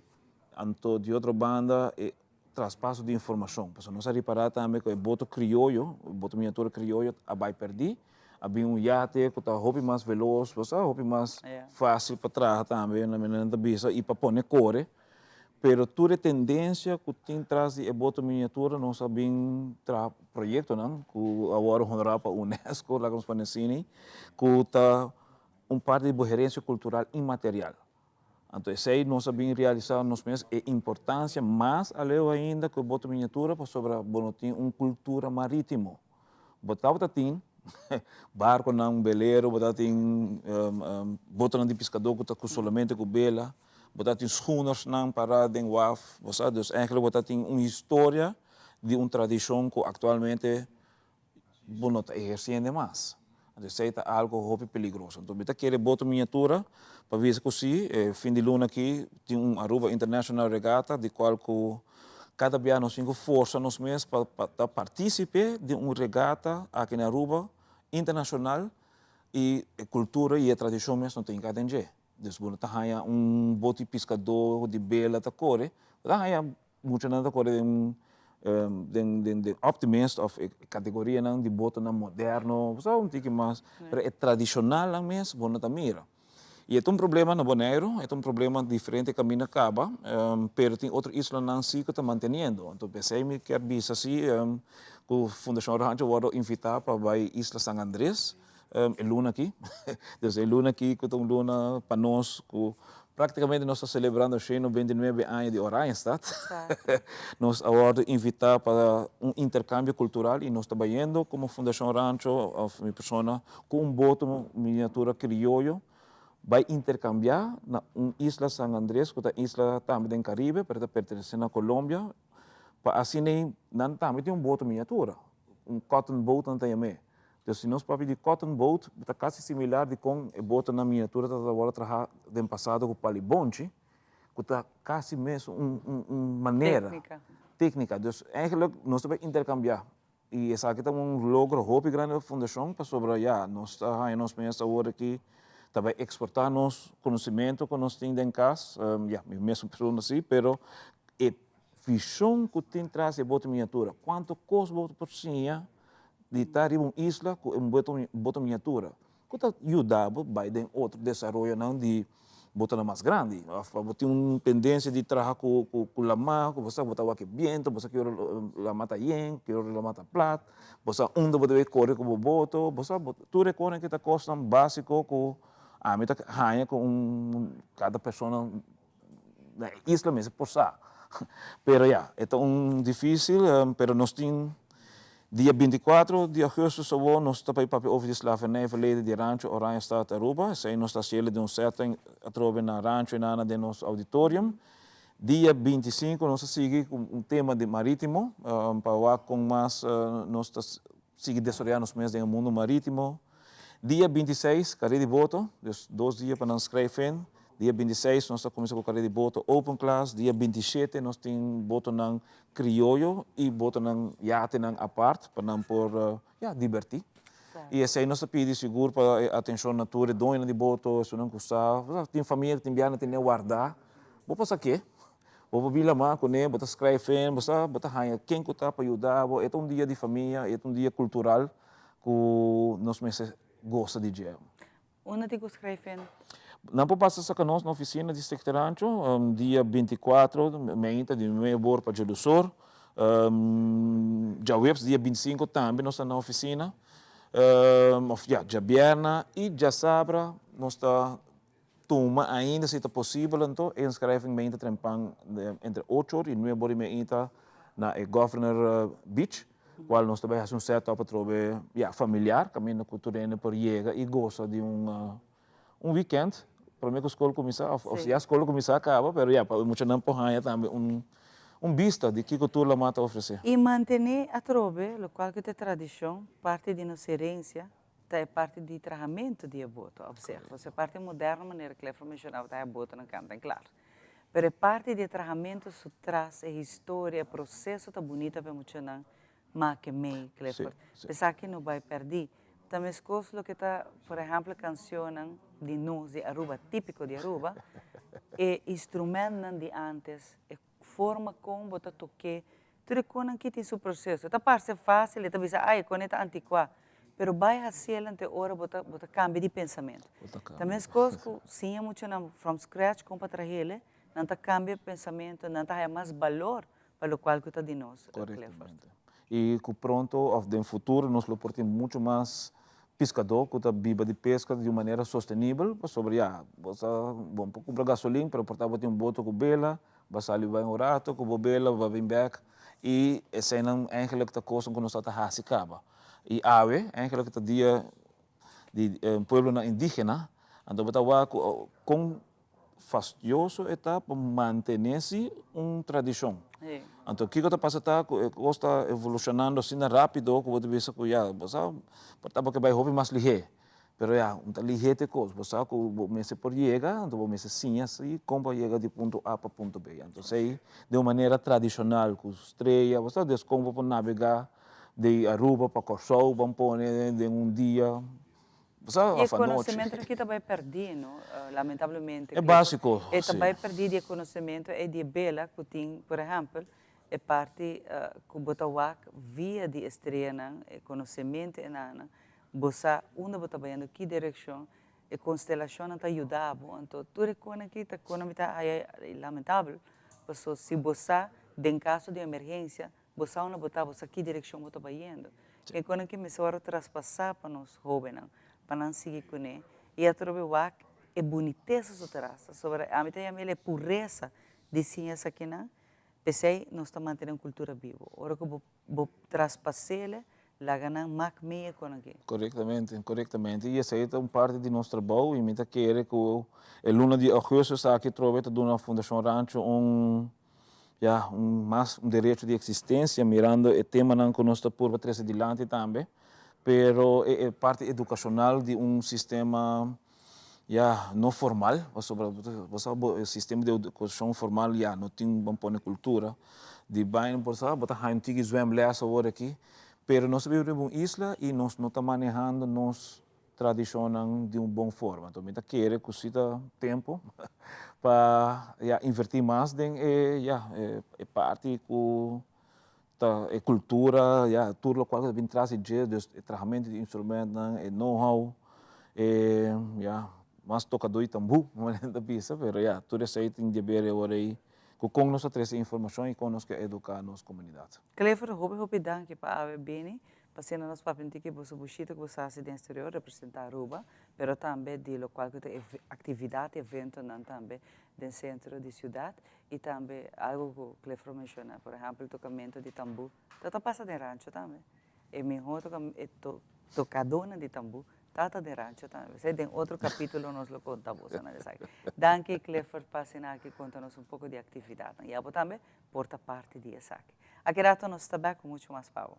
anto di otro banda e Traspaso di informashon, pasobra nos a ripará tambe ku e boto krioyo, e boto miniatura krioyo a bai pèrdí, a bin un yate ku ta hopi mas velos, bo sa, hopi mas fásil pa traha tambe, na manera nan ta bisa, i pa pone kore. Pero tur e tendensia ku tin tras di e boto miniatura nos a bin traha proyektonan ku a wòrdu honorá pa UNESCO, laga nos pone asina, ku ta un parti di bo herensia kultural inmaterial. Anto esei nos a bin realisa nos mes e importancia mas aleu ainda cu e boto miniatura pasobra bo no tin un cultura maritimo. Bo tabata tin barconan belero, bo tabata tin botonan di piscador cu ta cu solamente cu bela, bo tabata tin schoenersnan para den waf, bo sa, dus eigenlijk bo tabata tin un historia di un tradicion cu actualmente bo no ta eherciendo mas. Anto esey ta algo hopi peligroso. Anto mi ta kere boto miniatura pa bisa cu si, e fin di luna aki tin un Aruba International Regatta di cual cu cada bia nos tin cu forsa nos mes pa ta participe di un regata aki na Aruba internacional y e cultura y e tradicion mes no tin ca den dje. Dus bo no ta haya un boti piscador di bela ta core, bo ta haya Muchanan ta kore den den den den optimist of e kategorianan di botonan moderno, bo sa un tiki mas, pero e tradishonalnan mes bo no ta mira. I e ta un problema na Boneiru, e ta un problema diferente kaminda kaba, pero tin otro islanan si ku ta manteniendo. Anto p'esei mi kier bisa si ku Fundashon Rancho wòrdu invitá pa bai Isla San Andres e luna aki. Dus e luna aki ku ta un luna pa nos ku. Práktikamente nos ta selebrando 199 aña di Oranjestad. Nos a wòrdu invitá pa un interkambio kultural i nos ta bayendo komo Fundashon Rancho òf mi persona ku un boto miniatura krioyo bai interkambiá na un isla San Andres ku ta isla tambe den Karibe pero ta pertenesé na Colombia pa asina ei nan tambe tin un boto miniatura, un cotton boat nan ta yam'é. Dus si nos papia di cotton boat, ta casi similar di con e botonan miniatura tabata worde traha den pasado cu palibonchi, cu ta casi mes un un manera. Tecnica. Tecnica. Dus eigenlijk nos ta bay intercambia y esaki ta un logro hopi grandi pa fundacion pasobra ya nos ta haya nos mes awor aki ta bay exporta nos conocimento cu nos tin den cas, ya mi mes un persona si, pero e vision cu tin tras di e boto miniatura, cuanto cos bo por siña di ta riba un isla ku un boto miniatura ku ta yuda bo bai den otro desaroyonan di botonan mas grandi. Òf bo tin un tendensia di traha ku lamá, ku bo sa bo ta wak e bientu, bo sa ki ora lamá ta yen, ki ora lamá ta plat, bo sa unda bo debe kore ku bo boto, bo sa tur e kosnan ki ta kosnan básiko ku ami ta haña ku un kada persona na e isla mester por sa. Pero ya, e ta un dificil, pero nos tin dia 24 di augustus awor nos ta bay papia over di slavernij verleden di Rancho Oranjestad Aruba. Esey nos ta haciele den un setting atrobe na Rancho Enana den nos auditorium. Dia 25 nos ta sigui cu un tema di maritimo pa wak con mas nos ta sigui desaroya nos mes den e mundo maritimo. Dia 26 carrera di boto, dus dos dia pa nan schrijf in. Dia 26 nos ta cuminsa cu carrera di boto open class. Dia 27 nos tin botonan crioyo y botonan yatenan apart pa nan por ya diberti. Y esey nos ta pidi sigur pa e atencion na tur e doñonan di boto, esunnan cu sa, tin famia cu tin biaha nan tene warda, bo por sa ke. Bo por bin lamá kuné, bo ta skrijf in, bo sa, bo ta haña ken ku ta pa yuda bo. E ta un dia di famia, e ta un dia kultural ku nos mester gosa di dje. Unda tin ku skrijf in? Nan por pasa saka nos na ofisina di Stichter Rancho, dia 24, meinta di nuebe or pa djedusor. Djaweps dia 25 tambe nos ta na ofisina. Òf ya, djabièrnè i djasabra nos ta Tuma ainda si ta posibel anto e inskriving meinta trempan entre ocho or y nuebe or y meinta na e Governor Beach, cual nos ta bay haci un set up atrobe ya familiar caminda cu tur hende por yega y goza di un un weekend prome cu scol cuminsa of of ya scol a cuminsa caba pero ya pa e muchanan por haya tambe un un bista di kico tur Lamar ta ofrece. Y mantene atrobe locual cu ta e tradicion, parti di nos herencia, Ta e parti di trahamentu di e boto op zich. Pues e parti moderno manera Clifford mencionaba ta e botonan kant en klar. Pero e parti di e trahamentu su tras, e historia, e proceso ta bunita pa e muchanan make mei, Clifford. Esaki no bai perdí. Ta meskos loke ta, por ehempel, cancionnan di nos, di Aruba, típico di Aruba, e instrumentnan di antes, e forma kon bo ta tok'é, tur e konan aki tin su proseso. E ta parse fásil, e ta bisa, ai, e kon e ta antikuá. Pero bai hasiel anto e ora bo ta bo ta kambia di pensamentu. Ta meskos ku siña muchanan from scratch kon pa trahel, nan ta kambia pensamentu, nan ta haya mas balor pa lokual ku ta di nos, Clifford. Korektamente. I ku pronto òf den futuro nos lo por tin muchu mas piskadó ku ta biba di peska di un manera sostenibel, pasobra ya, bo sa, bo por kumpra gasolin, pero por ta bo tin un boto ku bela, bo a sali bai un rato ku bo bela, bo a bin bèk, i eseinan eigenlijk ta kosnan ku nos tabata hasi kaba. I awe, eigenlijk ta dia di pueblonan indígena, anto bo ta wak ku kon fastioso e ta pa mantené si un tradishon. Anto kiko ta pasa ta ku e kos ta evolushonando asina rápido ku bo ta bisa ku ya bo sa por ta bo ke bai hopi mas lihé. Pero ya un ta lihé te kos, bo sa ku bo mester por yega, anto bo mester siña si kon pa yega di punto A pa punto B. Anto esei den un manera tradishonal ku strea, bo sa des kon bo por nabegá di Aruba pa Kòrsou ban pone den un dia. I e konosementu aki ta bai pèrdí, no? Lamentablemente. E básiko, E ta bai pèrdí di e konosementu ei di e bela ku tin, por ehèmpel, e parti ku bo ta wak via di e streanan, e konosementu enanan, bo sa unda bo ta bayendo, ki direkshon, e konstelashonnan ta yuda bo. Anto tur e konan aki ta konan mi ta haya lamentabel, paso si bo sa den kaso di emergensia, Bo sa unda bo ta, bo sa ki direkshon bo ta bayendo. E konan ki mester wòrdu traspasá pa nos hóbennan, pa nan sigui kuné i atrobe wak E bunitesa su tras, pasobra ami ta yama el e puresa di siña esakinan, p'esei nos ta mantené un kultura bibu. Ora ku bo bo traspas'el, laga nan mak mie kon aki. Korektamente, korektamente. I esei ta un parti di nos trabou i mi ta kere ku e luna di augustus aki atrobe ta duna Fundashon Rancho un, ya, un mas un derecho di eksistensia mirando e temanan ku nos ta purba trese dilanti tambe. Pero e e parti edukashonal di un sistema Ya, no formal, pasobra bo sa bo e sistema di edukashon formal ya no tin ban pone kultura di baina por sa bo ta haña un tiki zwemles awor aki, pero nos ta biba riba un isla i nos no ta manehando nos tradishonnan di un bon forma. Enton mi ta kere ku si ta tempu pa ya invertí mas den e ya e parti ku ta e cultura, ya, tur locual cu ta bin tras di dje, dus e trahamento di instrumentnan, e know-how, e, ya, mas tocador di tambú, manera ta bisa, pero ya, tur esey tin di haber awor ey cu con nos ta trece informacion y con nos ke educa nos comunidad. Clifford, hopi hopi danki pa awe bini, pa asina nos papia un tiki boso bushita cu boso haci den exterior, representa Aruba, pero tambe di locual cu ta e actividad, eventonan tambe den centro di ciudad. I tambe algo ku Clifford menshoná, por ehèmpel tokamentu di tambú ta ta pasa den rancho tambe. E mihó e tokadónan di tambú ta ta den rancho tambe. P'esei den otro kapítulo nos lo konta bosonan esaki. Danki Clifford pa asina aki konta nos un poko di aktividatnan. I abo tambe por ta parti di esaki. Aki rato nos ta bèk ku muchu mas pa bo.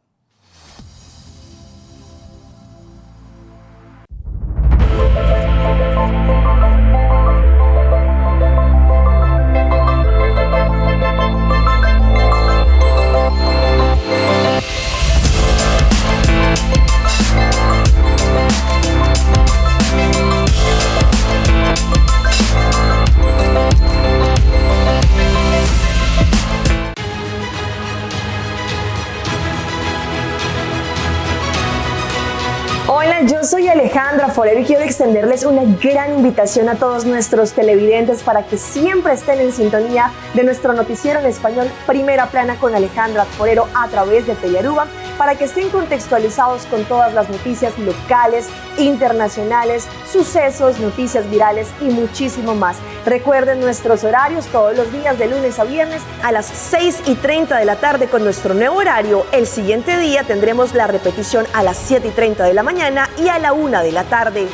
Hola, yo soy Alejandra Forero y quiero extenderles una gran invitación a todos nuestros televidentes para que siempre estén en sintonía de nuestro noticiero en español Primera Plana con Alejandra Forero a través de Telearuba para que estén contextualizados con todas las noticias locales, internacionales, sucesos, noticias virales y muchísimo más. Recuerden nuestros horarios todos los días de lunes a viernes a las 6 y 30 de la tarde con nuestro nuevo horario. El siguiente día tendremos la repetición a las 7 y 30 de la mañana y a la 1 de la tarde.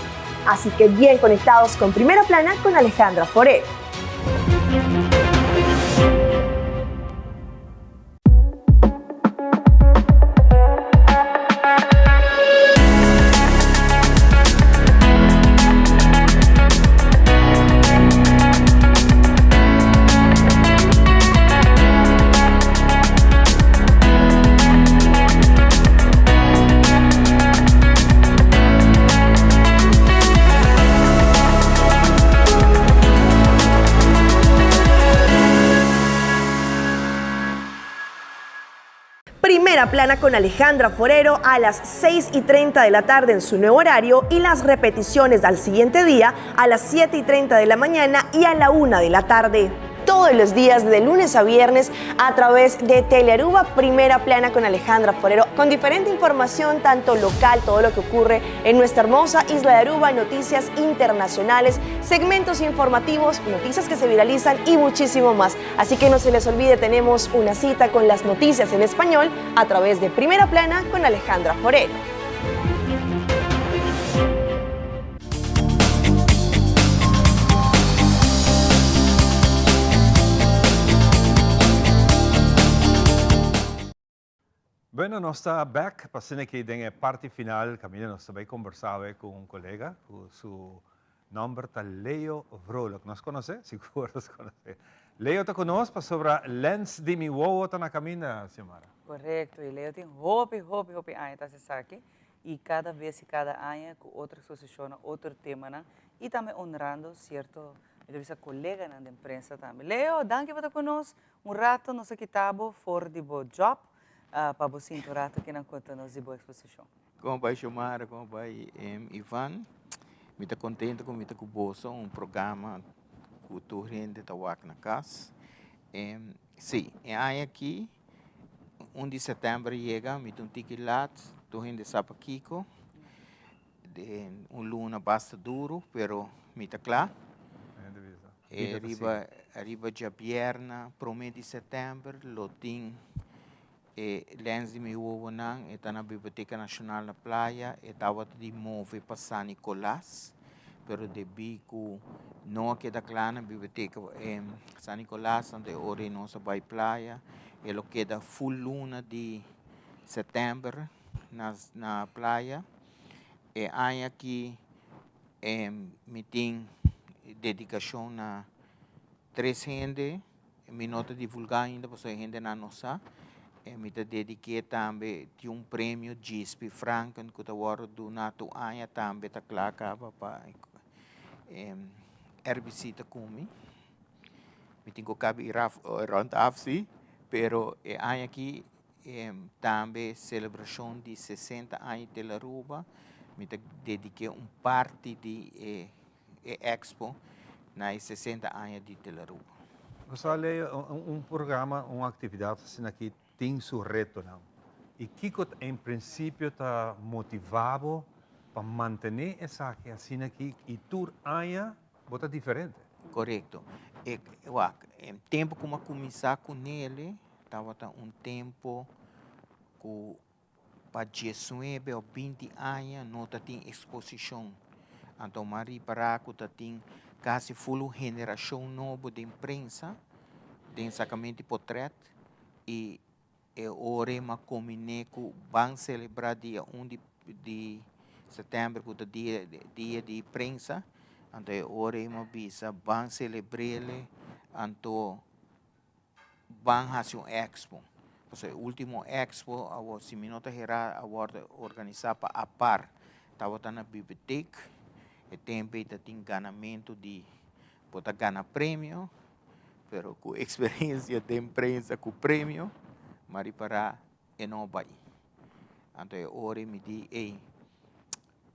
Así que bien conectados con Primera Plana con Alejandra Forero. Primera Plana con Alejandra Forero a las 6 y 30 de la tarde en su nuevo horario y las repeticiones al siguiente día a las 7 y 30 de la mañana y a la 1 de la tarde todos los días de lunes a viernes a través de Telearuba Primera Plana con Alejandra Forero, con diferente información tanto local, todo lo que ocurre en nuestra hermosa isla de Aruba, noticias internacionales, segmentos informativos, noticias que se viralizan y muchísimo más. Así que no se les olvide, tenemos una cita con las noticias en español a través de Primera Plana con Alejandra Forero. Bueno, nos ta bek pa asina aki den e parti final caminda nos ta bay conversa awe cu un colega cu su nomber ta Leo Vrolijk. Nos conoce? Sigur nos conoce. Leo ta cu nos pasobra Lens di mi wowo ta na caminda, Xiomara. Correcto, y Leo tin hopi, hopi, hopi aña ta haci esaki y cada bes y cada aña cu otro exposicionnan, otro temanan y tambe honrando cierto, mi ta bisa coleganan den prensa tambe. Leo, danki pa ta cu nos. Un rato nos a kita bo for di bo job pa bo sinta un rato kinan konta nos di bo eksposishon. Komo bai Xiomara, komo bai Ivan. Mi ta kontento ku mi ta ku boso un programa ku tur hende ta wak na kas. Si, e aña aki un di sètèmber yega mi ta un tiki lat, tur hende sa pakiko. Den un luna basta duru, pero. mi ta kla. E riba riba djabièrnè promé di sètèmber lo tin e lens di mi wowonan, e ta na Biblioteka Nashonal na Playa, e tabata di move pa San Nicolas, pero debí ku no a keda kla na Biblioteka San Nicolas, anto e ora ei nos a bai Playa, e lo keda ful luna di sètèmber na na Playa. E aña aki mi tin dedikashon na tres hende. Mi no ta divulgá ainda pasobra e hendenan no sa. E mi ta dedik'é tambe tin un premio Djispi Franken ku ta wòrdu duná tur aña tambe ta kla kaba pa RBC ta kumi. Mi tin ku kabi rònt af si, pero e aña aki tambe selebrashon di sesenta aña di Telaruba mi ta dedik'é un parti di e e expo na e 60 aña di Telaruba. Bo Leo, un programa, un actividad asina aki tin su retonan. Y kico en principio ta motiva bo pa mantene esaki asina aki y tur aña bo ta diferente? Corecto. E, wak, e tempo cu mi a cuminsa cu nele tabata un tempo cu Pa diesnuebe o 20 aña no ta tin eksposishon. Anto m'a ripará ku ta tin kasi ful un generashon nobo den prensa, den sakamentu di potrèt i e ora ei m'a kombiné ku ban selebrá dia un di di sètèmber ku ta dia dia di prensa. Anto e ora ei m'a bisa ban selebr'é anto ban hasi un expo. Pasobra e ultimo expo awor si mi no ta hera a wordo organisa pa APAR. Tabata na bibliotek. E tempo ei ta tin ganamento di bo ta gana premio pero ku experiencia den prensa ku premio m'a ripara e no bai. Anto e ora ei mi di ey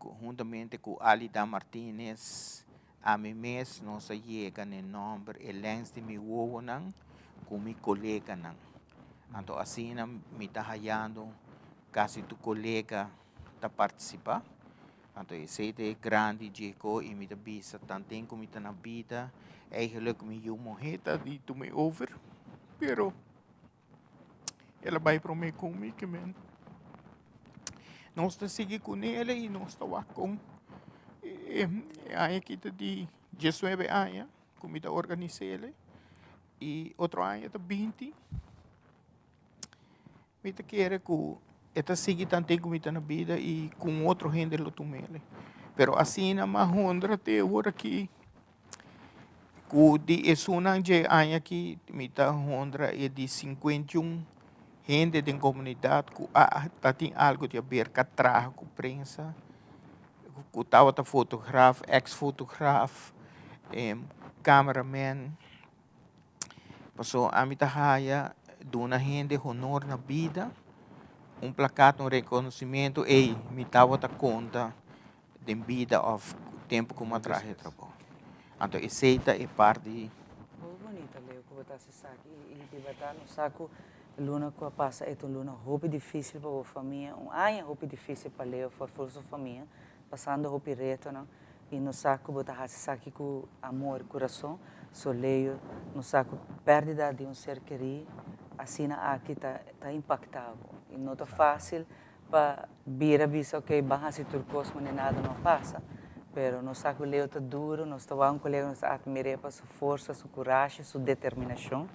Huntamente ku Alida Martinez, ami mes nos a yega na e nòmber e lèns di mi wowonan ku mi koleganan. Anto asina mi ta hayando kasi tur kolega ta partisipá. Anto esei ta e grandi djeko i mi ta bisa tanten ku mi ta na bida, eigenlijk mi yu muhé ta di tuma e over, pero. El a bai promé ku mi ke men nos ta sigui kuné i nos ta wak kon e aña aki ta di diesnuebe aña ku mi ta organis'é i otro aña ta 20. Mi ta kere ku e ta sigui tanten ku mi ta na bida i ku un otro hende lo tum'é pero asina mas honra te awor aki. Ku di esunnan dje aña aki mi ta honra e di 51 hende den komunidat ku a ta tin algu di haber ka traha ku prensa, ku tabata fotograaf, eks fotograaf, cameraman. Pasobra ami ta haya duna hende honor na bida, un plakat, un rekonosimentu, ey mi tabata konta. den bida of tempo ku mi a traha e trabou. Anto esei ta e parti. Hopi bonita Leo ku bo ta hasi esaki i di berdad nos sa ku luna ku a pasa e ta un luna hopi dificil pa bo famia, un aña hopi dificil pa Leo for for su famia pasando hopi retonan i nos sa ku bo ta hasi esaki ku amor i kurason so Leo nos sa ku perdida di un ser keri asina aki ta ta impacta bo i no ta facil Pa bira bisa ok ban hasi tur kos manera nada no a pasa. Pero nos sa ku Leo ta duro, nos ta wak un kolega nos ta atmir'é pa su forsa, su kurashi, su determinashon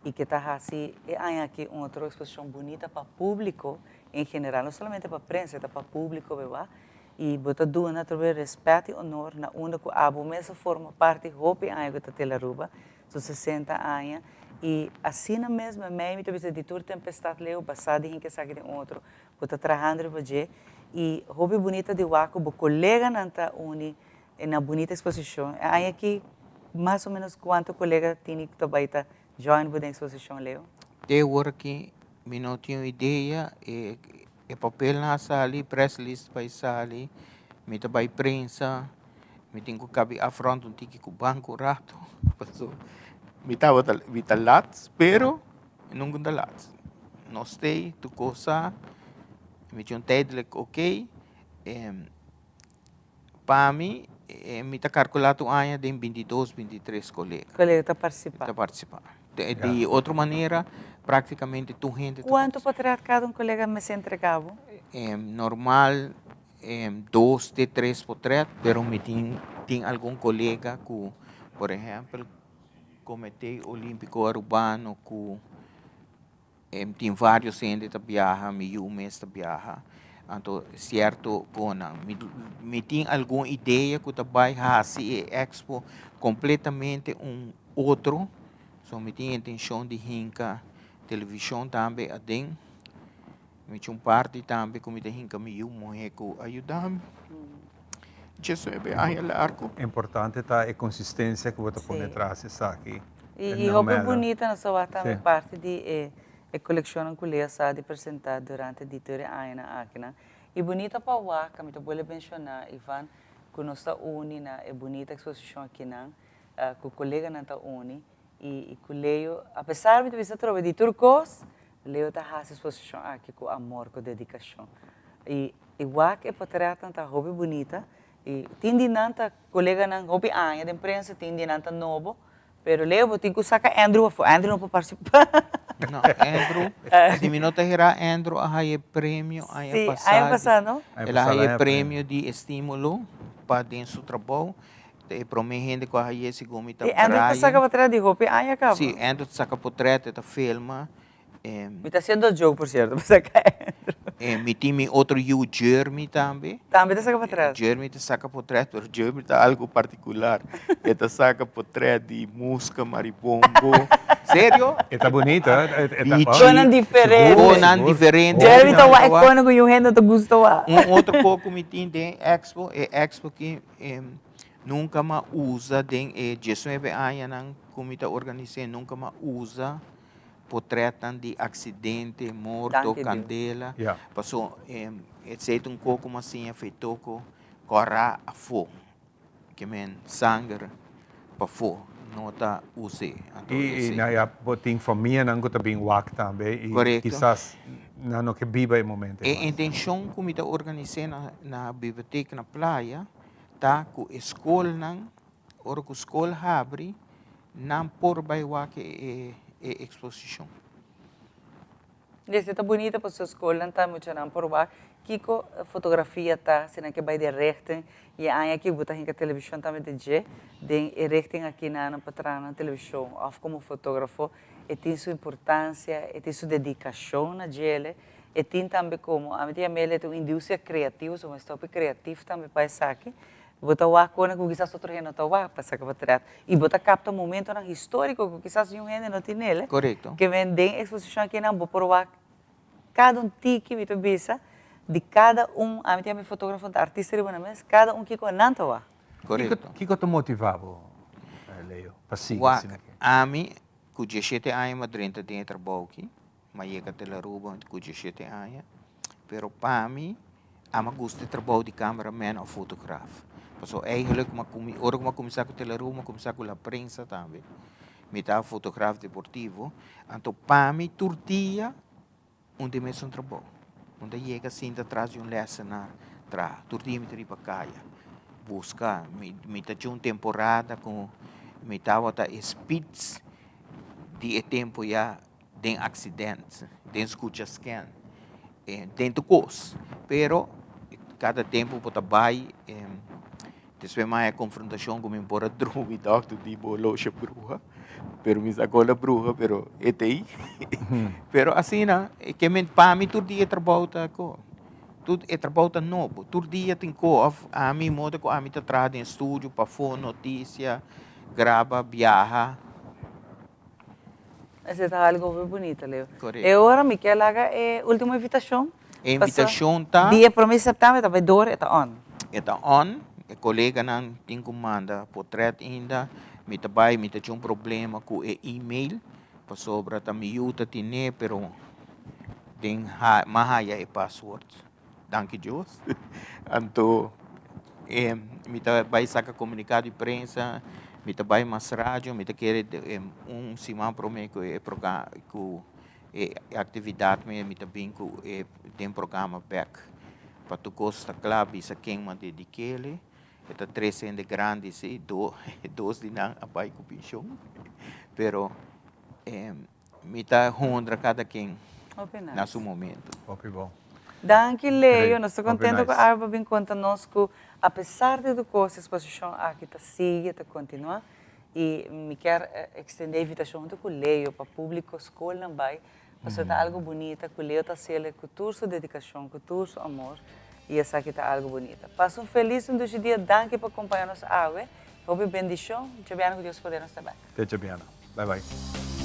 i ke ta hasi e aña aki un otro eksposishon bunita pa públiko en general, no solamente pa prensa, e ta pa públiko beba i bo ta duna atrobe rèspèt i onor na unda ku abo mes a forma parti hopi aña ku ta Telaruba, su 60 aña i asina mes mei mi ta bisa di tur tempestad leu basá di hin esaki den otro bo ta trahando riba dje i hopi bunita di wak ku bo koleganan ta uni na bunita eksposishon e aña aki mas o menos kuantu kolega tini ku ta bai ta join bo den eksposishon leu? Te awor aki mi no tin un idea e E papelnan a sali, press list bai sali, mi ta bai prensa, mi tin ku kabi afront un tiki ku banko un rato, paso mi tabata mi ta lat, pero nunka ta lat. Nos stay tur kos sa, mi tin un tijdelijk oké, pa mi. Mi ta kalkulá tur aña den bintidos, bintitres kolega. Kolega ta partisipá. Ta partisipá. Di otro manera, práktikamente tur hende ta Kuantu potret kada un kolega mester entregá bo? Normal dos te tres potret, pero mi tin tin algun kolega ku, por ehèmpel, Komité Olímpiko Arubano ku tin vários hende ta biaha, mi yu mes ta biaha, anto sierto konan. Mi mi tin algun idea ku ta bai hasi e expo kompletamente un otro, so mi tin intenshon di hinka televishon tambe aden. Mi tin un parti tambe ku mi ta hinka mi yu muhé ku a yuda mi. Diesnuebe aña largu. Importante ta e konsistensia ku bo ta pone tras esaki. I hopi bunita nos a wak tambe parti di e kolekshonnan ku Lea sa di presentá durante di tur e añanan akinan. I bunita pa wak, mi ta bolbe menshoná, Ivan, ku nos ta uni na e bunita eksposishon akinan, ku koleganan ta uni. I ku Leo, apesar mi ta bisa atrobe di tur kos, Leo ta hasi su posishon aki ku amor, ku dedikashon. I i wak e potretnan ta hopi bunita i tin di nan ta koleganan hopi aña den prensa, tin di nan ta nobo, pero Leo bo tin ku saka Andrew afó, Andrew no por partisipá. No, Andrew, si mi no ta hera Andrew a haya e premio aña Sí, aña pasá no? El a haya e premio di estímulo pa den su trabou. Ta e prome hende ku a haye segun mi ta Brian. E Andrew ta saka potret di hopi aña kaba. Si, Andrew ta saka potret, e ta filma. Mi ta haciendo joke por cierto, pa saka Andrew. Mi tin mi otro yu Jermy tambe. Tambe ta saka potret? Jermy ta saka potret, pero Jermy ta algo particular. E ta saka potret di muska, maribongo. Serio? E ta bunita. Bichi. Konan diferente. Konan diferente. Jermy ta wak e konan ku yu hende no ta gusta wak. Un otro kos ku mi tin den expo, e expo ki Nunka m'a usa den e diesnuebe añanan ku mi ta organis'é, nunka m'a usa potrètnan di aksidente, morto, kandela. Paso esei ta un kos ku m'a siña fe toko kòrá afó, ke men sanger pafó no ta us'é. I na ya bo tin famianan ku ta bin wak tambe i kisas nan no ke biba e momento ei mas. E intenshon ku mi ta organis'é na bibliotek na Playa ta ku e skolnan, ora ku skol habri, nan por bai wak e eksposishon. Esei ta bunita pasobra skolnan ta muchanan por wak kiko fotografia ta si nan ke bai den richting i e aña aki bo ta hinka televishon tambe den dje den e richting aki nan pa traha nan televishon òf komo fotografo e tin su importansia e tin su dedikashon na djele e tin tambe komo ami ta yam'el e ta un industria kreativo so mester hopi kreativ tambe pa esaki Bo ta wak kona ku kisas otro hende no ta wak pa saka potret. I bo ta kapta momentonan históriko ku kisas niun hende no tin el. Korekto. Ke men den eksposishon akinan bo por wak kada un tiki, mi ta bisa, di kada un, ami ta yama e fotógrafo ta artista riba nan mes, kada un kiko nan ta wak. Korekto. Kiko ta motivá bo, Leo, pa sigui Wak, asina aki? ami ku dieshete aña mi a drenta den e trabou aki, Mi a yega te la Aruba ku dieshete aña, pero pa mi a gusta e trabou di cameraman of fotograaf. Pasobra eigenlijk mi a kumi ora ku mi a kuminsá ku Tele Aruba mi a kuminsá ku la prensa tambe. Mi ta fotograaf deportivo, anto pa mi tur dia un ta e mesun trabou. Un ta yega sinta tras di un lèsenar traha, tur dia mi ta riba kaya buska, mi mi ta dje un temporada ku mi tabata e spits di e tempu ya. den accident, den scucha scan, den tur cos. Pero cada tempo bo ta bay, despues mi haya confrontacion cu mi por a drumi dokter di bo loosje bruha, pero mi sa con la bruha pero e ta ey. Pero asina, ke men pa mi tur dia e trabou ta co, tur e trabou ta nobo, tur dia tin co of ami modo cu ami ta traha den studio pafo noticia, graba, biaha. Esei ta algo hopi bunito, Leo. Correcto. E ora mi kier laga e ultimo invitacion. E invitacion ta. Dia prome di september e ta bay door, e ta on. E ta on, e coleganan tin cu manda potret ainda. Mi ta bay, mi ta tin un problema cu e email, pasobra ta mi yu ta tine, pero den ha, m'a haya e password. Danki Dios. Anto e mi ta bai saka komunikado di prensa, mi ta bai mas radio, mi ta kere un siman prome ku e ku e aktividat mi mi ta bin ku e den programa bek pa tur kos ta kla bisa ken m'a dedik'el. E ta tres hende grandi si, do, dos di nan a bai ku penshon, pero mi ta honra kada ken na su momento. Hopi bon. Danki Leo, nos ta contento cu Arbo a bin conta nos cu apesar di tur cos e exposicion aki ta sigui, ta continua y mi kier extende e invitacion hunto cu Leo pa publico scolnan bay pasobra ta algo bunita cu Leo ta haciele cu tur su dedicacion, cu tur su amor y esaki ta algo bunita. Pasa un feliz un dushi dia, danki pa acompaña nos awe, hopi bendicion, djabiana cu Dios poder nos ta bek. Te djabiana, bye bye.